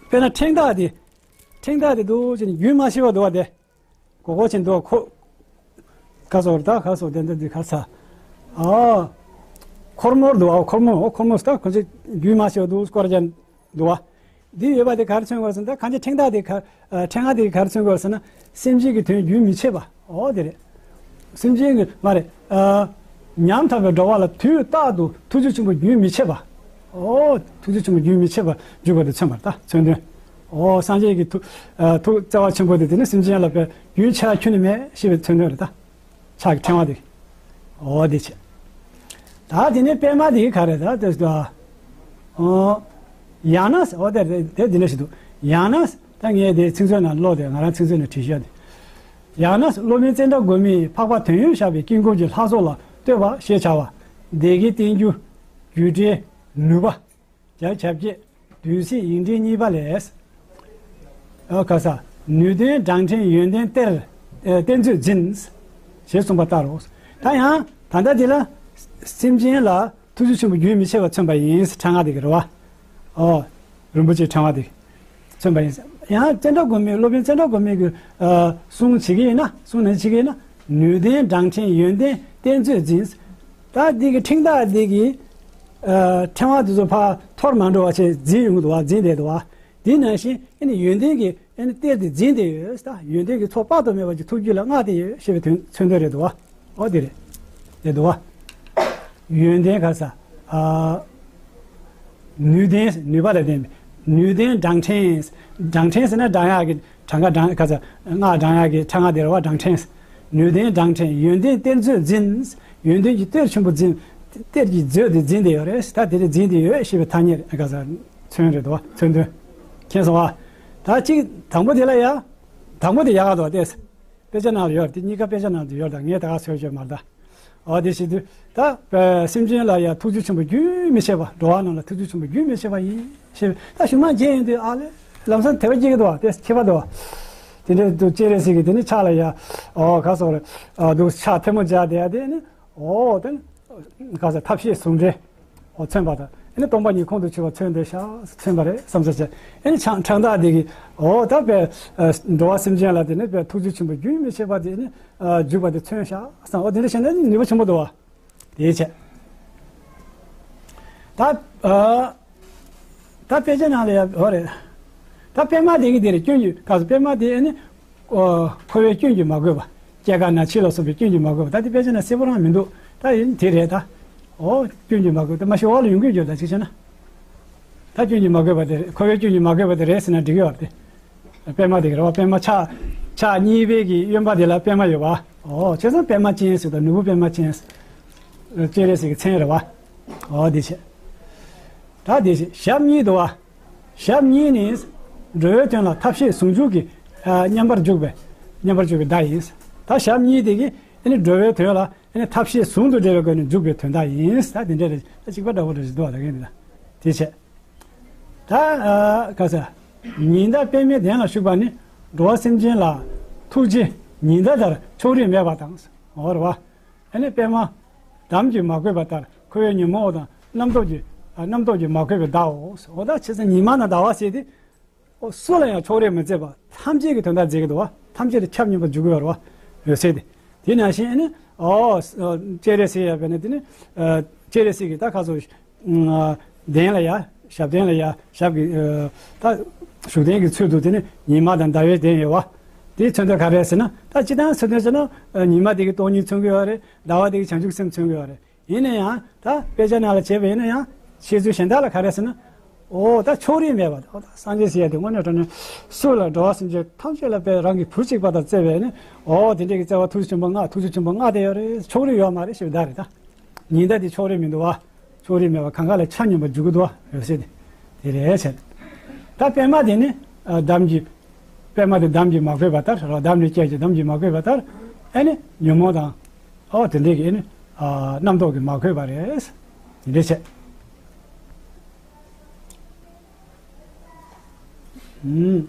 དཔེར་ན་ཕྲེང་ཐག་དེ། ཕྲེང་ཐག་དེ་འདུག་ཅེས་ནས་རྒྱུན་མ་ཆད་པ་འདུག་བ་དེ། གོ་གོ་ཆེན་འདུག་ཁོ། ག་སོགས་ད་ག་སོགས་དེ་འདི་འདི་ག་ས། ཨ། ཁོར་མོར་འདུག་ཨ་ཁོར་མོ། ཨོ་ཁོར་མོ་ད་ཁོ་ཚོས་རྒྱུན་མ་ཆད་འདུག་སྐོར་རྒྱག་འདུག་བ། འདི་ཡོད་པ་དེ་ག་རེ་མཚོན་དགོས་ཟེར་ན། ད་གང་ཅི་ཕྲེང་ཐག་དེ་ག་ཨ་ཕྲེང་བ་དེ་ག་རེ་མཚོན་དགོས་ཟེར་ན། སེམས་ཅན་གྱི་དོན་རྒྱུན་མི་ཆད་པ། ཨོ་དེ་རེད། སེམས་ཅན་གྱི་མ་རེད། ཨ། ཉམ་ཐག་པའི་འགྲོ་བ་ལ་དུས་རྟག་ཏུ་ཐུགས་རྗེ་ཆེན་པོ་རྒྱུན་མི་ཆད་པ། ཨོ། ཐུགས་རྗེ་ཆེན་པོ་རྒྱུན་མི་ཆད་པར་འཇུག་པ་དེ་མཚོན་པར་ད་མཚོན་དོན། ཨོ་སངས་རྒྱས་ཀྱི་ཐུགས་ཨ་ཐུགས་བརྩེ་བ་ཆེན་པོ་དེ་དེ་ནི་སེམས་ཅན་ལ་དཔེ་རྒྱུན་ཆད་ཁྱོན་ནས་མེད་ཞེས་པའི་མཚོན་དོན་རེད་ད། ཕྱག་གི་ཕྲེང་བ་དེ། ཨོ་དེ་བྱས། ད་དེ་ནས་པད་མ་དེ་ག་རེ་ད་དེ་ད། ཨོ། ཡང་ན་ཨོ་དེ་དེ་དེ་འདྲ་ཞིག་འདུག་ཡང་ན་ད་ངས་དེ་ཚིག་མཛོད་ནང་ཀློག་དེ་ང་རང་ཚིག་མཛོད་ནང་བྲིས་བཞག་དེ། ཡང་ན་སློབ་དཔོན་ཙནྡྲ་གོ་མིས་འཕགས་པ་དོན་ཡོད་ཞགས་པའི་དཀྱིལ་འཁོར་གྱི་ལྷ་ཚོགས་ལ་བསྟོད་པ་ཞེས་བྱ་བ། བརྡ་གི་བསྟན་འགྱུར། རྒྱུ་འགྲེལ། ནུས་པ། བྱ་ཁྱབ་བྱེད། བདུད་རྩི་ཡིག་འབྲེལ་གཉིས་པ་ལས། ཨ་ག་ས། ནུས་ལྡན་བགྲང་ཕྲེང་ཡོན་ཏན་གཏེར། ཨ་གཏེར་མཛོད་འཛིན། ཞེས་གསུངས་པ་ལྟར་རོ། ད་ཡང་ད་ལྟ་འདི་ལ། སེམས་ཅན་ལ་ཐུགས་རྗེ་ཆེན་པོ་རྒྱུན་མི་ཆད་པར་མཚོན་པ་ཡིན། ཕྲེང་བ་དེ་གི་རེད་བ། ཨོ། རིན་པོ་ཆེའི་ཕྲེང་བ་དེ། མཚོན་པ་ཡིན། ཡང་ཙནྡྲ་གོ་མི་སློབ་དཔོན་ཙནྡྲ་གོ་མི་གི་ཨ་གསུང་བྱེད་ཀྱི་ཡིན་ན། གསུང་ནན་བྱེད་ཀྱི་ཡིན་ན། ནུས་ལྡན་བགྲང་ཕྲེང་ཡོན་ཏན་གཏེར་མཛོད་འཛིན། ད་འདི་གི་ཕྲེང་ཐག་འདི་གི་ཨ་ཕྲེང་བ་དེ་ཚོ་ཕར་འཐོར་མ་འགྲོ་བ་བྱས་འཛིན་ཡོང་གི་འདུག་བ། འཛིན་བསྡད་འདུག་བ། དེ་ནང་བཞིན་ཨ་ནི་ཡོན་ཏན་གྱི་ཨ་ནི་གཏེར་དེ་འཛིན་བསྡད་ཡོད། ད་ཡོན་ཏན་གྱི་ཚོགས་དཔག་ཏུ་མེད་པ་ཅིག་ཐུགས་རྒྱུད་ལ་མངའ་བསྡད་ཡོད་ཞེས་པའི་དོན་མཚོན་དོན་རེད་འདུག་བ། ཨོ་དེ་རེད། དེ་འདུག་བ། ཡོན་ཏན་ག་ས། ཨ། ནུས་ལྡན། ནུས་པ་ལ་ལྡན་པའི་ནུས་ལྡན་བགྲང་ཕྲེང་། བགྲང་ཕྲེང་ཟེར་ན་བགྲང་ཡག་གི་གྲངས་ཀ་བགྲང་ག་ས། སྔགས་བགྲང་ཡག་གི་ཕྲེང་བ་དེ་རེད་བ། བགྲང་ཕྲེང་། ནུས་ལྡན་བགྲང་ཕྲེང་ཡོན་ཏན་གཏེར་མཛོད་འཛིན། ཡོན་ཏན་གྱི་གཏེར་ཆེན་པོ་འཛིན། གཏེར་གྱི་མཛོད་དེ་འཛིན་བསྡད་ཡོད་རེད། ད་དེ་རེད། འཛིན་བསྡད་ཡོད་ཞེས་པའི་ཐ་སྙད་ག་ས་མཚོན་རེད་འདུག་བ། མཚོན་དོན། མཁྱེན་སོང་བ། ད་གཅིག་དང་པོ་དེ་ལ་ཡ། དང་པོ་དེ་ཡག་ག་འདུག་བ། དེ། དཔེ་ཆ་ནང་ལ་ཡོད་རེད། དེ་གཉིས་ཀ་དཔེ་ཆ་ནང་དུ་ཡོད་རེད། ད་ངས་ད་ག་འཚོལ་ཆོད་མ་རེད་ད། ཨོ་དེ་བྱེད་དུས་ད་སེམས་ཅན་ལ་ཡང་ཐུགས་རྗེ་ཆེན་པོ་རྒྱུན་མི་ཆད་པ། འགྲོ་བ་རྣམས་ལ་ཐུགས་རྗེ་ཆེན་པོ་རྒྱུན་མི་ཆད་པ་ཡིན་ཞེས། ད་གཞུང་མང་མཇལ་ཡོང་དུས་ཨ་ལེ། ལམ་སང་དད་པ་སྐྱེ་གི་འདུག་བ། དེ་ཁྱད་པར་འདུག་བ། དེ་འདྲའི་དུ་སྤྱན་རས་གཟིགས་ཀྱི་དེ་ནི་ཕྱག་ལ་ཡ། ཨོ་ག་སོགས་རེད། ཨ་འདུག་ཕྱག་ཐལ་མོ་སྦྱར་བསྡད་ཡ་དེ་ནི། ཨོ་དེ་ནི་ག་ས་ཐབས་ཤེས་ཟུང་འབྲེལ། ཨོ་མཚོན་པ་དང་། ཨ་ནི་སྟོང་པ་ཉིད་ཁོང་དུ་ཆུད་པ་མཚོན་བསྡད་ཤག་མཚོན་པ་རེད་བསམ་ས་བྱས། ཨ་ནི་ཕྲེང་ཕྲེང་ཐག་དེ་གིས་ཨོ་ད་དཔེ་ཨ་འགྲོ་བ་སེམས་ཅན་ལ་དེ་ནི་དཔེ་ཐུགས་རྗེ་ཆེན་པོ་རྒྱུན་མི་ཆད་པ་དེ་ནི་ཨ་འཇུག་པ་དེ་མཚོན་ཤག་བསམ། ཨོ་དེ་འདྲ་བྱས་ན་ནི་ནུས་པ་ཆེན་པོ་འདུག་བ། དེའི་ཆེད། ད་ཨ་ད་དཔེ་ཆ་ནང་ལ་ཡ་ཨོ་རེད། ད་པད་མ་དེ་གི་དེ་རེད། སྐྱོན་གྱི་ག་ས། པད་མ་དེ་ཨ་ནི། ཨོ་འཁོར་བའི་སྐྱོན་གྱིས་མ་གོས་པ། སྐྱེ་རྒ་ན་འཆི་ལ་སོགས་པའི་སྐྱོན་གྱིས་མ་གོས་པ། ད་དེ་དཔེ་ཆ་ན་གསལ་པོ་རང་མི་འདུག་ད་ཡིན་དེ་རེད་ད། ཨོ་སྐྱོན་གྱིས་མ་གོས། ད་མ་ཤི་འོག་ལ་ཡོང་གི་ཡོད་ད་ཅིག་བྱས་ན། ད་སྐྱོན་གྱིས་མ་གོས་པ་དེ་རེད། འཁོར་བའི་སྐྱོན་གྱིས་མ་གོས་པ་དེ་རེད་ཟེར་ན་འགྲིག་གི་ཡོད་རེད་དེ། པད་མ་དེ་གི་རེད་བ། པད་མ་ཕྱག་ཕྱག་གཉིས་པའི་གི་གཡོན་པ་དེ་ལ་པད་མ་ཡོད་བ། ཨོ་བྱས་ཙང་པད་མ་ཅན་ཟེར་དང་། ནོར་བུ་པད་མ་ཅན། སྤྱན་རས་གཟིགས་ཀྱི་མཚན་རེད་བ། ཨོ་དེ་བྱས། ད་དེ་བྱས་ཞབས་གཉིས་འདུག་བ། ཞབས་གཉིས་ནི་འགྲོ་བའི་དོན་ལ་ཐབས་ཤེས་ཟུང་འཇུག་གི་ཨ་མཉམ་པར་འཇུག་པའི་མཉམ་པར་འཇུག་པའི་བརྡ་ཡིན། ད་ཞབས་གཉིས་དེ་གིས་ཨ་ནི་འགྲོ་བའི་དོན་ལ་ཨ་ནི་ཐབས་ཤེས་ཟུང་དུ་འབྲེལ་བའི་སྒོ་ནས་འཇུག་པའི་དོན་དག་ཡིན། ད་དེ་འདྲ་རེད། ད་གཅིག་པ་འདྲ་བོ་རེ་ཞིག་འདུག་བ། ད་གིན་དེ་ལ་དེ་བྱས། ད་ཨ་ག་ས། ཉི་ཟླ་པདྨའི་གདན་ལ་བཞུགས་པ་ནི་འགྲོ་བ་སེམས་ཅན་ལ་ཐུགས་རྗེ་ཉི་ཟླ་ལྟར་ཕྱོགས་རིས་མེད་པ་དང་། འོ་རེད་བ། ཨ་ནི་པདྨ་འདམ་གྱིས་མ་གོས་པ་ལྟར་ འཁོར་བའི་ཉོན་མོངས་དང་རྣམ་རྟོག་གི་ཨ་རྣམ་རྟོག་གིས་མ་གོས་པའི་བརྡའོ། འོ་ད་བྱས་ཙང་ཉི་མ་དང་ཟླ་བ་ཟེར་དེ། ཨོ་སུ་ལ་ཡང་ཕྱོགས་རིས་མི་བྱེད་པ་ཐམས་ཅད་ཀྱི་དོན་དག་མཛད་ཀྱི་འདུག་བ། ཐམས་ཅད་ལ་ཁྱབ་སྙོམས་པར་འཇུག་གི་ཡོད་རེད་བ། འོད་གསལ་དེ། དེ་ནང་བཞིན་ཨ་ནི་ཨོ་སྤྱན་རས་གཟིགས་ཡ་བས་ན་དེ་ནི་ཨ་སྤྱན་རས་གཟིགས་ཀྱི་ད་ཁ་སོ་ཨ་གདན་ལ་ཡ་ཞབས་བརྟན་ལ་ཡ་ཞབས་ཀྱི་ཨ་ད་བཞུགས་གདན་གྱི་ཚུལ་དུ་དེ་ནི་ཉི་མ་དང་ཟླ་བའི་གདན་ཡོད་བ། དེའི་མཚོན་དོན་ག་རེ་ཟེར་ན་ད་སྤྱིར་བཏང་མཚོན་དོན་ཟེར་ན་ཨ་ཉི་མ་དེ་གི་སྟོང་ཉིད་མཚོན་གྱི་ཡོད་རེད། ཟླ་བ་དེ་གི་བྱང་ཆུབ་སེམས་མཚོན་གྱི་ཡོད་རེད། ཡིན་ན་ཡང་ད་དཔེ་ཆ་ནང་ལ་བྱས་པ་ཡིན་ན་ཡང་བཤད་ཚུལ་གཞན་དག་ལ་ག་རེ་ཟེར་ན། ཨོ་ད་ཕྱོགས་རིས་མེད་པ། ཨོ་ད་སངས་རྒྱས་ཟེར་ཡ་དེ་དངོས་གནས་དྲང་གནས་སུ་ལ་འགྲོ་བ་སེམས་ཅན་ཐམས་ཅད་ལ་དཔེ་རང་གི་བུ་གཅིག་པ་དང་བརྩེ་བས་ནི། ཨོ་དེ་འདྲས་ཀྱི་བརྩེ་བ་ཐུགས་རྗེ་ཆེན་པོ་མངའ། ཐུགས་རྗེ་ཆེན་པོ་མངའ་བསྡད་ཡོད་རེད། ཕྱོགས་རིས་ཡོད་མ་རེད་ཞེས་པ་ད་རེད་ད། ཉི་ཟླ་དེ་ཕྱོགས་རིས་མི་འདུག་བ། ཕྱོགས་རིས་མེད་པ་གང་ག་ལ་ཆ་སྙོམས་པར་འཇུག་གི་འདུག་བ། འོད་གསལ་དེ། དེ་རེད་བྱས། ད་པད་མ་དེ་ནི་ཨ་འདམ་གྱིས། པད་མ་དེ་འདམ་གྱིས་མ་གོས་པ་ལྟར་རོ། འདམ་ནི་སྐད་ཀྱིས་འདམ་གྱིས་མ་གོས་པ་ལྟར། ཨ་ནི་ཉོན་མོངས་དང་། ཨོ་དེ་འདྲས་ཀྱི་ཨ་ནི་ཨ་རྣམ་རྟོག་གིས་མ་གོས་པ་རེད། དེ་འདྲས་བྱས། ཨུམ།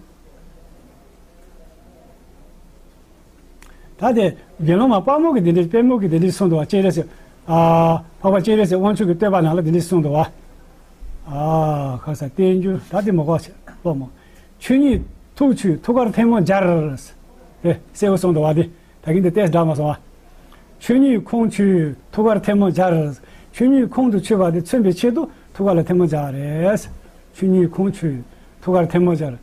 ད་དེ་དགེ་སློང་མ་དཔལ་མོ་གིས་འདི་འདྲའི་དཔལ་མོ་གིས་འདི་འདྲའི་གསུངས་འདུག་བ། སྤྱན་རས་གཟིགས། ཨ་འཕགས་པ་སྤྱན་རས་གཟིགས་དབང་ཕྱུག་གི་བསྟོད་པ་ནང་ལ་འདི་འདྲའི་གསུངས་འདུག་བ། ཨ་ཁ་ས་བསྟན་འགྱུར་ད་དེ་མ་གོ་ཆེ་སློབ་མོ། ཆོས་ཉིད་ཐུགས་ཆུད་ཐུགས་ཀར་ཐལ་མོ་སྦྱར། དེ་གསལ་པོ་གསུངས་འདུག་བ། དེ་ད་གིན་དེ་ཏེས་འདྲ་མ་སོང་བ། ཆོས་ཉིད་ཁོང་ཆུད་ཐུགས་ཀར་ཐལ་མོ་སྦྱར། ཆོས་ཉིད་ཁོང་དུ་ཆུད་པ་དེ་མཚོན་པའི་ཆེད་དུ་ཐུགས་ཀ་ལ་ཐལ་མོ་སྦྱར་རེད། ཆོས་ཉིད་ཁོང་ཆུད་ཐུགས་ཀར་ཐལ་མོ་སྦྱར།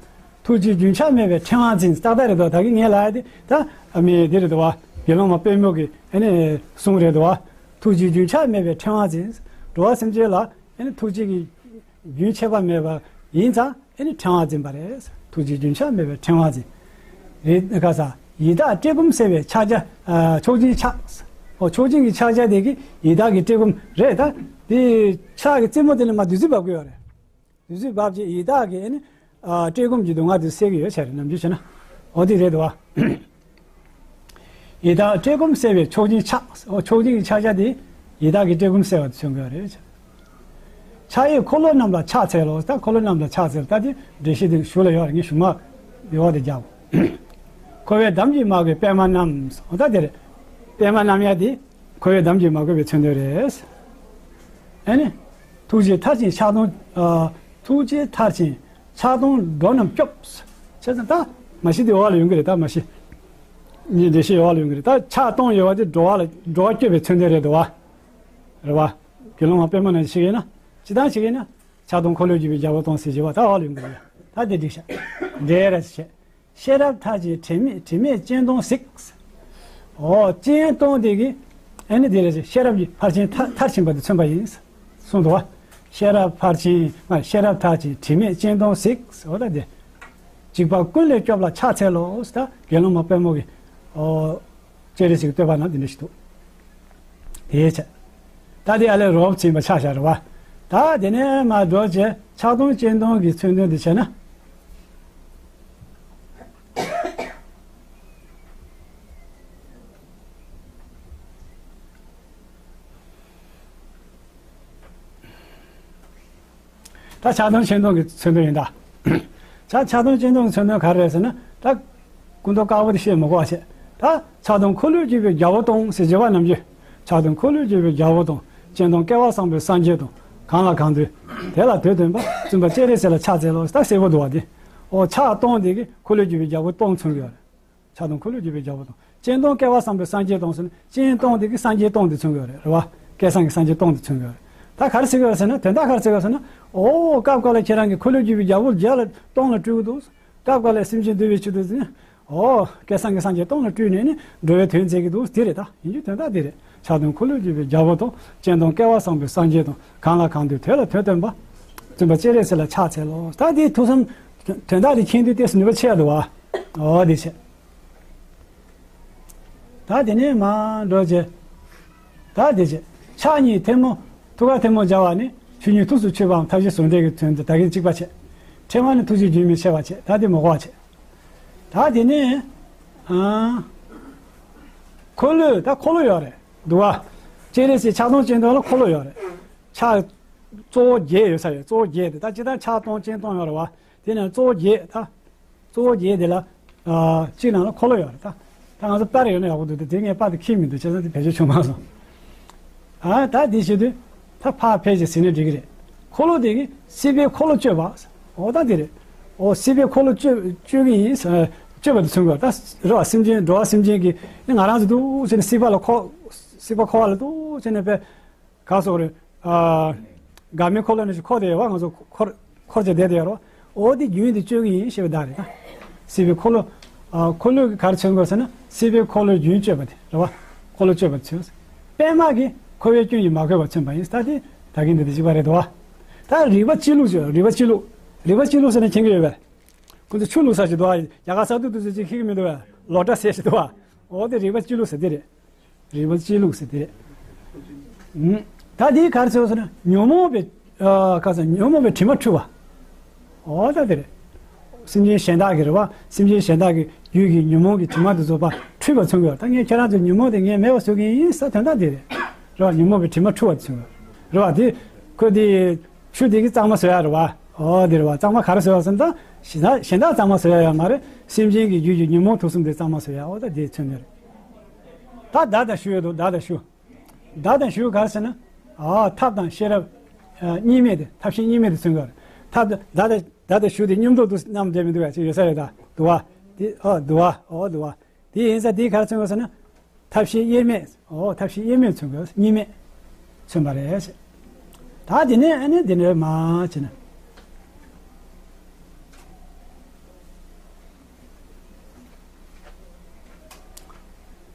ཐུགས་རྗེས་རྒྱུན་ཆགས་མེད་པའི་ཕྲེང་བ་འཛིན། ཏག་ཏག་རེད་དོ། ད་གིན་ངས་ལབ་ཡ་དེ་ད་ཨ་མི་དེ་རེད་དོ་བ། དགེ་སློང་མ་དཔལ་མོ་གི་ཨ་ནི་གསུང་རེད་དོ་བ། ཐུགས་རྗེས་རྒྱུན་ཆགས་མེད་པའི་ཕྲེང་བ་འཛིན། འགྲོ་བ་སེམས་ཅན་ལ་ཨ་ནི་ཐུགས་རྗེ་གི་རྒྱུན་ཆད་པ་མེད་པ་ཡིན་ཙང་ཨ་ནི་ཕྲེང་བ་འཛིན་པ་རེད། ཐུགས་རྗེས་རྒྱུན་ཆད་མེད་པའི་ཕྲེང་བ་འཛིན། རེད་ག་ས། ཡི་དྭགས་བཀྲེས་སྐོམ་སེལ་བའི་ཕྱག་རྒྱ། ཨ་མཆོག་སྦྱིན་ཕྱག། ཨོ་མཆོག་སྦྱིན་གྱི་ཕྱག་རྒྱ་དེ་གི་ཡི་དྭགས་ཀྱི་བཀྲེས་སྐོམ་རེད་ད། དེ་ཕྱག་གི་རྩེ་མོ་དེ་ལ་མ་བདུད་རྩི་འབབ་གི་ཡོད་རེད། བདུད་རྩི་འབབ་ཅིག་ཡི་དྭགས་ཀྱི་ཨ་ནི་ཨ་བཀྲེས་སྐོམ་གྱི་སྡུག་བསྔལ་དེ་སེལ་གི་ཡོད་ཆ་རེད། ནམ་རྒྱུན་བྱས་ན་ཨོ་དེ་རེད་དོ་བ། ཡི་དྭགས་བཀྲེས་སྐོམ་སེལ་བའི་མཆོག་སྦྱིན་ཕྱག། ཨོ་མཆོག་སྦྱིན་གྱི་ཕྱག་རྒྱ་དེ་ཡི་དྭགས་ཀྱི་བཀྲེས་སྐོམ་སེལ་བ་དེ་མཚོན་གྱི་ཡོད་རེད། ཕྱག་གཡས་འཁོར་ལོ་རྣམས་ལ་ཕྱག་འཚལ་ལོ། ད་འཁོར་ལོ་རྣམས་ལ་ཕྱག་འཚལ། ད་དེ་འགྲེལ་བཤད་དེ་གཞུག་ལ་ཡོད་རེད། ངས་གཞུག་མ་ཡོད་པ་དེ་རྒྱག་འཁོར་བའི་འདམ་གྱིས་མ་གོས་པད་མ་རྣམས། ཨོ་ད་དེ་རེད། པད་མ་རྣམ་ཡ་དེ་འཁོར་བའི་འདམ་གྱིས་མ་གོས་པའི་མཚོན་དོན་རེད། ཨ་ནི། ཐུགས་རྗེས་ཐར་ཞིང་ཕྱག་སྟོང་། ཨ་ཐུགས་རྗེས་ཐར་ཞིང་ཕྱག་སྟོང་འགྲོ་རྣམས་སྐྱོབ། བྱས་ཙང་ད་མ་གཞི་དེ་འོག་ལ་ཡོང་གི་རེད། ད་མ་གཞི་ངས་འགྲེལ་བཤད་འོག་ལ་ཡོང་གི་རེད། ད་ཕྱག་སྟོང་ཡོད་པ་དེ་འགྲོ་བ་ལ་འགྲོ་བ་སྐྱོབ་པའི་མཚོན་དོན་རེད་དོ་བ། རེད་བ། དགེ་སློང་མ་དཔེ་མ་ནང་བཞིན་ཞིག་ཡིན་ན། སྤྱིར་བཏང་ཞིག་ཡིན་ན། ཕྱག་སྟོང་འཁོར་ལོས་སྒྱུར་བའི་རྒྱལ་པོ་སྟོང་ཟེར་བྱས་པ་ད་འོག་ལ་ཡོང་གི་རེད། ད་དེ་འགྲིག་ཤག་འགྲེལ་ར་བྱས། ཤེས་རབ་མཐར་ཕྱིན་དྲི་མེད་དྲི་མེད་སྤྱན་སྟོང་གཟིགས། འོ་སྤྱན་སྟོང་དེ་གི་ཨ་ནི་དེ་རེད། ཤེས་རབ་ཀྱི་ཕར་ཕྱིན་མཐར་མཐར་ཕྱིན་པ་དེ་མཚོན་པ་ཡིན། གསུངས་འདུག་བ། ཤེས་རབ་ཕར་ཕྱིན་མ་ཤེས་རབ་མཐར་ཕྱིན་དྲི་མེད་སྤྱན་སྟོང་གཟིགས། འོ་ད་དེ། འཇིགས་པ་ཀུན་ལས་སྐྱོབ་ལ་ཕྱག་འཚལ་ལོ། ད་དགེ་སློང་མ་དཔལ་མོ་གི་ཨོ། སྤྱན་རས་གཟིགས་བསྟོད་པ་ན་འདི་འདྲ་ཞིག་འདུག་དེའི་ཆ། ད་དེ་ཨ་ལས་རོབ་ཕྱིན་པ་ཆགས་བཞག་རེད་བ། ད་དེ་ནས་མ་འགྲོ་བྱས་ཕྱག་སྟོང་སྤྱན་སྟོང་གི་མཚོན་དོན་དེ་བྱས་ན། ད་ཕྱག་སྟོང་སྤྱན་སྟོང་གི་མཚོན་དོན་ཡིན་ད། ཕྱག་ཕྱག་སྟོང་སྤྱན་སྟོང་གི་མཚོན་དོན་ག་རེ་རེད་ཟེར་ན་ད། སྐུ་མདོག་དཀར་པོ་དེ་བཤད་མི་དགོས་པ་བྱས། ད་ཕྱག་སྟོང་འཁོར་ལོས་སྒྱུར་བའི་རྒྱལ་པོ་སྟོང་ཟེར་བྱས་པ་ནམ་རྒྱུན། ཕྱག་སྟོང་འཁོར་ལོས་སྒྱུར་བའི་རྒྱལ་པོ་སྟོང་། སྤྱན་སྟོང་སྐལ་བ་བཟང་པོའི་སངས་རྒྱས་སྟོང་། གང་ལ་གང་འདུལ། དེ་ལ་དོན་སྟོན་པ། བཙུན་པ་སྤྱན་རས་གཟིགས་ལ་ཕྱག་འཚལ་ལོ། ད་གསལ་པོ་འདུག་བ་དེ། ཨོ་ཕྱག་སྟོང་དེ་གི་འཁོར་ལོས་སྒྱུར་བའི་རྒྱལ་པོ་སྟོང་མཚོན་གྱི་ཡོད་རེད། ཕྱག་སྟོང་འཁོར་ལོས་སྒྱུར་བའི་རྒྱལ་པོ་སྟོང་། སྤྱན་སྟོང་སྐལ་བ་བཟང་པོའི་སངས་རྒྱས་སྟོང་ཟེར་ན་སྤྱན་སྟོང་དེ་གི་སངས་རྒྱས་སྟོང་དེ་མཚོན་གྱི་ཡོད་རེད། རེད་བ། སྐལ་བཟང་གི་སངས་རྒྱས་སྟོང་དེ་མཚོན་གྱི་ཡོད་རེད། ད་ག་རེ་ཟེར་གྱི་ཡོད་ཟེར་ན་དོན་དག་ག་རེ་ཟེར་གྱི་ཡོད་ཟེར་ན། ཨོ་སྐབས་འགའ་ལ་ཁྱེད་རང་གི་འཁོར་ལོས་སྒྱུར་བའི་རྒྱལ་པོ་རྒྱལ་ལ་སྟོང་ལ་སྤྲུལ་གྱི་འདུག་སྐབས་འགའ་ལ་སེམས་ཅན་འདུལ་བའི་ཆེད་དུ་ཟེར་ན། ཨོ། སྐལ་བཟང་གི་སངས་རྒྱས་སྟོང་ལ་སྤྲུལ་ནས་ནི་འགྲོ་བའི་དོན་མཛད་ཀྱི་འདུག་དེ་རེད་ད། ཡིན་རྒྱུ་དོན་དག་དེ་རེད། ཕྱག་སྟོང་འཁོར་ལོས་སྒྱུར་བའི་རྒྱལ་པོ་དང་། སྤྱན་སྟོང་སྐལ་བ་བཟང་པོའི་སངས་རྒྱས་དང་། གང་ལ་གང་འདུལ་དེ་ལ་དོན་སྟོན་པ། བཙུན་པ་སྤྱན་རས་གཟིགས་ལ་ཕྱག་འཚལ་ལོ། ད་དེའི་ཐུགས་བསམ། དོན་དག་དེ་མཁྱེན་དུས་ཏོག་ཙམ་ནུས་པ་ཆེ་ཡ་འདུག་བ། ཨོ་དེ་བྱས། ད་དེ་ནས་མར་འགྲོ་བྱས། ད་དེ་བྱས། ཕྱག་གཉིས་ཐལ་མོ། ཐུགས་ཀར་ཐལ་མོ་སྦྱར་བ་ནི་ཆོས་ཉིད་ཐུགས་སུ་ཆུད་པའམ་མཐའ་བཞི་ཟུང་འབྲེལ་གྱི་དོན་དུ་ད་གིན་གཅིག་པ་བྱས། ཕྲེང་བ་ནི་ཐུགས་རྗེ་རྒྱུན་མི་འཆད་པ་བྱས། ད་དེ་མི་གོ་བ་བྱས། ད་དེ་ནས། ཨ། འཁོར་ལོ་ད་འཁོར་ལོ་ཡོད་རེད་འདུག་བ། སྤྱན་རས་གཟིགས་ཕྱག་སྟོང་སྤྱན་སྟོང་ལ་འཁོར་ལོ་ཡོད་རེད། ཕྱག་གཙོ་བོ་བརྒྱད་ཡོད་ས་ཡོད། གཙོ་བོ་བརྒྱད་དེ་ད་སྤྱིར་བཏང་ཕྱག་སྟོང་སྤྱན་སྟོང་ཡོད་རེད་བ། དེ་ནས་གཙོ་བོ་བརྒྱད་ད། གཙོ་བོ་བརྒྱད་དེ་ལ། ཨ། གཅིག་ནང་ལ་འཁོར་ལོ་ཡོད་རེད་ད། ད་ང་ཚོ་པར་ཡོད་ན་ཡག་པོ་འདུག་དེ་དེ་ངས་པར་དེ་འཁྱེར་མི་འདུག་བྱས་ཙང་དེ་བེད་སྤྱོད་བྱུང་མ་སོང་། ཨ། ད་དེ་བྱེད་དུས། ད་ཕར་ཕེབས་ཤིག་ཟེར་ན་འགྲིག་གི་རེད། འཁོར་ལོ་དེ་གིས་སྲིད་པའི་འཁོར་ལོ་གཅོད་པ། འོ་ད་དེ་རེད། འོ་སྲིད་པའི་འཁོར་ལོ་གཅོད་གཅོད་ཀྱི་ཡིན་ཟེར། གཅོད་པ་དེ་མཚོན་གྱི་ཡོད། ད་རེད་བ། སེམས་ཅན་འགྲོ་བ་སེམས་ཅན་གྱི་ནི་ང་རང་ཚོ་འདུག་ཟེར་ནས་སྲིད་པ་ལ་འཁོར། སྲིད་པ་འཁོར་བ་ལ་འདུག་ཟེར་ནས་པས། ག་སོགས་རེད། ཨ། འགག་མེད་འཁོར་ལོ་ནས་ཞིག་འཁོར་བསྡད་ཡོད་པ། ང་ཚོ་འཁོར་འཁོར་བྱས་བསྡད་དེ་ཡོད་རོ། འོ་དེ་རྒྱུན་དེ་གཅོད་ཀྱི་ཡིན་ཞེས་པའི་བརྡ་རེད་ད། སྲིད་པའི་འཁོར་ལོ། ཨ། འཁོར་ལོ་གི་ག་རེ་མཚོན་དགོས་ཟེར་ན་སྲིད་པའི་འཁོར་ལོའི་རྒྱུན་གཅོད་པ་དེ་རེད་བ། འཁོར་ལོ་གཅོད་པ་མཚོན། པདྨ་གིས་འཁོར་བའི་སྐྱོན་གྱིས་མ་གོས་པ་མཚོན་པ་ཡིན། ད་དེ་ད་གིན་འདི་དེ་གཅིག་པ་རེད་དོ། ད་རིག་པ་སྤྱི་བླུགས་ཟེར། རིག་པ་སྤྱི་བླུགས། རིག་པ་སྤྱི་བླུགས་ཟེར་ན་མཁྱེན་གྱི་ཡོད་པས། ཁོ་ཚོ་ཆུ་བླུགས་ས་ཞིག་འདུག་བ། རྒྱ་གར་ས་རྡུལ་དུ་ཚོད་ཅིག་ཤེས་ཀྱི་མི་འདུག་བ། ལོ་ཊ་ཟེར་ཞིག་འདུག་བ། འོ་དེ་རིག་པ་སྤྱི་བླུགས་ཟེར་དེ་རེད། རིག་པ་སྤྱི་བླུགས་ཟེར་དེ་རེད། ཨུམ། ད་དེའི་ག་རེ་ཟེར་བ་ཟེར་ན་ཉོན་མོངས་པའི། ཨ། ག་ཟེར། ཉོན་མོངས་པའི་དྲི་མ་འཁྲུད་པ། འོ་ད་དེ་རེད། སེམས་ཅན་གཞན་དག་གི་རེད་བ། སེམས་ཅན་གཞན་དག་གི་རྒྱུད་ཀྱི་ཉོན་མོངས་ཀྱི་དྲི་མ་དེ་ཚོ་ཕར་འཁྲུད་པ་མཚོན་གྱི་ཡོད། ད་ངས་ཁྱེད་རང་ཚོའི་ཉོན་མོངས་དེ་ངས་མེད་པ་བཟོ་གི་ཡིན་ཟེར་དོན་དག་དེ་རེད། རེད་བ། ཉོན་མོངས་པའི་དྲི་མ་འཁྲུད་པ་མཚོན་གྱི་ཡོད། རེད་བ། དེ་ཁོ་དེ་ཆུ་དེ་གིས་གཙང་མ་བཟོ་ཡ་རེད་བ། འོ་དེ་རེད་བ། གཙང་མ་ག་རེ་བཟོ་ཡ་ཟེར་ན་ད་གཞན་དག་གཞན་དག་གཙང་མ་བཟོ་ཡ་ཡོད་མ་རེད། སེམས་ཅན་གྱི་རྒྱུད་ཀྱི་ཉོན་མོངས་དུག་གསུམ་དེ་གཙང་མ་བཟོ་ཡ། འོ་ད་དེ་མཚོན་གྱི་རེད། ད་མདའ་དང་གཞུ་ཡོད་དོ། མདའ་དང་གཞུ། མདའ་དང་གཞུ་ག་རེ་ཟེར་ན། ཨ། ཐབས་དང་ཤེས་རབ། ཨ། གཉིས་མེད་དེ། ཐབས་ཤེས་གཉིས་མེད་དེ་མཚོན་གྱི་ཡོད་རེད། ཐབས་དང་མདའ་དང་མདའ་དང་གཞུ་དེ་མཉམ་དུ་འདུག་མཉམ་བསྡད་མི་འདུག་བས་ཅིག་ཡོད་ས་རེད་ད། འདུག་བ། དེ། ཨ། འདུག་བ། ཨོ་འདུག་བ། དེ་ཡིན་ཙང་དེ་ག་རེ་མཚོན་གྱི་ཡོད་ཟེར་ན། ཐབས་ཤེས་དབྱེར་མེད། ཨོ་ཐབས་ཤེས་དབྱེར་མེད་མཚོན་གྱི་ཡོད། གཉིས་མེད་མཚོན་པ་རེད། ད་དེ་ནས་ཨ་ནི་དེ་འདྲ་མ་བྱས་ན།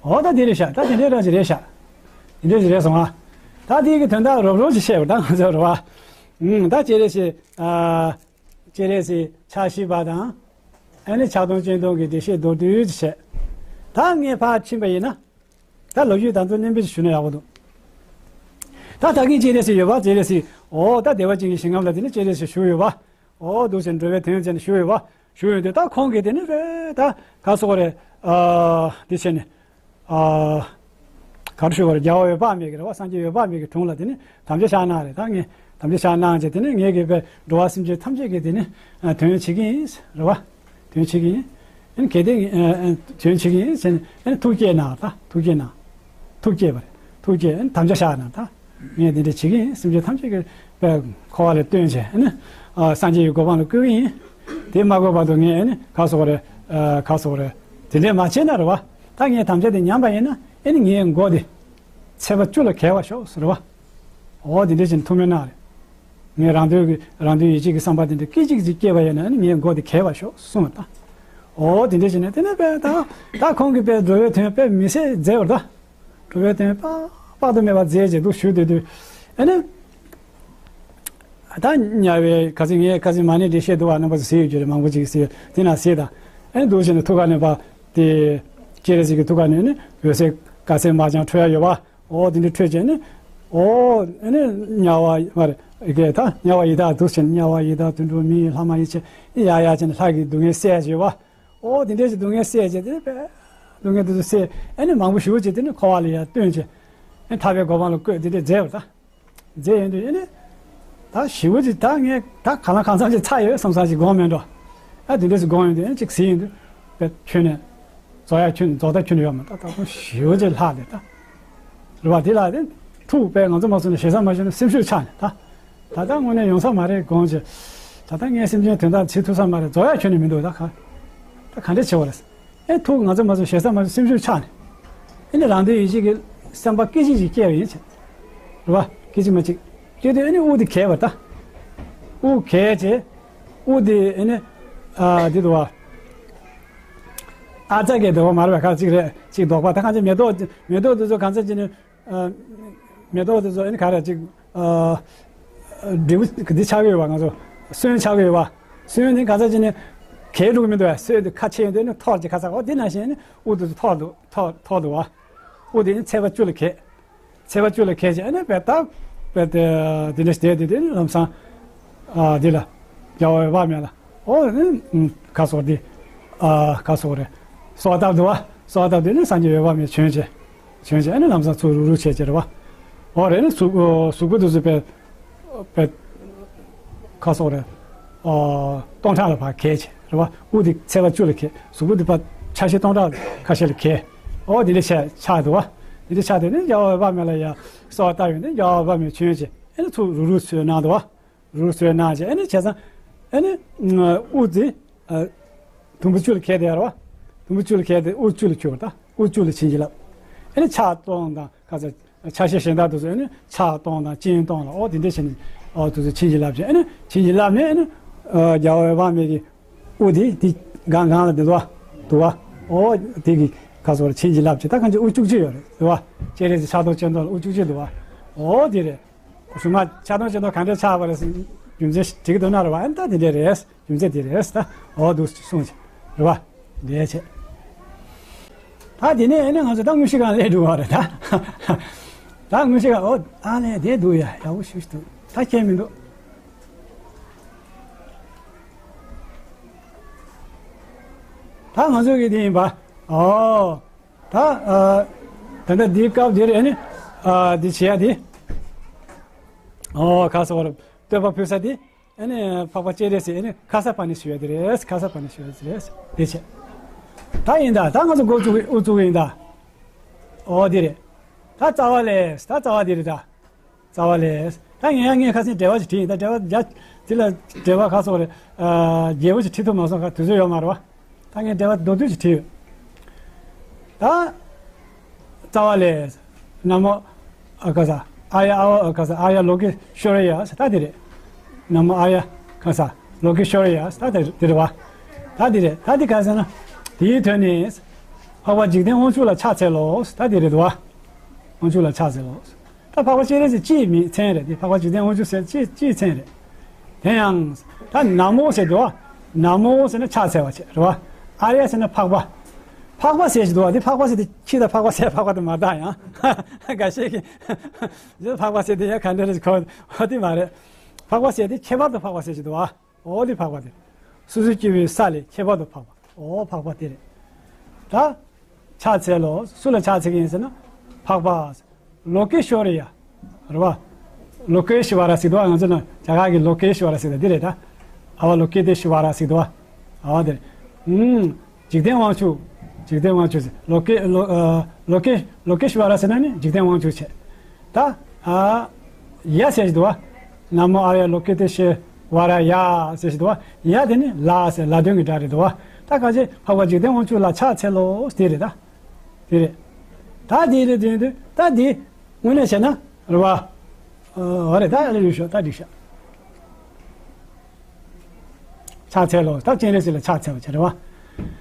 འོ་ད་དེ་རེད་ཤག་ད་དེ་འདྲའི་རང་ཞིག་རེད་ཤག་དེ་འདྲའི་ཞིག་རེད་སོང་ཨ། ད་དེ་གི་དོན་དག་རོབ་རོབ་ཅིག་བཤད་པ་ད་ང་ཚོ་རེད་བ། ཨུམ། ད་སྤྱན་རས་གཟིགས། ཨ། སྤྱན་རས་གཟིགས་ཕྱག་བཞི་པ་དང་། ཨ་ནི་ཕྱག་སྟོང་སྤྱན་སྟོང་གི་བདེ་གཤེགས་མདོར་བསྡུས་ཅིག་བཤད། ད་ངས་ཕར་ཕྱིན་པ་ཡིན་ན། ད་ལོ་རྒྱུས་དང་དུ་བརྣན་པོ་ཞིག་ཞུ་ན་ཡག་པོ་འདུག་ད་ད་གིན་སྤྱན་རས་གཟིགས་ཡོད་པ། སྤྱན་རས་གཟིགས། འོ་ད་བདེ་བ་ཅན་གྱི་ཞིང་ཁམས་ལ་དེ་ནི་སྤྱན་རས་གཟིགས་བཞུགས་ཡོད་པ། འོ་འདུག་ཟེར་འགྲོ་བའི་དོན་བྱས་ནས་བཞུགས་ཡོད་པ། བཞུགས་ཡོད་དུས་ད་ཁོང་གིས་དེ་ནི་རེད་ད་ག་སོགས་རེད། ཨ། འདི་བྱས་ནས། ཨ། ག་རེ་ཞུ་བར་རྒྱལ་བ་འོད་དཔག་མེད་ཀྱི་རེད་བ། སངས་རྒྱས་འོད་དཔག་མེད་ཀྱི་དྲུང་ལ་དེ་ནི་དམ་བཅའ་བཞག་གནང་རེད། ད་ངས་དམ་བཅའ་བཞག་གནང་བྱས་དེ་ནི་ངས་གི་པའི་འགྲོ་བ་སེམས་ཅན་ཐམས་ཅད་ཀྱི་དེ་ནི་དོན་བྱེད་ཀྱི་ཡིན་རེད་བ། དོན་བྱེད་ཀྱི་ཡིན། ཨན་གལ་ཏེ་ཨ་ཨ་དོན་བྱེད་ཀྱི་ཡིན་ཟེར་ནས་ཨན་ཐུགས་བསྐྱེད་གནང་ད། ཐུགས་བསྐྱེད་གནང་། ཐུགས་བསྐྱེད་པ་རེད། ཐུགས་བསྐྱེད་ཨན་དམ་བཅའ་བཞག་གནང་ད། ངས་འདི་འདྲ་བྱེད་ཀྱི་ཡིན། སེམས་ཅན་ཐམས་ཅད་ཀྱི་པའི་འཁོར་བ་ལས་བཏོན་བྱས་ཨ་ནི་ཨ་སངས་རྒྱས་ཀྱི་གོ་འཕང་ལ་བཀོད་ཀྱི་ཡིན། དེ་མ་བཀོད་བར་དུ་ངས་ཨ་ནི་ག་སོགས་རེད། ཨ་ག་སོགས་རེད། དེ་འདྲས་མ་བྱས་ན་རེད་བ། ད་ངས་དམ་བཅའ་དེ་ཉམས་པ་ཡིན་ན་ཨ་ནི་ངའི་མགོ་དེ་ཚེས་པ་བཅུ་ལ་གས་པར་ཤོག་ཟེར་བ། འོ་དེ་འདྲས་བྱས་ནས་ཐུགས་སྨོན་གནང་རེད། ངས་རང་དོན་གྱི་རང་དོན་ཡིད་བྱེད་ཀྱི་བསམ་པ་དེ་འདྲ་སྐད་ཅིག་ཅིག་སྐྱེས་པ་ཡིན་ན་ནི་ངའི་མགོ་དེ་གས་པར་ཤོག་གསུངས་པ་ད། འོ་དེ་འདྲ་བྱས་ནས་དེ་ནས་དཔེ་ད་ད་ཁོང་གིས་དཔེ་འགྲོ་བའི་དོན་དཔེ་མི་སྲིད་མཛད་པར་ད། འགྲོ་བའི་དོན་དཔག་དཔག་ཏུ་མེད་པ་མཛད་ཅེས་འདུག་ཞུ་དུས་དུས། ཨ་ནི། ད་དམྱལ་བའི་ཁ་སང་ངས་ཁ་སང་མ་ཎི་འདི་བཤད་འདུག་བ། རྣམ་པ་ཚོ་གཟིགས་ཡོད་རྒྱུ་རེད། མང་པོ་ཅིག་གཟིགས་ཡོད། དེ་ན་གཟིགས་དང་། ཨ་ནི་འདུག་བྱས་ནས་ཐུགས་ཀ་ནས་པ། དེ། སྤྱན་རས་གཟིགས་ཀྱི་ཐུགས་ཀ་ནས་ནི་འོད་ཟེར་དཀར་སེར་དམར་ལྗང་འཕྲོ་ཡ་ཡོད་པ། འོ་དེ་འདྲ་འཕྲོས་བྱས་ནི། འོ་ཨ་ནི་དམྱལ་བ་མ་རེད་ཀྱེ་ད་དམྱལ་བ་ཡི་དྭགས་འདུག་བྱས་ནས་དམྱལ་བ་ཡི་དྭགས་དུད་འགྲོ་མི་ཡི་ལྷ་མ་ཡི་ཆེ་ཡ་ཡ་བྱས་ནས་ལྷ་གི་སྡུག་བསྔལ་སེལ་ཡ་ཡོད་པ། འོ་དེ་འདྲས་ཀྱི་སྡུག་བསྔལ་སེལ་བྱས་དེ་ནི་དཔེ། སྡུག་བསྔལ་དེ་ཚོ་སེལ་ཨ་ནི་མང་པོ་ཞེ་པོ་ཅིག་དེ་ནི་འཁོར་བ་ལ་ཡ་བཏོན་བྱས། ཨ་ནི་ཐར་པའི་གོ་འཕང་ལ་བཀོད་དེ་འདྲས་མཛད་པ་ད། མཛད་ཡོང་དུས་ཨ་ནི། ད་ཞེ་པོ་ཅིག་ད་ངས་ད་གང་ལ་གང་འཚམ་ཅིག་ཚར་ཡོད་བསམ་བསམ་ཅིག་དགོངས་མེད་འགྲོ། ཨ་དེ་འདྲས་སུ་དགོངས་ཡོང་དུས་ཨ་ནི་ཅིག་གཟིགས་ཡོང་དུས། དཔེ་ཁྱོན་ནས། རྫོགས་ཡ་ཁྱོན་རྫོགས་ད་ཁྱོན་ནས་ཡོད་མ་ད་ད་དུང་ཞེ་པོ་ཅིག་ལྷག་དེ་ད། རེད་བ། དེ་ལ་དེ། ཐུགས་དཔེ་ང་ཚོ་མ་སོང་ན་ཞེ་ས་མ་ཞུ་ན་སེམས་ཤུགས་ཆག་ནས་ད། ད་ལྟ་དངོས་གནས་ཡོང་ས་མ་རེད་དགོངས་བྱས། ད་ལྟ་ངས་སེམས་ཅན་དོན་དག་བྱེད་ཐུབ་ས་མ་རེད། རྫོགས་ཡ་ཁྱོན་ནས་མི་འདུག་ད་ག་ད་ག་འདྲས་བྱེད་བ་རེད། ཨེ་ཐུགས་ང་ཚོ་མ་སོང་ཞེ་ས་མ་སོང་སེམས་ཤུགས་ཆག་ནས། ཨེ་ནི་རང་དོན་ཡིད་བྱེད་ཀྱི་བསམ་པ་སྐད་ཅིག་ཅིག་སྐྱེ་བ་ཡིན་ཆེ། རེད་བ། སྐད་ཅིག་མ་གཅིག་སྐྱེ་དུས་ཨེ་ནི་དབུགས་དེ་གས་པ་ད། དབུགས་གས་བྱས། དབུགས་དེ་ཨེ་ནི། ཨ་འདི་འདུག་བ། ཨ་ཙག་གེ་འདུག་བ་མ་རེད་བ། ཁ་ཅིག་རེད་ཅིག་འདོགས་པ་ད་གང་ཅི་མེ་ཏོག་མེ་ཏོག་དེ་ཚོ་གང་ཚ་ཅི་ནི། ཨ། མེ་ཏོག་དེ་ཚོ་ཨེ་ནི་ག་རེ་ཅིག་ཨ། འབྲས་བུ་འདི་ཆགས་ཀྱི་ཡོད་པ། ང་ཚོ་སོན་ཆགས་ཀྱི་ཡོད་པ། སོན་ནི་ག་ཚ་ཅི་ནི་གས་འགྲོ་གི་མི་འདུག་བ། སོན་དེ་ཁ་ཕྱེ་ཡོང་དུས་ནི་འཐོར་ཅིག་ཁ་ཚ་འོ་དེ་ནང་བཞིན་ནི་དབུགས་དེ་ཚོ་འཐོར་འདུག་འཐོར་འཐོར་འདུག་བ། དབུགས་དེ་ནི་ཚེས་པ་བཅུ་ལ་གས། ཚེས་པ་བཅུ་ལ་གས་བྱས་ཨེ་ནི་བས་ད། བས་དེ་འདྲ་བསྡད་དེ་དེ་ནི་ལམ་སང་། ཨ་འདི་ལ། རྒྱལ་བ་འོད་དཔག་མེད་ལ། ཨོ་ནི། ཁ་སོགས་འདི། ཨ་ཁ་སོགས་རེད། གསོལ་བ་བཏབ་འདུག་བ། གསོལ་བ་བཏབ་དེ་ནི་སངས་རྒྱས་འོད་དཔག་མེད་བྱོན་བྱས། བྱོན་བྱས་ཨ་ནི་ལམ་སང་ཚུར་རུག་རུག་བྱས་བྱས་རེད་བ། ཨོ་རེད་ནི་གཟུགས་གཟུགས་པོ་དེ་ཚོ་པས། པས། ཁ་སོགས་རེད། ཨ། སྟོང་ཕྲག་ལ་ཕར་གས་བྱས་རེད་བ། དབུགས་དེ་ཚེས་པ་བཅུ་ལ་གས། གཟུགས་པོ་དེ་ཕར་ཆ་ཤས་སྟོང་ཕྲག་ཁ་ཤས་ལ་གས། ཨོ་དེ་འདྲ་བྱས་ཆགས་འདུག་བ། དེ་འདྲ་ཆགས་དེ་ནི་རྒྱལ་བ་འོད་དཔག་མེད་ལ་ཡ་གསོལ་བ་བཏབ་ཡོང་དུས་རྒྱལ་བ་འོད་དཔག་མེད་བྱོན་བྱས། ཨེ་ནི་ཚུར་རུག་རུག་བཟོས་གནང་འདུག་བ། རུག་རུག་བཟོས་གནང་བྱས་ཨེ་ནི་བྱས་ཙང་ཨེ་ནི་དབུ་དེ་དུམ་བུ་བཅུ་ལ་ཁེལ་བསྡད་ཡོད་རེད་བ། དུམ་བུ་བཅུ་ལ་ཁེལ་ཏེ་དབུ་བཅུ་ལ་གྱུར་པ་ད་དབུ་བཅུ་ལ་བྱིན་གྱིས་བརླབས། ཨེ་ནི་ཕྱག་སྟོང་དང་ཁ་ཚ་ཆ་ཤས་གཞན་དག་དེ་ཚོ་ཨེ་ནི་ཕྱག་སྟོང་དང་སྤྱན་སྟོང་ལ་ཨོ་དེ་འདྲ་བྱས་ནས་ཨོ་དེ་ཚོ་བྱིན་གྱིས་བརླབས་བྱས་ཨེ་ནི་བྱིན་གྱིས་བརླབས་ནས་ཨེ་ནི་རྒྱལ་བ་འོད་དཔག་མེད་ཀྱི་དབུ་དེ་དེ་སྒང་སྒང་ལ་འདི་འདུག་བ། འདུག་བ། ཨོ་དེ་གི་ཁ་སོར་བྱིན་གྱིས་བརླབས་བྱས་ད་གང་ཅི་དབུ་བཅུ་གཅིག་ཡོད་རེད་འདུག་བ། སྤྱན་རས་གཟིགས་ཕྱག་སྟོང་སྤྱན་སྟོང་ལ་དབུ་བཅུ་གཅིག་འདུག་བ། ཨོ་དེ་རེད། གཞུག་མ་ཕྱག་སྟོང་སྤྱན་སྟོང་ག་འདྲས་ཆགས་པ་རེད་ཟེར་རྒྱུ་མཚན་འགྲིག་གི་འདུག་ན་རེད་བ། ཨ་ནི་ད་དེ་འདྲས་རེད། རྒྱུ་མཚན་དེ་རེད་ད། འོ་འདུག་གསུངས་བྱས་རེད་བ། འདྲས་བྱས། ད་དེ་ནས་ཨ་ནི་ང་ཚོ་ད་དངོས་གཞི་སྒང་སླེབས་འགྲོ་བ་རེད་ད། ད་དངོས་གཞི་སྒང་ཨོ་ཨ་ལས་དེ་འདུག་ཡ་ཡག་པོ་ཞུ་ཞུ་འདུག་ད་ཁྱད་མི་འདུག་ད་ང་ཚོ་གི་དེ་ཡིན་པ། ཨོ། ད་ཨ། ད་ལྟ་འདིའི་སྐབས་འདིར་ཨ་ནི་ཨ་འདི་བྱེད་ཡ་དེ། ཨོ་ཁ་སོ་བར་བསྟོད་པ་ཕུལ་ས་དེ། ཨ་ནི་འཕགས་པ་སྤྱན་རས་གཟིགས་ཨ་ནི་ཁ་ས་པ་ཎི་ཞུ་ཡ་དེ་རེད། ཁ་ས་པ་ཎི་ཞུ་ཡ་དེ་རེད། དེ་བྱས། ད་ཡིན་ད་ད་ང་ཚོ་འགོ་བཙུགས་དབུ་བཙུགས་ཡིན་ད། ཨོ་དེ་རེད། ད་རྩ་བ་ལས་ད་རྩ་བ་དེ་རེད་ད། རྩ་བ་ལས། ད་ངས་ཡང་ངས་ཁ་སང་འགྲེལ་པ་ཞིག་བྲིས་ཡིན། ད་འགྲེལ་པ་རྒྱ་དེ་ལ་འགྲེལ་པ་ཁ་སོགས་རེད། ཨ་རྒྱས་པོ་ཞིག་བྲིས་ཐུབ་མ་སོང་། ཁ་དུས་ཚོད་ཡོད་མ་རེད་བ། ད་ངས་འགྲེལ་པ་མདོར་བསྡུས་ཤིག་བྲིས་ཡོད། ད་རྩ་བ་ལས། ན་མོ་ཨ་ཀ་ས་ཨཱརྱ་ཨ་ཨ་ཀ་ས་ཨཱརྱ་ལོ་ཀེ་ཤྭ་རི་ཡ་ས་ད་དེ་རེད། ན་མོ་ཨཱརྱ་ཨ་ཀ་ས་ལོ་ཀེ་ཤྭ་རི་ཡ་ས་ད་དེ་རེད་བ། ད་དེ་རེད། ད་དེ་ག་ཟེར་ན། དེའི་དོན་ནི། འཕགས་པ་འཇིག་རྟེན་དབང་ཕྱུག་ལ་ཕྱག་འཚལ་ལོ་ས་ད་དེ་རེད་བ། དབང་ཕྱུག་ལ་ཕྱག་འཚལ་ལོ། ད་འཕགས་པ་སྤྱན་རས་གཟིགས་སྤྱིའི་མིང་མཚན་རེད་དེ། འཕགས་པ་འཇིག་རྟེན་དབང་ཕྱུག་ཟེར་སྤྱིའི་སྤྱིའི་མཚན་རེད། དེ་ཡང་། ད་ན་མོ་ཟེར་འདུག་བ། ན་མོ་ཟེར་ན་ཕྱག་འཚལ་བ་བྱས་རེད་བ། ཨཱརྱ་ཟེར་ན་འཕགས་པ། འཕགས་པ་ཟེར་ཞིག་འདུག་བ། དེ་འཕགས་པ་ཟེར་དེ་ཁྱི་དང་འཕགས་པ་ཟེར་འཕགས་པ་དེ་མ་གཏོགས་ཡང་། འགའ་ཤས་ཀྱིས། འདི་འཕགས་པ་ཟེར་དེ་ཡང་ག་འདྲ་རེད་གོ། འོ་དེ་མ་རེད། འཕགས་པ་ཟེར་དེ་ཁྱད་པར་དུ་འཕགས་པ་ཟེར་ཞིག་འདུག་བ། འོ་དེ་འཕགས་པ་དེ། སོ་སོའི་སྐྱེ་བོའི་ས་ལས་ཁྱད་པར་དུ་འཕགས་པ། འོ་འཕགས་པ་དེ་རེད། ད། ཕྱག་འཚལ་ལོ། སུ་ལ་ཕྱག་འཚལ་གྱི་ཡིན་ཟེར་ན། འཕགས་པ། ལོ་ཀེ་ཤྭ་རི་ཡ། རེད་བ། ལོ་ཀེ་ཤྭ་ར་ཟེར་འདུག་བ། ང་ཚོ་ན་རྒྱ་གར་གྱི་ལོ་ཀེ་ཤྭ་ར་ཟེར་འདུག་འདི་རེད་ད། ཨ་བ་ལོ་ཀེ་ཏེ་ཤྭ་ར་ཟེར་འདུག་བ། ཨ་བ་དེ། ཨུམ། འཇིག་རྟེན་དབང་ཕྱུག་འཇིག་རྟེན་དབང་ཕྱུག་ཟེར། ལོ་ཀེ་ལོ་ཨ་ལོ་ཀེ་ལོ་ཀེ་ཤྭ་ར་ཟེར་ན་ནི་འཇིག་རྟེན་དབང་ཕྱུག་བྱས། ད། ཨ། ཡ་ཟེར་ཞིག་འདུག་བ། ན་མོ་ཨཱརྱ་ལོ་ཀེ་ཏེ་ཤྭ་ར་ཡ་ཟེར་ཞིག་འདུག་བ། ཡ་དེ་ནི་ལ་ཟེར་ལ་དོན་གྱི་སྒྲ་རེད་འདུག་བ། ད་ག་ཅི་འཕགས་པ་འཇིག་རྟེན་དབང་ཕྱུག་ལ་ཕྱག་འཚལ་ལོ་དེ་རེད་ད། དེ་རེད། ད་དེ་རེད་དེ་རེད་ད་དེ། དངོས་གནས་བྱས་ན་རེད་བ། འོ་རེད་ད་ཨ་ལས་ཡོད་ཤོག་ད་འགྲིག་ཤག་ཕྱག་འཚལ་ལོ། ད་སྤྱན་རས་གཟིགས་ལ་ཕྱག་འཚལ་བ་བྱས་རེད་བ།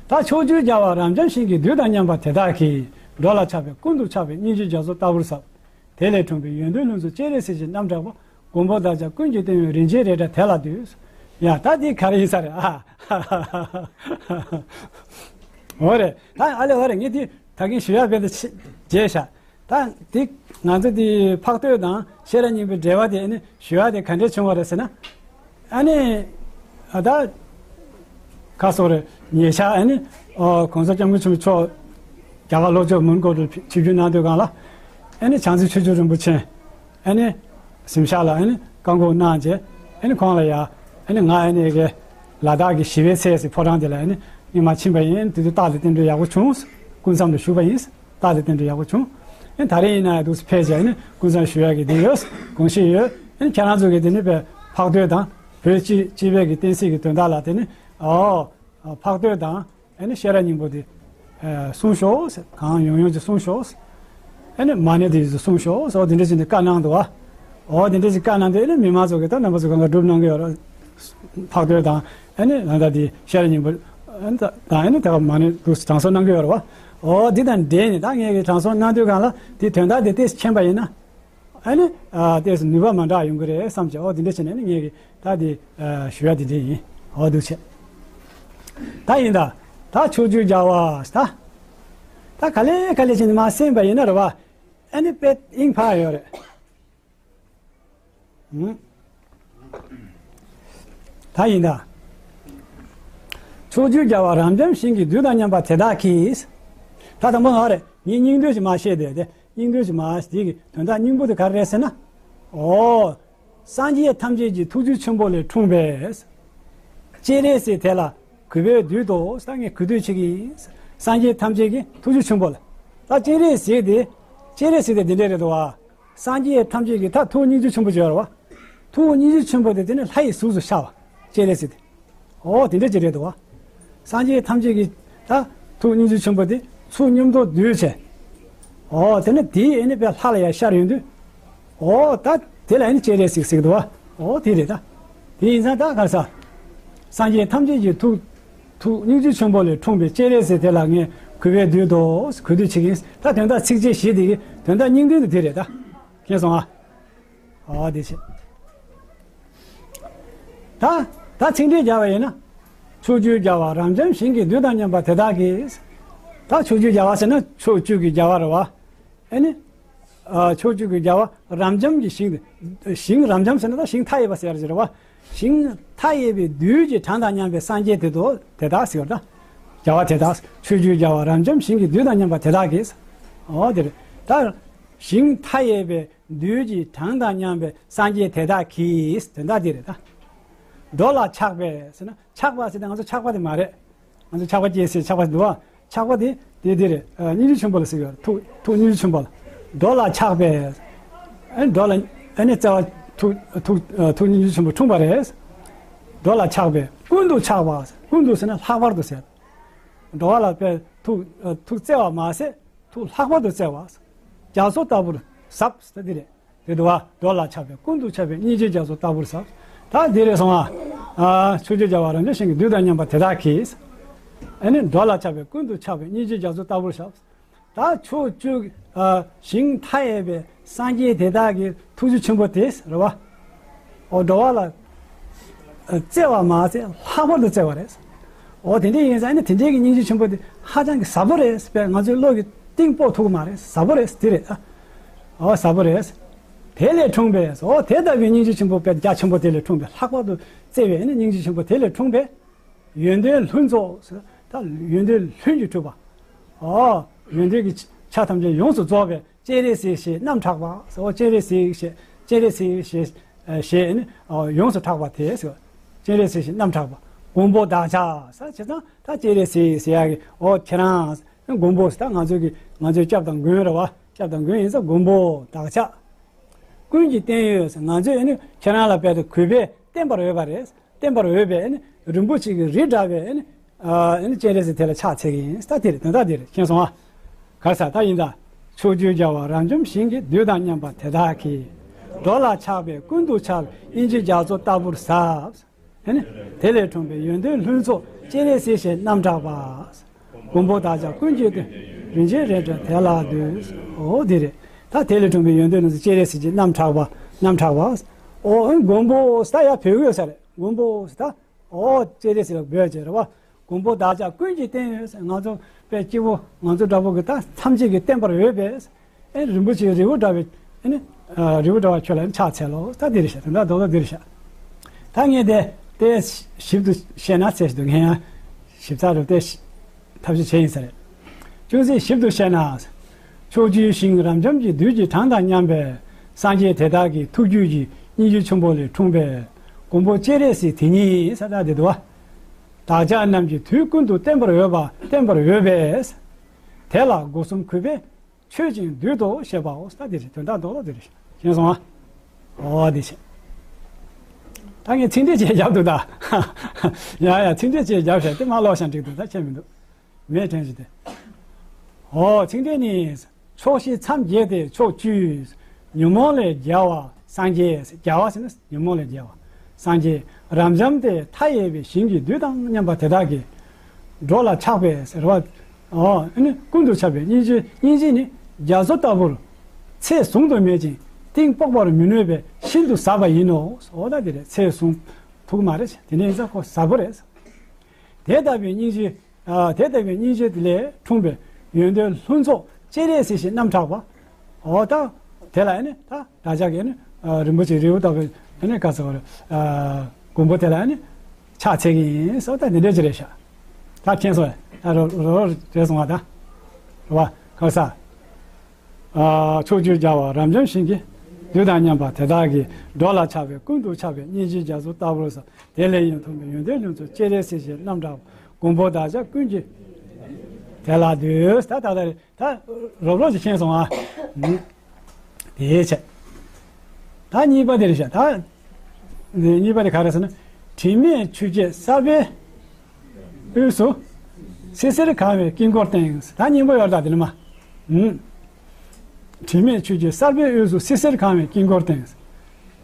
ད་ཕྱོགས་བཅུའི་རྒྱལ་བ་རབ་འབྱམས་ཞིང་གི་རྡུལ་དང་མཉམ་པ་དེ་དག་གིས། འགྲོ་ལ་ཆགས་པའི་ཀུན་ཏུ་ཆགས་པའི་སྙིང་རྗེའི་རྒྱ་མཚོ་ལྟ་བུར་ཟབ། དེ་ལས་འཁྲུངས་པའི་ཡོན་ཏན་ལྷུན་གསལ་སྤྱན་རས་གཟིགས་ཀྱི་རྣམ་གྲངས་པོ། མགོན་པོ་བདག་ཅག་ཀུན་གྱི་བསྟན་པའི་རིན་ཆེན་རལ་གྲི་དེ་ལ་འདུད། ཡ་ད་འདི་ག་རེ་ཡིན་ས་རེད་ཨ། འོ་རེད་ད་ཨ་ལེ་འོ་རེད། ངས་འདི་ད་གིན་ཞུ་ཡག་དཔེ་དེ་བརྗེད་ཤག་ད་འདི་ང་ཚོ་འདི་འཕགས་བསྟོད་དང་ཤེས་རབ་སྙིང་པོའི་འགྲེལ་པ་དེ་ཨ་ནི་ཞུ་ཡག་དེ་ག་འདྲས་བྱུང་བ་རེད་ཟེར་ན། ཨ་ནི། ཨ་ད། ཁ་སོ་རེ་ཉེ་ཆར་ཨ་ནི། ཨོ་༸གོང་ས་༸སྐྱབས་མགོན་ཆེན་པོ་མཆོག་རྒྱ་གར་ལྷོ་ཕྱོགས་མོན་གྷོ་དུ་ཆིབས་བསྒྱུར་གནང་དུས་སྒང་ལ། ཨ་ནི་བྱང་རྩེ་ཆོས་རྗེ་རིན་པོ་ཆེ། ཨ་ནི། གཟིམ་ཤག་ལ་ཨ་ནི་བཀའ་འགུག་གནང་རྗེས། ཨ་ནི་ཁོང་ལ་ཡ། ཨ་ནི་ང་ཨ་ནི་གི་ལ་དྭགས་ཀྱི་ཞི་བའི་ཚལ་ཟེར་ཕོ་བྲང་དེ་ལ་ཨ་ནི་སྔོན་མ་ཕྱིན་པ་ཡིན། དེ་དུས་རྟགས་དང་རྟེན་འབྲེལ་ཡག་པོ་བྱུང་། སྐུ་མཚམས་དུ་བཞུགས་པ་ཡིན། རྟགས་དང་རྟེན་འབྲེལ་ཡག་པོ་བྱུང་། ཨ་ནི་ད་རེས་ཡིན་ན་ཡང་འདུག་སེ་ཕེབས་རྗེས་ཨ་ནི་སྐུ་མཚམས་བཞུགས་ཡག་གི་དེ་ཡོད། དགོངས་བཞེས་ཡོད། ཨ་ནི་ཁྱེད་རང་ཚོ་གི་དེ་ནི་དཔེ་འཕགས་བསྟོད་དང་བོད་སྤྱི་སྤྱི་པའི་གི་བསྟན་སྲིད་ཀྱི་དོན་དག་ལ་དེ་ནི། ཨོ། འཕགས་བསྟོད་དང་། ཨ་ནི་ཤེས་རབ་སྙིང་པོ་དེ། ཨ་གསུང་ཤོག་ཟེར། གང་ཡོང་ཡོང་ཅིག་གསུང་ཤོག་ཟེར། ཨ་ནི་མ་ཎི་དེ་ཚོ་གསུང་ཤོག་ཟེར། འོ་དེ་འདྲ་ཞིག་ནས་བཀའ་གནང་འདུག་བ། འོ་དེ་འདྲ་ཞིག་བཀའ་གནང་དུས་ཨ་ནི་མི་མང་ཚོ་གིས་ད་རྣམ་པ་ཚོ་གང་ག་སྒྲུབ་གནང་གི་ཡོད་རེད། འཕགས་བསྟོད་དང་། ཨ་ནི་ད་ལྟ་དེ་ཤེས་རབ་སྙིང་པོ། ཨ་ནི་ད་ཨ་ནི་ད་ག་མ་ཎི་འདུག་སེ་དྲང་སྲོང་གནང་གི་ཡོད་རེད་བ། འོ་འདི་དང་འབྲེལ་ནས་ད་ངས་ཀྱིས་དྲང་སྲོང་གནང་དུས་སྒང་ལ་དེ་དོན་དག་དེ་ཏོག་ཙམ་མཁྱེན་པ་ཡིན་ན། ཨ་ནི། ཨ་ཏོག་ཙམ་ནུས་པ་མ་འདྲ་ཡོང་གི་རེད་བསམ་བྱས། འོ་དེ་འདྲ་བྱས་ནས་ནི་ངས་ཀྱིས་ད་དེ་ཨ་ཞུ་ཡག་དེ་འདྲ་ཡིན། འོ་འདུག་བྱས། ད་ཡིན་ད། ད་ཕྱོགས་བཅུའི་རྒྱལ་བ་ད། ད་ག་ལེ་ག་ལེ་བྱས་ནས་མར་གསན་པ་ཡིན་ན་རེད་བ། ཨ་ནི་དཔེ་དབྱིངས་འཕར་ཡོད་རེད། ཨུམ། ད་ཡིན་ད། ཕྱོགས་བཅུའི་རྒྱལ་བ་རབ་འབྱམས་ཞིང་གི་རྡུལ་དང་མཉམ་པ་དེ་དག་གིས། ད་དང་པོ་ང་རེད། ངས་སྙིང་བསྡུས་ཤིག་མར་བཤད་དེ་དེ། སྙིང་བསྡུས་ཤིག་མར་དེ་གི་དོན་དག་སྙིང་པོ་དེ་ག་རེ་རེད་ཟེར་ན། ཨོ། སངས་རྒྱས་ཐམས་ཅད་ཀྱི་ཐུགས་རྒྱུད་ཆེན་པོ་ལས་འཁྲུངས་པའི། སྤྱན་རས་གཟིགས་དེ་ལ་གུས་པས་འདུད་དོ། ད་ངས་གུས་འདུད་བྱེད་ཀྱི་ཡིན། སངས་རྒྱས་ཐམས་ཅད་ཀྱི་ཐུགས་རྒྱུད་ཆེན་པོ་ལ། ད་སྤྱན་རས་གཟིགས་དེ། སྤྱན་རས་གཟིགས་དེ་འདི་འདྲས་རེད་དོ། སངས་རྒྱས་ཐམས་ཅད་ཀྱི་ད་ཐུགས་སྙིང་རྗེ་ཆེན་པོ་ཅིག་ཡོད་རེད་བ། ཐུགས་སྙིང་རྗེ་ཆེན་པོ་དེ་དེ་ནི་ལྷ་ཡི་གཟུགས་སུ་ཤར་བ། སྤྱན་རས་གཟིགས་དེ། འོ་དེ་འདྲ་ཅིག་རེད་འདུག་བ། སངས་རྒྱས་ཐམས་ཅད་ཀྱི་ད་ཐུགས་སྙིང་རྗེ་ཆེན་པོ་དེ་ཚུར་མཉམ་དུ་བསྡུས་བྱས། འོ་དེ་ནི་དེའི་ཨེ་ནི་དཔེ་ལྷ་ལ་ཡང་ཤར་ཡོང་དུས། འོ་ད་དེ་ལ་ཨེ་ནི་སྤྱན་རས་གཟིགས་ཟེར་གི་འདུག་བ། འོ་དེ་རེད་ད། དེ་ཡིན་ཙང་ད་ག་རེ་ཟ། སངས་རྒྱས་ཐམས་ཅད་ཀྱི་ཐུགས། ཐུགས་སྙིང་རྗེ་ཆེན་པོ་ལས་འཁྲུངས་པའི་སྤྱན་རས་གཟིགས་དེ་ལ་ངས་གུས་པས་འདུད་དོ། གུས་འདུད་བྱེད་ཀྱིན། ད་དོན་དག་ཚིགས་བཅད་བཞི་དེ་གི་དོན་དག་སྙིང་དོན་དེ་དེ་རེད་ད། མཁྱེན་སོང་ཨ། འོ་དེ་བྱས། ད་ད་ཚིག་འགྲེལ་རྒྱག་པ་ཡིན་ན། ཕྱོགས་བཅུའི་རྒྱལ་བ་རབ་འབྱམས་ཞིང་གི་རྡུལ་དང་མཉམ་པ་དེ་དག་གིས། ད་ཕྱོགས་བཅུའི་རྒྱལ་བ་ཟེར་ན་ཕྱོགས་བཅུ་གི་རྒྱལ་བ་རེད་བ། ཨེ་ནི། ཨ་ཕྱོགས་བཅུ་གི་རྒྱལ་བ་རབ་འབྱམས་ཀྱི་ཞིང་། ཞིང་རབ་འབྱམས་ཟེར་ན་ད་ཞིང་མཐའ་ཡས་པ་ཟེར་ཡ་རེད་བ། ཞིང་མཐའ་ཡས་པའི་རྡུལ་གྱི་གྲངས་དང་མཉམ་པའི་སངས་རྒྱས་དེ་དག་དེ་དག་ཟེར་བ་ད། རྒྱལ་བ་དེ་དག་ཕྱོགས་བཅུའི་རྒྱལ་བ་རབ་འབྱམས་ཞིང་གི་རྡུལ་དང་མཉམ་པ་དེ་དག་གིས། འོ་དེ་རེད་ད། ཞིང་མཐའ་ཡས་པའི་རྡུལ་གྱི་གྲངས་དང་མཉམ་པའི་སངས་རྒྱས་དེ་དག་གིས་དོན་དག་དེ་རེད་ད། འགྲོ་ལ་ཆགས་པས་ཟེར་ན་ཆགས་པ་ཟེར་ན་ང་ཚོ་ཆགས་པ་དེ་མ་རེད། ང་ཚོ་ཆགས་པ་སྐྱེ་སའི་ཆགས་པ་འདུག་བ། ཆགས་པ་དེ་དེ་དེ་རེད། ཨ་སྙིང་རྗེ་ཆེན་པོ་ལ་ཟེར་གི་ཡོད། ཐུགས་ཐུགས་སྙིང་རྗེ་ཆེན་པོ་ལ། འགྲོ་ལ་ཆགས་པས། ཨ་འགྲོ་ལ་ཨ་ནི་བརྩེ་བ་ཐུགས་ཐུགས་ཨ་ཐུགས་སྙིང་རྗེ་ཆེན་པོ་འཁྲུངས་པ་རེད། འགྲོ་ལ་ཆགས་པས་ཀུན་ཏུ་ཆགས་པ། ཀུན་ཏུ་ཟེར་ན་ལྷག་པར་དུ་ཟེར། འགྲོ་བ་ལ་དཔེ་ཐུགས་ཨ་ཐུགས་བརྩེ་བ་མ་ཟད་ཐུགས་ལྷག་པར་དུ་བརྩེ་བ། རྒྱ་མཚོ་ལྟ་བུར་ཟབ་ཟེར་དེ་རེད། དེ་འདུག་བ། འགྲོ་ལ་ཆགས་པས་ཀུན་ཏུ་ཆགས་པའི་སྙིང་རྗེ་རྒྱ་མཚོ་ལྟ་བུར་ཟབ། ད་འདི་རེད་སོང་ཨ། ཨ་ཕྱོགས་བཅུའི་རྒྱལ་བ་རབ་འབྱམས་ཞིང་གི་རྡུལ་དང་མཉམ་པ་དེ་དག་གིས། ཨ་ནི་འགྲོ་ལ་ཆགས་པས་ཀུན་ཏུ་ཆགས་པའི་སྙིང་རྗེ་རྒྱ་མཚོ་ལྟ་བུར་ཟབ། ད་ཕྱོགས་བཅུ་ཨ་ཞིང་མཐའ་ཡས་པའི་སངས་རྒྱས་དེ་དག་གི་ཐུགས་རྗེ་ཆེན་པོ་དེ་རེད་བ། འོ་འགྲོ་བ་ལ་བརྩེ་བ་མ་ཟད་ལྷག་པར་དུ་བརྩེ་བ་རེད། འོ་དེ་འདྲ་ཡིན་ཙང་ནི་དེ་འདྲའི་གི་སྙིང་རྗེ་ཆེན་པོ་དེ་ཧ་ཅང་གི་ཟབ་པོ་རེད་པས། ང་ཚོའི་བློ་གི་གཏིང་དཔོག་ཐུབ་ཀྱི་མ་རེད། ཟབ་པོ་རེད་དེ་རེད་ཨ། འོ་ཟབ་པོ་རེད། དེ་ལས་འཁྲུངས་པས། འོ་དེ་ལྟ་བུའི་སྙིང་རྗེ་ཆེན་པོ་དཔེ་རྒྱ་ཆེན་པོ་དེ་ལས་འཁྲུངས་པས། ལྷག་པར་དུ་བརྩེ་བའི་ནི་སྙིང་རྗེ་ཆེན་པོ་དེ་ལས་འཁྲུངས་པས། ཡོན་ཏན་ལྷུན་རྫོགས་ཟེར་ད་ཡོན་ཏན་ལྷུན་གྱིས་གྲུབ་པ། འོ་ཡོན་ཏན་གྱི་ཆ་ཐམས་ཅད་ཡོངས་སུ་རྫོགས་པའི། སྤྱན་རས་གཟིགས་ཞེས་རྣམ་གྲགས་པ། འོ་སྤྱན་རས་གཟིགས་ཞེས་སྤྱན་རས་གཟིགས་ཞེས་ཞེས་ནི་ཡོངས་སུ་གྲགས་པ་དེ་ཟེར། སྤྱན་རས་གཟིགས་ཞེས་རྣམ་གྲགས་པ། མགོན་པོ་བདག་ཅག་ཟེར་བྱས་ཙང་ད་སྤྱན་རས་གཟིགས་ཟེར་ཡག་གི་འོ་ཁྱེད་རང་མགོན་པོ་ཟེར་ད་ང་ཚོའི་གི་ང་ཚོའི་སྐྱབས་དང་མགོན་རེད་བ། སྐྱབས་དང་མགོན་ཡིན་ཙང་མགོན་པོ་བདག་ཅག། ཀུན་གྱི་བརྟན་གཡོ་ཟེར་ང་ཚོས་ནི་ཁྱེད་རང་ལ་དཔེ་དང་གུས་པས་བརྟེན་པར་འོས་པ་རེད། བརྟེན་པར་འོས་པའི་ཨ་ནི་རིན་པོ་ཆེ་གི་རི་འདྲ་བའི་ཨ་ནི་ཨ་ནི་སྤྱན་རས་གཟིགས་དེ་ལ་ཕྱག་འཚལ་གྱི་ཡིན། ད་དེ་རེད། དོན་དག་དེ་རེད། མཁྱེན་སོང་ཨ། ག་རེ་ཟེར་ད་ཡིན་ད། ཕྱོགས་བཅུའི་རྒྱལ་བ་རབ་འབྱམས་ཞིང་གི་རྡུལ་དང་མཉམ་པ་དེ་དག་གིས། འགྲོ་ལ་ཆགས་པས་ཀུན་ཏུ་ཆགས་པའི་སྙིང་རྗེ་རྒྱ་མཚོ་ལྟ་བུར་ཟབ། ཨ་ནི་དེ་ལས་འཁྲུངས་པའི་ཡོན་ཏན་ལྷུན་རྫོགས་སྤྱན་རས་གཟིགས་ཞེས་རྣམ་གྲགས་པ། མགོན་པོ་བདག་ཅག་ཀུན་གྱི་དོན། རིན་ཆེན་རལ་གྲི་དེ་ལ་འདུད། འོ་དེ་རེད། ད་དེ་ལས་འཁྲུངས་པའི་ཡོན་ཏན་ལྷུན་རྫོགས་སྤྱན་རས་གཟིགས་ཀྱི་རྣམ་གྲགས་པ། རྣམ་གྲགས་པ། འོ་མགོན་པོ་ཟེར་ཡ་བོད་ཡོད་ས་རེད། མགོན་པོ་ཟེར་ད། འོ་སྤྱན་རས་གཟིགས་ལ་འབོད་ཅེས་རེད་བ། མགོན་པོ་བདག་ཅག་ཀུན་གྱི་བརྟན་གཡོ་ཟེར། ང་ཚོ་དཔེ་སྐྱིད་པོ་ང་ཚོ་འདྲ་པོ་གི་ད་ཐམས་ཅད་ཀྱིས་བརྟེན་པར་འོས་པས། ཨེ་རིན་པོ་ཆེའི་རི་བོ་འདྲ་བའི་ཨེ་ནི་རི་བོ་འདྲ་བ་ཁྱོད་ལ་ཕྱག་འཚལ་ལོ། ད་འདིར་བཤད། དོན་དག་རྡོག་རྡོག་འདིར་བཤད། ད་ངས་དེ་དེ་ཞིབ་ཏུ་བཤད་ན་ཚེ་ཞིག་ཏུ་ངས་ཡང་ཞིབ་ཚགས་རུ་དེ་ཐབས་ཤེས་བྱས་ཡིན་ས་རེད། ཅུང་ཟད་ཞིབ་ཏུ་བཤད་ན། ཕྱོགས་བཅུའི་ཞིང་རབ་འབྱམས་ཀྱི་རྡུལ་གྱི་གྲངས་དང་མཉམ་པའི་སངས་རྒྱས་དེ་དག་གི་ཐུགས་རྒྱུད་ཀྱི་སྙིང་རྗེ་ཆེན་པོ་ལས་འཁྲུངས་པའི་མགོན་པོ་སྤྱན་རས་གཟིགས་དེ་ཉིད་ས་དག་དེ་དུ་བ། བདག་ཅག་རྣམས་ཀྱི་དུས་ཀུན་ཏུ་བརྟེན་པར་འོས་པ་བརྟེན་པར་འོས་པས། དེ་ལ་སྒོ་གསུམ་གུས་པས་མཆོད་ཅིང་འདུད་དོ་ཞེས་པའོ། ས་དེ་རེད། དོན་དག་རྡོག་རྡོག་དེ་རེད། མཁྱེན་སོང་ཨ། འོ་དེ་བྱས། ད་ངས་ཚིག་འགྲེལ་བྱས་རྒྱབ་འདུག་ད། ཡ་ཡ་ཚིག་འགྲེལ་བྱས་རྒྱབ་བྱས་དེ་མ་ཀློག་ཤག་འགྲིག་འདུག་ད་ཁྱད་མི་འདུག་མེད་དྲན་ཞིག་སྟེ། འོ་ཚིག་འགྲེལ་ནི། ཕྱོགས་བཞི་མཚམས་བརྒྱད་དེ་ཕྱོགས་བཅུའི། ཉོན་མོངས་ལས་རྒྱལ་བ་སངས་རྒྱས། རྒྱལ་བ་ཟེར་ན་ཉོན་མོངས་ལས་རྒྱལ་བ་སངས་རྒྱས་རབ་འབྱམས་ཏེ་མཐའ་ཡས་པའི་ཞིང་གི་རྡུལ་དང་མཉམ་པ་དེ་དག་གིས། འགྲོ་ལ་ཆགས་པས་ཟེར་བ། འོ་ཨ་ནི་ཀུན་ཏུ་ཆགས་པའི་སྙིང་རྗེ། སྙིང་རྗེ་ནི་རྒྱ་མཚོ་ལྟ་བུར། ཚད་བཟུང་དུ་མེད་ཅིང་གཏིང་དཔོག་པར་མི་ནུས་པས་ཤིན་ཏུ་ཟབ་པ་ཡིན་ནོ། འོ་ད་དེ་རེད། ཚད་བཟུང་ཐུབ་མ་རེད། དེ་ནས་ཡིན་ཙང་ཁོ་ཟབ་པོ་རེད། དེ་ལྟ་བུའི་སྙིང་རྗེ། ཨ་དེ་ལྟ་བུའི་སྙིང་རྗེ་ལས་འཁྲུངས་པའི་ཡོན་ཏན་ལྷུན་རྫོགས་སྤྱན་རས་གཟིགས་ཞེས་རྣམ་གྲགས་པ། འོ་ད་དེ་ལ་ཨ་ནི་ད་བདག་ཅག་གིས་ཨ་ནི་ཨ་རིན་པོ་ཆེ་རི་བོ་ལྟ་བུའི་ཨ་ནི་ག་ཚོད་རེད། ཨ་མགོན་པོ་དེ་ལ་ཨ་ནི་ཕྱག་འཚལ་གྱི་ཡིན་ཟེར་ད་འདི་འདྲ་ཅིག་རེད་ཤག་ད་མཁྱེན་སོང་ངས། ད་རོ་རོ་རོ་རེད་སོང་བ་ད། རེད་བ། ག་ས། ཨ་ཕྱོགས་བཅུའི་རྒྱལ་བ་རབ་འབྱམས་ཞིང་གི་རྡུལ་དང་མཉམ་པ་དེ་དག་གིས། འགྲོ་ལ་ཆགས་པས་ཀུན་ཏུ་ཆགས་པའི་སྙིང་རྗེ་རྒྱ་མཚོ་ལྟ་བུར་ཟབ། དེ་ལས་ཡང་འཁྲུངས་པའི་ཡོན་ཏན་ལྷུན་རྫོགས་སྤྱན་རས་གཟིགས་ཞེས་རྣམ་གྲགས་པ། མགོན་པོ་བདག་ཅག་ཀུན་གྱི་དེ་ལ་འདུད། ད་ད་ད་རེད། ད་རོབ་རོབ་ཅིག་མཁྱེན་སོང་ཨ། དེའི་ཆེད། ད་གཉིས་པ་དེ་རེད་ཤག་ད་གཉིས་པ་དེ་ག་རེ་ཟེར་ན། དྲི་མེད་ཆུ་སྐྱེས་གསར་པའི་དབུས་སུ། སིལ་སིལ་གང་བའི་དཀྱིལ་འཁོར་སྟེང་། ད་སྙིང་པོ་ཡོད་ད་དེ་ནི་མ། ཨུམ། དྲི་མེད་ཆུ་སྐྱེས་གསར་པའི་དབུས་སུ། སིལ་སིལ་གང་བའི་དཀྱིལ་འཁོར་སྟེང་།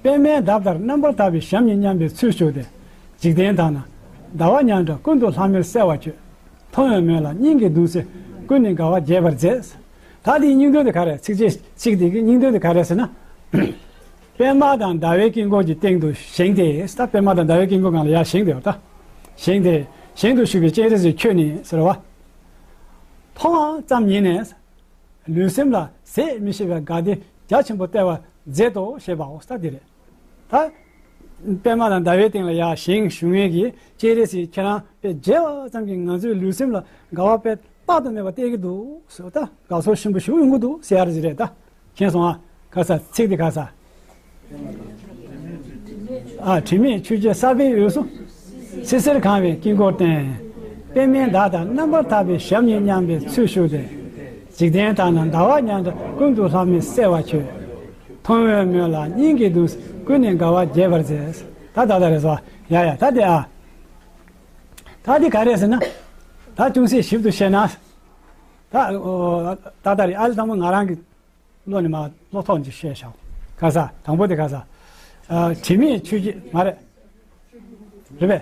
པདྨའི་འདབ་ལྟར་རྣམ་པར་དག་པའི་ཞབས་གཉིས་མཉམ་པའི་ཚུལ་བཞུགས་ཏེ། འཇིག་རྟེན་དག་ན་ཟླ་བ་ཉག་ཕྲ་ཀུན་ཏུ་ལྷམ་མེར་གསལ་བར་བྱོས། མཐོང་བའི་མོད་ལ་སྙིང་གི་གདུང་སེམས་ཀུན་ནས་དགའ་བ་རྒྱས་པར་མཛད། ད་འདིའི་སྙིང་དོན་དེ་ག་རེ། ཚིགས་བཅད་གཅིག་འདི་གི་སྙིང་དོན་དེ་ག་རེ་ཟེར་ན། པདྨ་དང་ཟླ་བའི་དཀྱིལ་འཁོར་གྱི་སྟེང་དུ་བཞེངས་ཏེ། ད་པདྨ་དང་ཟླ་བའི་དཀྱིལ་འཁོར་སྒང་ལ་ཡར་བཞེངས་ཏེ་ཡོད་ད། བཞེངས་ཏེ། བཞེངས་སུ་བཞུགས་པའི་སྤྱན་རས་གཟིགས་ཁྱོད་ནི་ཟེར་བ། མཐོང་བ་ཙམ་ཉིད་ནས་ལུས་སེམས་ལ་ཟད་མི་ཤེས་པའི་དགའ་བདེ་རྒྱ་ཆེན་པོ་སྟེར་བར་མཛད་དོ་ཞེས་པའོ། ད་འདི་རེད། ད། པདྨ་དང་ཟླ་བའི་སྟེང་ལ་ཡར་བཞེངས་བཞུགས་མཁན་གྱི་སྤྱན་རས་གཟིགས་ཁྱེད་རང་དཔེ་མཇལ་བ་ཙམ་གྱིས་ང་ཚོའི་ལུས་སེམས་ལ་དགའ་བ་དཔེ་དཔག་ཏུ་མེད་པ་སྟེར་གྱི་འདུག་ཟེར། ད་དགའ་ཚོར་ཆེན་པོ་ཞིག་ཡོང་གི་འདུག་ཟེར་ཡ་རེད་རེད་ད། མཁྱེན་སོང་ཨ། ག་ས་ཚིག་འདི་ག་ས། ཨ། དྲི་མེད་ཆུ་སྐྱེས་གསར་པའི་དབུས་སུ། སིལ་སིལ་གང་བའི་དཀྱིལ་འཁོར་སྟེང་། པདྨའི་འདབ་ལྟར་རྣམ་པར་དག་པའི་ཞབས་གཉིས་མཉམ་པའི་ཚུལ་བཞུགས་ཏེ། འཇིག་རྟེན་དག་ན་ཟླ་བ་ཉག་ཕྲ་ཀུན་ཏུ་ལྷམ་མེར་གསལ་བར་བྱོས། མཐོང་བའི་མོད་ལ་སྙིང་གི་གདུང་སེམས་ཀུན་ནས་དགའ་བ་རྒྱས་པར་མཛད། ད་ད་ད་རེད་སོ། ཡ་ཡ་ད་དེ་ཨ། ད་དེ་ག་རེད་ཟེར་ན། ད་ཅུང་ཟད་ཞིབ་ཏུ་བཤད་ན། ད་ད་ད་རེད་ཨ། དང་པོ་ང་རང་གི་བློ་ནས་མ་བློ་ཐོག་ནས་བཤད་བཞག་ག་ས་དང་པོ་དེ་ག་ས། ཨ། དྲི་མེད་ཆུ་སྐྱེས་མ་རེད། རེད་པས།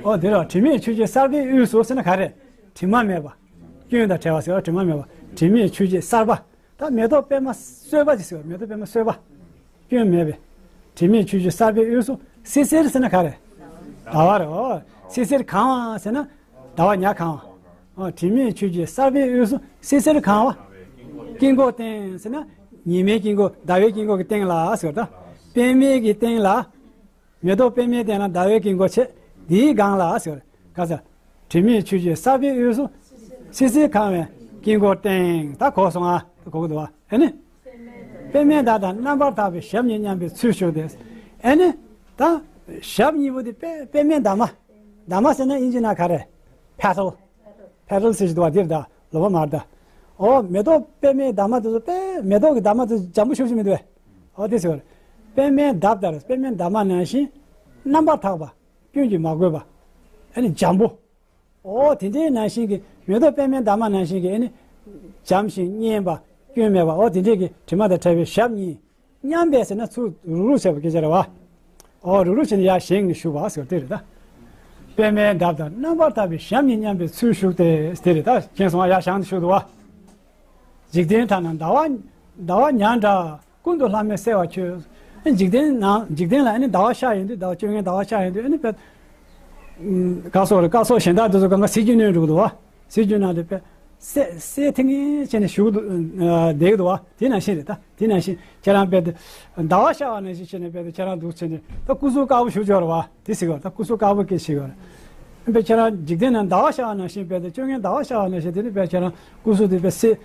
ཨོ་དེ་རེད། དྲི་མེད་ཆུ་སྐྱེས་གསར་པའི་དབུས་སུ་ཟེར་ན་ག་རེ། དྲི་མ་མེད་པ། སྐྱོན་དང་བྲལ་བ་ཟེར་བ་དྲི་མ་མེད་པ། དྲི་མེད་ཆུ་སྐྱེས་གསར་པ། ད་མེ་ཏོག་པད་མ་སོས་པ་ཅིག་ཟེར་བ། མེ་ཏོག་པད་མ་སོས་པ། སྐྱོན་མེད་པའི། དྲི་མེད་ཆུ་སྐྱེས་གསར་པའི་དབུས་སུ། སིལ་སིལ་ཟེར་ན་ག་རེ། ཟླ་བ་རེད། ཨོ། སིལ་སིལ་གང་བ་ཟེར་ན། ཟླ་བ་ཉག་གང་བ། ཨོ། དྲི་མེད་ཆུ་སྐྱེས་གསར་པའི་དབུས་སུ། སིལ་སིལ་གང་བ། དཀྱིལ་འཁོར་སྟེང་ཟེར་ན། ཉི་མའི་དཀྱིལ་འཁོར་ཟླ་བའི་དཀྱིལ་འཁོར་གྱི་སྟེང་ལ་ཟེར་བ་དང་། པདྨའི་གི་སྟེང་ལ། མེ་ཏོག་པདྨའི་སྟེང་ལ་ཟླ་བའི་དཀྱིལ་འཁོར་བྱས། འདིའི་སྒང་ལ་ཟེར། ག་ས། དྲི་མེད་ཆུ་སྐྱེས་གསར་པའི་དབུས་སུ། སིལ་སིལ་གང་བའི་དཀྱིལ་འཁོར་སྟེང་། ད་གོ་སོང་ཨ། ད་གོ་གི་འདུག་བ། ཨེ་ནི། པདྨའི་འདབ་དང་རྣམ་པར་དག་པའི་ཞབས་གཉིས་མཉམ་པའི་ཚུལ་བཞུགས་ཏེ། ཨེ་ནི། ད། ཞབས་གཉིས་པོ་དེ་པད་པདྨའི་འདབ་མ། འདབ་མ་ཟེར་ན་དབྱིན་ཇི་ནང་ག་རེ། པེ་ཊལ། པེ་ཊལ་ཟེར་གྱི་འདུག་བ། འདིར་ད་ལོ་མ་མར་ད། ཨོ་མེ་ཏོག་པདྨའི་འདབ་མ་དེ་ཚོ་དཔེ་མེ་ཏོག་གི་འདབ་མ་དེ་ཚོ་འཇམ་པོ་ཤུགས་ཤུགས་མི་འདུག་བས། ཨོ་དེ་ཟེར་བ་རེད། པདྨའི་འདབ་ལྟར། པདྨའི་འདབ་མ་ནང་བཞིན། རྣམ་པར་དག་པ། སྐྱོན་གྱིས་མ་གོས་པ། ཨ་ནི་འཇམ་པོ། ཨོ་དེ་འདྲའི་ནང་བཞིན་གྱི་མེ་ཏོག་པདྨའི་འདབ་མ་ནང་བཞིན་གྱི་ཨ་ནི། འཇམ་ཞིང་མཉེན་པ། སྐྱོན་མེད་པ། ཨོ་དེ་འདྲའི་གི་དྲི་མ་དང་བྲལ་བའི་ཞབས་གཉིས། མཉམ་པས་ཟེར་ན་ཚུར་རུག་རུག་བྱས་པ་སྐད་ཆ་རེད་བ། ཨོ་རུག་རུག་བྱས་ནས་ཡར་བཞེངས་ནས་བཞུགས་པ་ཟེར་དེ་རེད་ད། པདྨའི་འདབ་དང་རྣམ་པར་དག་པའི་ཞབས་གཉིས་མཉམ་པའི་ཚུལ་བཞུགས་ཏེ་དེ་རེད་ད། མཁྱེན་སོང་ཨ། ཡར་བཞེངས་ནས་བཞུགས་འདུག་བ། འཇིག་རྟེན་དག་ན་ཟླ་བ། ཟླ་བ་ཉག་ཕྲ་ཀུན་ཏུ་ལྷམ་མེར་གསལ་བར་ཁྱོད། འཇིག་རྟེན་ནང་འཇིག་རྟེན་ལ་ཨ་ནི་ཟླ་བ་ཤར་ཡོང་དུས། ཟླ་བ་བཅོ་ལྔའི་ཟླ་བ་ཤར་ཡོང་དུས་ཨ་ནི་དཔེ། སྐར་ཚོགས་རེད། སྐར་ཚོགས་གཞན་དག་དེ་ཚོ་གང་ག་གཟི་བརྗིད་སྣོན་འགྲོ་གི་འདུག་བ། གཟི་བརྗིད་སྣོན་དེ་དཔེ་གསལ་གསལ་ཐིང་ངེ་བྱས་ནས་བཞུགས་འདུག་བསྡད་ཀྱི་འདུག་བ། དེ་ནང་བཞིན་རེད་ད། དེ་ནང་བཞིན་ཁྱེད་རང་དཔེ་དེ་ཟླ་བ་ཤར་བ་ནང་བཞིན་བྱས་ནས་དཔེ་དེ་ཁྱེད་རང་འདུག་བྱས་ནས་ད་སྐུ་གཟུགས་དཀར་པོ་ཞེ་པོ་ཅིག་ཡོད་རེད་བ། དེ་ཟེར་གྱི་ཡོད་རེད། ད་སྐུ་གཟུགས་དཀར་པོ་སྐད་ཆ་བཤད་ཀྱི་ཡོད་རེད། དཔེ་ཁྱེད་རང་འཇིག་རྟེན་ནང་ཟླ་བ་ཤར་བ་ནང་བཞིན། དཔེ་དེ་བཅོ་ལྔའི་ཟླ་བ་ཤར་བ་ནང་བཞིན། དེ་ནི་དཔེ་ཁྱེད་རང་སྐུ་གཟུགས་དེ་དཔེ་གསལ་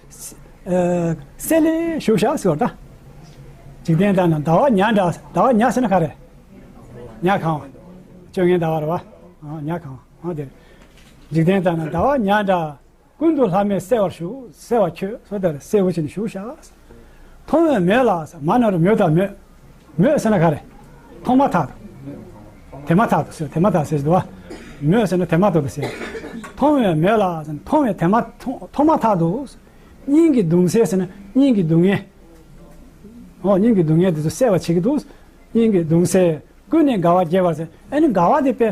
གསལ་ལེ་བཞུགས་ཤག་ཟེར་བ་ད། འཇིག་རྟེན་དག་ན་ཟླ་བ་ཉག་ཕྲ། ཟླ་བ་ཉག་ཟེར་ན་ག་རེ། ཉག་གང་བ། བཅོ་ལྔའི་ཟླ་བ་རེད་བ། ཨ་ཉག་གང་བ། ཨ་དེ། འཇིག་རྟེན་དག་ན་ཟླ་བ་ཉག་ཕྲ་ཀུན་ཏུ་ལྷམ་མེར་གསལ་བར་བཞུགས། གསལ་བར་ཁྱོད་ཟེར་དེ་རེད། གསལ་པོ་བྱས་ནས་བཞུགས་ཤག། མཐོང་བའི་མོད་ལ། མ་ན་རོ་མོད་དང་མོད། མོད་ཟེར་ན་ག་རེ། མཐོང་མ་ཐག་ཏུ། དེ་མ་ཐག་ཏུ་ཟེར། དེ་མ་ཐག་ཟེར་གྱི་འདུག་བ། མོད་ཟེར་ན་དེ་མ་ཐག་ཏུ་ཟེར། མཐོང་བའི་མོད་ལ། མཐོང་བའི་དེ་མ་མཐོང་མཐོང་མ་ཐག་ཏུ། སྙིང་གི་གདུང་སེལ་ཟེར་ན་སྙིང་གི་སྡུག་བསྔལ། ཨོ་སྙིང་གི་སྡུག་བསྔལ་དེ་ཚོ་སེལ་བར་བྱེད་ཀྱི་འདུག། སྙིང་གི་གདུང་སེལ། ཀུན་ནས་དགའ་བ་རྒྱས་པར་ཟེར། ཨ་ནི་དགའ་བ་དེ་དཔེ་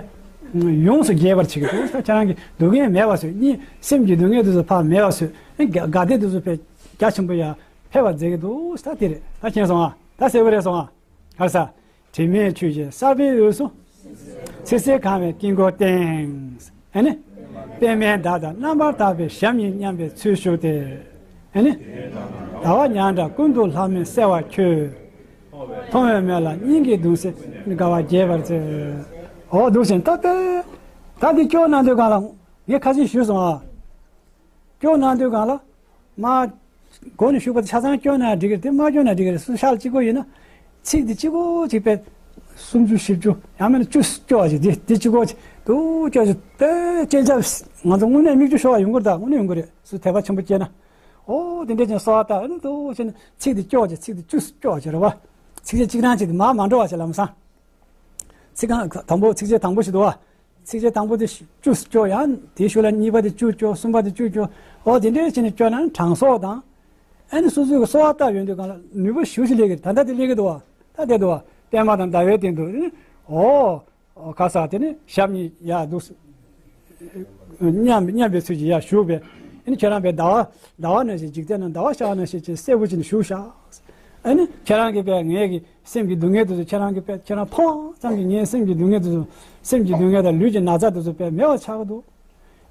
ཡོངས་སུ་རྒྱས་པར་བྱེད་ཀྱི་འདུག། ད་ཁྱེད་རང་གི་སྡུག་བསྔལ་མེད་པ་བཟོས། སྙིང་སེམས་ཀྱི་སྡུག་བསྔལ་དེ་ཚོ་ཕར་མེད་པ་བཟོས། ཨ་ནི་དགའ་དགའ་བདེ་དེ་ཚོ་དཔེ་རྒྱ་ཆེན་པོ་ཡར་འཕེལ་བར་མཛད་ཀྱི་འདུག། ད་དེ་རེད། ད་མཁྱེན་སོང་ཨ། ད་གསལ་པོ་རེད་སོང་ཨ། ག་རེ་ཟེར། དྲི་མེད་ཆུ་སྐྱེས་གསར་པའི་དབུས་སུ། སིལ་སིལ་གང་བའི་དཀྱིལ་འཁོར་སྟེང་། ཨ་ནི། པདྨའི་འདབ་དང་རྣམ་པར་དག་པའི་ཞབས་གཉིས་མཉམ་པའི་ཚུལ་བཞུགས་ཏེ། ཨ་ནི། ཟླ་བ་ཉག་ཕྲ་ཀུན་ཏུ་ལྷམ་མེར་གསལ་བར་ཁྱོད། མཐོང་བའི་མོད་ལ་སྙིང་གི་གདུང་སེལ་དགའ་བ་རྒྱས་པར་མཛད། འོ་འདུག་ཟེར་ད་ལྟ། ད་འདི་སྐྱོར་གནང་དུས་སྒང་ལ་ངས་ཁ་ཤས་ཞུས་སོང་ཨ། སྐྱོར་གནང་དུས་སྒང་ལ། མར་མགོ་ནས་ཞུགས་པ་དེ་ཆ་ཚང་སྐྱོར་ན་འགྲིག་གི་རེད། དེ་མར་སྐྱོར་ན་འགྲིག་གི་རེད། སུ་ཤར་གཅིག་པོ་ཡིན་ན། ཚིག་འདི་གཅིག་པོ་གཅིག་པས་སུམ་ཅུ་བཞི་བཅུ་ཡང་མིན་ན་བཅུ་སྐྱོར་བ་ཞིག་འདི་འདི་གཅིག་པོ་གཅིག་ཏུ་སྐྱོར་ཞིག་དེ་སྐྱེས་ཆ་ང་ཚོ་དངོས་གནས་མིག་ཆུ་ཤོར་བ་ཡོང་གི་རེད། ད་དངོས་གནས་ཡོང་གི་རེད། སུ་དད་པ་ཆེན་པོ་སྐྱེས་ན། ཨོ་དེ་འདྲས་ཅན་གསོལ་བ་བཏབ། ཨ་ནི་འདུག་བྱས་ནས་ཚིག་དེ་སྐྱོར་བྱས། ཚིག་དེ་བཅུ་སྐྱོར་བྱས་རེད་བ། ཚིགས་བཅད་གཅིག་རང་གཅིག་དེ་མར་མ་འགྲོ་བ་བྱས། ལམ་སང་ཚིག་རྐང་དང་པོ། ཚིགས་བཅད་དང་པོ་ཞིག་འདུག་བ། ཚིགས་བཅད་དང་པོ་དེ་བཅུ་སྐྱོར། ཡང་དེའི་ཤུལ་ལ་གཉིས་པ་དེ་བཅུ་སྐྱོར། གསུམ་པ་དེ་བཅུ་སྐྱོར། ཨོ་དེ་འདྲས་བྱས་ནས་སྐྱོར་ན་དྲང་སྲོང་དང་། ཨ་ནི་སོ་སོའི་གི་གསོལ་བ་བཏབ་ཡོང་དུས་སྒང་ལ་ནུས་པ་ཞེ་པོ་ཅིག་སླེབས་ཀྱི་རེད། ད་ལྟ་དེ་སླེབས་ཀྱི་འདུག་བ། ད་དེ་འདུག་བ། པདྨ་དང་ཟླ་བའི་སྟེང་དུ། ཨོ། ཨོ་ཁ་ས་དེ་ནི་ཞབས་གཉིས་ཡར་འདུག་མཉམ་མཉམ་པའི་ཚུལ་གྱིས་ཡར་བཞུགས་པས། ཨ་ནི་ཁྱེད་རང་པའི་ཟླ་བ་ཟླ་བ་ནང་བཞིན། འཇིག་རྟེན་ན་ཟླ་བ་ཤར་བ་ནང་བཞིན་གྱི་གསལ་པོ་བྱས་ནས་བཞུགས་ཤག་ཨ་ནི་ཁྱེད་རང་གི་པའི་ངའི་གི་སེམས་ཀྱི་སྡུག་བསྔལ་དེ་ཚོ། ཁྱེད་རང་གི་པའི་ཁྱེད་རང་ཕོ་ཙམ་གྱི་ངའི་སེམས་ཀྱི་སྡུག་བསྔལ་དེ་ཚོ། སེམས་ཀྱི་སྡུག་བསྔལ་དང་ལུས་ཀྱི་ན་ཚ་དེ་ཚོ་པའི་མེད་པ་ཆགས་ཀྱི་འདུག་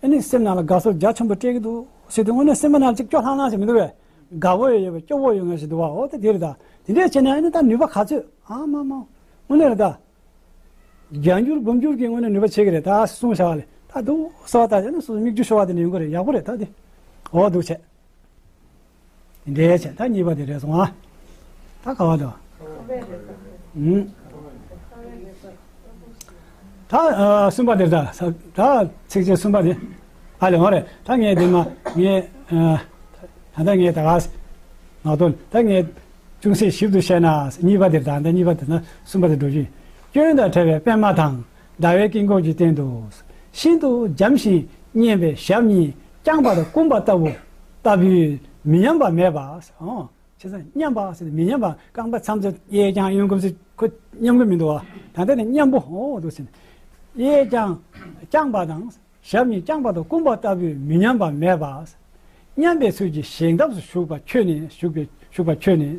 ཨ་ནི་སེམས་ནང་ལ་དགའ་ཚོར་རྒྱ་ཆེན་པོ་སྤྲད་ཀྱི་འདུག་ཟེར་དུས། དངོས་གནས་སེམས་པ་ནང་ཅིག་སྐྱོ་ལྷང་ལྷང་ཞིག་མི་འདུག་བས། དགའ་པོ་ཡོད་པ། སྐྱོ་པོ་ཡོད་ངེས་ཞིག་འདུག་བ། འོ་ད་དེ་རེད། ད་དེ་འདྲས་བྱས་ནས་ཨ་ནི་ད་ནུས་པ་ག་ཚོད། ཨ་མ་མ། དངོས་གནས་རེད་ད། བརྒྱ་འགྱུར་འབུམ་འགྱུར་གྱི་དངོས་གནས་ནུས་པ་བྱེད་ཀྱི་རེད། ད་གསུངས་བཞག་པ་ལས་ད་འདུག་གསོལ་བ་བཏབ་བྱས་ན་སོ་སོ་སྨིག་རྒྱུ་ཤོར་བ་དེ་འདྲ་ཡོང་གི་རེད། ཡག་པོ་རེད་ད་དེ། འོ་འདུག་བྱས། དེ་འདྲས་བྱས། ད་གཉིས་པ་དེ་རེད་སོང་ཨ། ད་ག་བ་འདུག་ཨུམ། ད་ཨ་གསུམ་པ་དེ། ད་ད་ཚིགས་བཅད་གསུམ་པ་དེ། ཨ་ལས་འོང་རེད། ད་ངས་དེ་མ་ངས་ཨ་ད་ལྟ་ངས་ད་ག་ངག་ཐོག་ད་ངས་ཅུང་ཟད་ཞིབ་ཏུ་བཤད་ན། གཉིས་པ་དེ་དང་། ད་གཉིས་པ་དེ་དང་གསུམ་པ་དེ་འགྲོ་རྒྱུ་ཡིན། སྐྱོན་དང་བྲལ་བའི་པདྨ་དང་། ཟླ་བའི་དཀྱིལ་འཁོར་གྱི་སྟེང་དུ། ཤིན་ཏུ་འཇམ་ཞིང་མཉེན་པའི་ཞབས་གཉིས་བརྐྱངས་པ་དང་བསྐུམས་པ་ལྟ་བུ་ལྟ་བུའི་མི་མཉམ་པ་མེད་པ། ཨོ། བྱས་ཙང་མཉམ་པ་ཟེར་ཏེ་མི་མཉམ་པ། རྐང་པ་མཚམས་སྦྱར། གཡས་བརྐྱང་གཡོན་བསྐུམ་ཟེར། ཁོ་མཉམ་གི་མི་འདུག་བ། ད་ལྟ་ནི་མཉམ་པོ། ཨོ་འདུག་ཟེར་ནས། གཡས་བརྐྱང་བརྐྱངས་པ་དང་། ཞབས་གཉིས་བརྐྱངས་པ་དང་བསྐུམས་པ་ལྟ་བུའི་མི་མཉམ་པ་མེད་པ། མཉམ་པའི་ཚུལ་གྱིས་བཞེངས་སྟབས་སུ་བཞུགས་པ་ཁྱོད་ནི། བཞུགས་པའི་བཞུགས་པ་ཁྱོད་ནི།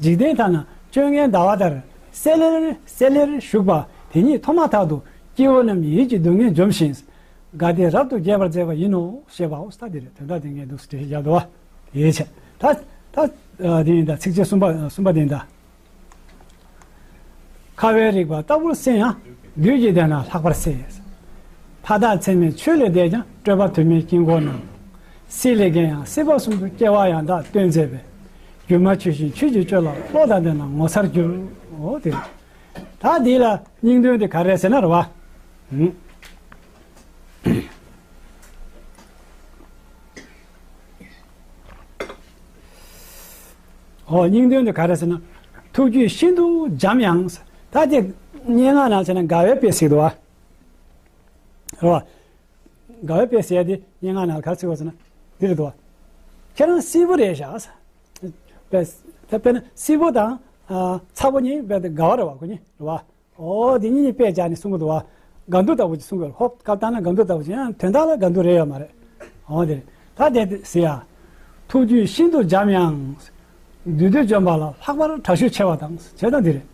འཇིག་རྟེན་ཐ་ན་བཅོ་ལྔའི་ཟླ་བ་ལྟར་གསལ་ལེར་གསལ་ལེར་བཞུགས་པ་དེ་ཉིད་ཐོབ་མ་ཐག་ཏུ་སྐྱེ་བོ་རྣམས་ཀྱི་ཡིད་ཀྱི་སྡུག་བསྔལ་འཇོམས་ཤིང་དགའ་བདེ་རབ་ཏུ་རྒྱས་པར་མཛད་པ་ཡིན་ནོ་ཞེས་པའོ། ད་འདི་རེད། དོན་དག་དེ་ངས་འདུག་སེ་འགྲེལ་བཤད་བརྒྱབ་འདུག་བ། ཡིད་ཆེས། ད་ད་དེ་ཡིན་ད། ཚིགས་བཅད་གསུམ་པ་གསུམ་པ་དེ་ཡིན་ད། ཁ་བའི་རིག་པ་ལྟ་བུར་སེམས་ཡང་། བདུད་ཀྱི་སྡེ་ན་ལྷག་པར་གསལ། མཐའ་དག་མཚན་མའི་ཆོས་ལས་འདས་ཀྱང་། སྤྲོས་པ་དུ་མའི་དཀྱིལ་འཁོར་རྣམས། སྲིད་ལས་འགལ་ཡང་སྲིད་པ་གསུམ་དུ་སྐྱེ་བ་ཡང་དག་སྟོན་མཛད་པའི། སྒྱུ་མ་ཆོས་བཞིན་ཆོས་ཀྱི་སྤྱོད་ལ་བློ་དང་ལྡན་ན་ངོ་མཚར་འགྱུར། འོ་དེ་རེད། ད་འདི་ལ་སྙིང་དོན་དེ་ག་རེ་ཟེར་ན་རེད་བ། ཧུམ། ཨོ་སྙིང་དོན་དེ་ག་རེ་ཟེར་ན། ཐུགས་རྒྱུད་ཤིན་ཏུ་འཇམ་ཡང་། ད་དེ་སྙན་ངག་ནང་བྱས་ན་དགའ་བའི་དཔེ་ཟེར་འདུག་བ། རེད་བ། དགའ་བའི་དཔེ་ཟེར་ཡ་དེ་སྙན་ངག་ནང་ག་རེ་ཟེར་བ་ཟེར་ན། འདི་རེད་འདུག་བ། ཁྱེད་རང་སྲིད་པ་རེད་ཤག་དཔེ་ད་དཔེར་ན་སྲིད་པ་དང་ཨ་ཚ་པོ་གཉིས་དཔེ་དེ་དགའ་བ་རེད་བ། ཁོ་གཉིས་རེད་བ། ཨོ་དེ་གཉིས་ནི་དཔེ་བྱས་ནས་གསུང་གི་འདུག་བ། དགའ་འདུ་ལྟ་བུ་ཅིག་གསུང་གི་ཡོད། ཧོབ་སྐབས་བཏང་ན་དགའ་འདུ་ལྟ་བུ་ཅིག། ཡང་དོན་དག་ལ་དགའ་འདུ་རེད་ཡོད་མ་རེད། ཨོ་དེ་རེད། ད་དེ་ཟེར་ཡ། ཐུགས་རྒྱུད་ཤིན་ཏུ་འཇམ་ཡང་། བདུད་སྡེ་འཇོམས་པ་ལ་ལྷག་པར་དྲག་ཤུལ་ཆེ་བ་དང་། བྱས་ཙང་འདི་རེད།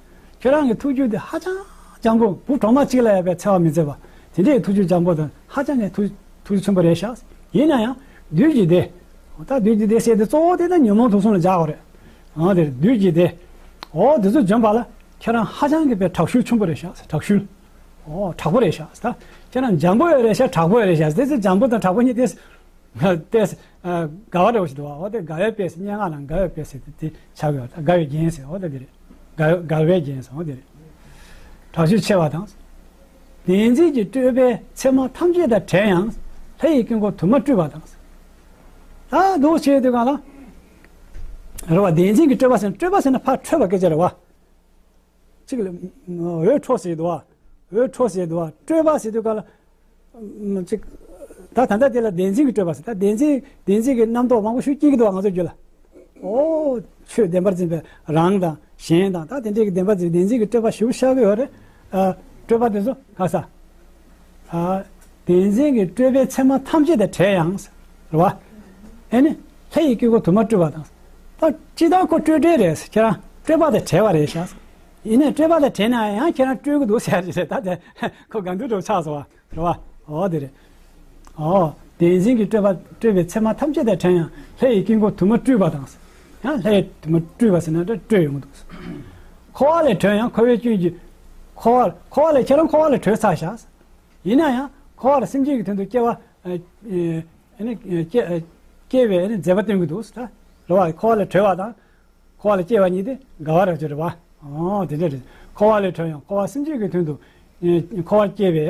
ཁྱེད་རང་གི་ཐུགས་རྒྱུད་དེ་ཧ་ཅང་འཇམ་པོ། བུ་གྲོག་མ་གཅིག་ལ་ཡང་དཔེ་འཚེ་བ་མི་མཛད་པ། དེ་འདྲའི་ཐུགས་རྒྱུད་འཇམ་པོ་དང་ཧ་ཅང་གི་ཐུགས་ཐུགས་རྒྱུད་ཆེན་པོ་རེད་ཤག་ཡིན་ན་ཡང་བདུད་ཀྱི་སྡེ། ད་བདུད་ཀྱི་སྡེ་ཟེར་དེ་གཙོ་བོ་དེ་ད་ཉོན་མོངས་དུག་གསུམ་ལ་སྦྱར་བ་རེད། ཨང་དེ་རེད། བདུད་ཀྱི་སྡེ། ཨོ་དེ་ཚོ་འཇོམས་པ་ལ་ཁྱེད་རང་ཧ་ཅང་གི་དཔེ་དྲག་ཤུལ་ཆེན་པོ་རེད་ཤག་དྲག་ཤུལ། ཨོ་དྲག་པོ་རེད་ཤག་ད་ཁྱེད་རང་འཇམ་པོ་ཡོད་རེད་ཤག་དྲག་པོ་ཡོད་རེད་ཤག་དེ་ཚོ་འཇམ་པོ་དང་དྲག་པོ་གཉིས་དེ། དེ་དགའ་བ་འདྲ་བོ་ཞིག་འདུག་བ། འོ་དེ་དགའ་བའི་དཔེ་ཟེར། སྙན་ངག་ནང་དགའ་བའི་དཔེ་ཟེར་དེ་དེ་ཆགས་ཡོད། དགའ་བའི་རྒྱན་ཟེར། འོ་དེ་དེ་རེད། དགའ་དགའ་བའི་རྒྱན་ཟེར། འོ་དེ་རེད། དྲག་ཤུལ་ཆེ་བ་དང་། བདེན་འཛིན་གྱི་སྤྲོས་པའི་མཚན་མ་ཐམས་ཅད་དང་བྲལ་ཡང་། ལྷ་ཡི་དཀྱིལ་འཁོར་དུ་མ་སྤྲུལ་པ་དང་། ད་འདུག་བྱས་དུས་གང་ལ། རེད་བ། བདེན་འཛིན་གྱི་སྤྲོས་པ་ཟེར་ན། སྤྲོས་པ་ཟེར་ན་ཕར་འཕྲོས་པ་སྐད་ཆ་རེད་བ། གཅིག་ལ་འོད་འཕྲོ་ཟེར་འདུག་བ། འོད་འཕྲོ་ཟེར་འདུག་བ། སྤྲོས་པ་ཟེར་དུས་ག་ལ། གཅིག་ད་ད་ལྟ་དེ་ལ་བདེན་འཛིན་གྱི་སྤྲོས་པ་ཟེར། ད་བདེན་འཛིན་བདེན་འཛིན་གྱི་རྣམ་རྟོག་མང་པོ་ཞིག་སྐྱེ་གི་འདུག་བ། ང་ཚོའི་རྒྱུད་ལ། ཨོ། ཆོས་བདེན་པར་འཛིན་པའི་རང་དང་གཞན་དང་། ད་དེ་འདྲའི་གི་བདེན་པར་འཛིན། བདེན་འཛིན་གྱི་སྤྲོས་པ་ཞིག་ཤར་གི་ཡོད་རེད། ཨ། སྤྲོས་པ་དེ་ཚོ་ག་ས། ཨ། བདེན་འཛིན་གྱི་སྤྲོས་པའི་མཚན་མ་ཐམས་ཅད་དང་བྲལ་ཡང་། རེད་བ། ཨེ་ནི། ལྷ་ཡི་དཀྱིལ་འཁོར་དུ་མ་སྤྲུལ་པ་དང་། ད་སྤྱིར་བཏང་ཁོ་སྤྲོས་བྲལ་རེད། ཁྱེད་རང་སྤྲོས་པ་དང་བྲལ་བ་རེད་ཤག་ཡིན་ནའི་སྤྲོས་པ་དང་བྲལ་ན་ཡང་ཁྱེད་རང་སྤྲོས་ཀྱི་འདུག་ཟེར་ཡ་རེད། ད་དེ་ཁོ་དགའ་འདུན་འདྲ་བོ་ཆགས་སོང་བ། རེད་བ། འོ་དེ་རེད། འོ། བདེན་འཛིན་གྱི་སྤྲོས་པ་སྤྲོས་པའི་མཚན་མ་ཐམས་ཅད་དང་བྲལ་ཡང་། ལྷ་ཡི་དཀྱིལ་འཁོར་དུ་མ་སྤྲུལ་པ་དང་། ཡང་ལྷ་ཡི་དུ་མ་སྤྲུལ་པ་ཟེར་ན་འདྲ་སྤྲོས་ཡོང་གི་འདུག་འཁོར་བ་ལས་གྲོལ་ཡང་འཁོར་བའི་སྐྱོན་གྱིས། འཁོར་བ་འཁོར་བ་ལས་ཁྱེད་རང་འཁོར་བ་ལས་གྲོལ་ཚར་ཤག་ཡིན་ན་ཡང་འཁོར་བ་ལ་སེམས་ཅན་གྱི་དོན་དུ་སྐྱེ་བ། ཨ་ནི་སྐྱེ་སྐྱེ་བའི་ཨ་ནི་མཛད་པ་སྟོན་གྱི་འདུག་ད་རེད་བ། འཁོར་བ་ལས་གྲོལ་བ་དང་། འཁོར་བ་ལ་སྐྱེ་བ་གཉིས་དེ་དགའ་བ་རབ་ཏུ་རེད་བ། ཨོ་དེ་འདྲ་རེད། འཁོར་བ་ལས་གྲོལ་ཡང་འཁོར་བ་སེམས་ཅན་གྱི་དོན་དུ། ཨེ་འཁོར་བར་སྐྱེ་བའི་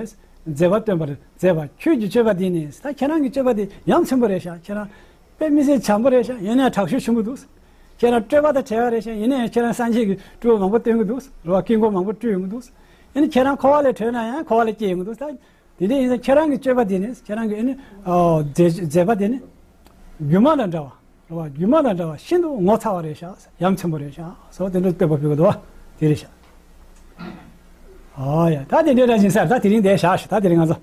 མཛད་པ་སྟོན་པར་མཛད་པ་ཁྱོད་ཀྱི་སྤྱོད་པ་འདི་ནི། ད་ཁྱེད་རང་གི་སྤྱོད་པ་འདི་ཡ་མཚན་པོ་རེད་ཤག་ཁྱེད་རང་ དཔེ་མི་སྲིད་བྱམས་པོ་རེད་ཤག། ཡིན་ནའང་དྲག་ཤུགས་ཆེན་པོ་འདུག། ཁྱེད་རང་སྤྲོས་པ་དང་བྲལ་བ་རེད་ཤག། ཡིན་ནའང་ཁྱེད་རང་སངས་རྒྱས་ཀྱི་སྤྲུལ་པ་མང་པོ་སྟོན་གྱི་འདུག། རེད་བ། དཀྱིལ་འཁོར་མང་པོ་སྤྲུལ་ཡོང་གི་འདུག། ཡིན་ནའང་ཁྱེད་རང་འཁོར་བ་ལས་གྲོལ་ན་ཡང་འཁོར་བ་ལས་སྐྱེས་ཡོང་གི་འདུག། ད་དེ་འདྲ་ཡིན་ཙང་ཁྱེད་རང་གི་སྤྱོད་པ་དེ་ནི། ཁྱེད་རང་གི་ཨ་ནི་ཨོ་མཛད་མཛད་པ་དེ་ནི་སྒྱུ་མ་དང་འདྲ་བ། རེད་བ། སྒྱུ་མ་དང་འདྲ་བ་ཤིན་ཏུ་ངོ་ཚ་བ་རེད་ཤག། ཡ་མཚན་པོ་རེད་ཤག་ཟེར་བ་དེ་འདྲ་བསྟོད་པ་ཕུལ་གྱི་འདུག་བ། དེ་རེད་ཤག། ཨོ་ཡ། ད་དེ་འདྲ་འདྲ་ཞིག་ཟེར། ད་དེ་རིང་བསྡད་བཞག་ཤག། ད་དེ་རིང་ང་ཚོ།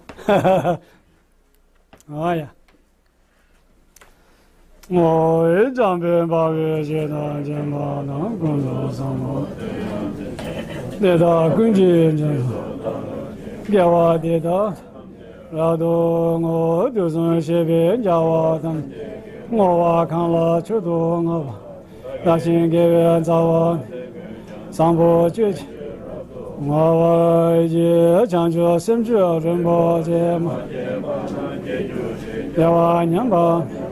ཨོ་ཡ། ངོ་བོ་འཇམ་དཔལ་འབར་བའི་ཞིང་དང་། མཁྱེན་པ་དང་ཀུན་ཏུ་བཟང་པོ། དེ་དག་ཀུན་གྱི་རྗེས་སུ། དགེ་བ་འདི་དག་རབ་ཏུ་བསྔོ། དུས་གསུམ་གཤེགས་པའི་རྒྱལ་བ་དང་། བསྔོ་བ་གང་ལ་མཆོག་ཏུ་བསྔགས་པ། བདག་གཞན་དགེ་བའི་རྩ་བ། བཟང་པོ་སྤྱོད་ཕྱིར་བསྔོ་བར་བགྱི། བྱང་ཆུབ་སེམས་མཆོག་རིན་པོ་ཆེ། མ་སྐྱེས་པ་རྣམས་སྐྱེ་གྱུར་ཅིག། སྐྱེ་བ་ཉམས་པ་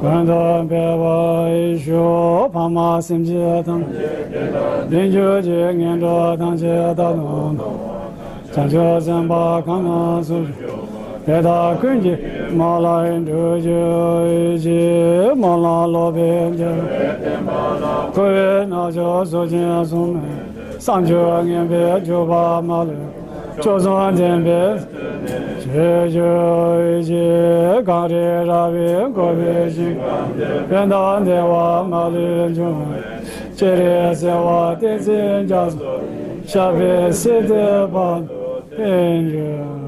ཀུན་ཏུ་འཕེལ་བར་ཤོག། ཕ་མ་སེམས་ཅན་ཐམས་ཅད་བདེ་དང་ལྡན་གྱུར་ཅིག། ངན་འགྲོ་ཐམས་ཅད་རྟག་ཏུ་ཐར། བྱང་ཆུབ་སེམས་དཔའ་གང་རྣམས་སུ། དེ་དག་ཀུན་གྱི་མ་ལུས་འགྲུབ་གྱུར་ཅིག། སྨོན་ལམ་ལོག་པའི་འཇིགས་པས་བརྟེན་པ་ལ། འཁོར་བའི་རྣམ་ཅོག་སོགས་ཀྱིས་བཟུང་ནས། བསམ་སྤྱོད་ངན་པའི་འཇུག་པ་མ་ལུས། སྤྱོད་གསུམ་ལྡན་པའི་ཆོས་སྤྱོད་ཅིག། གངས་རི་ར་བས་བསྐོར་བའི་ཞིང་ཁམས་དེར། ཕན་དང་བདེ་བ་མ་ལུས་འབྱུང་བའི་ཕྱིར། སྤྱན་རས་གཟིགས་དབང་བསྟན་འཛིན་རྒྱ་མཚོ། ཞབས་པད་སྲིད་མཐའི་བར་དུ་བརྟན་གྱུར།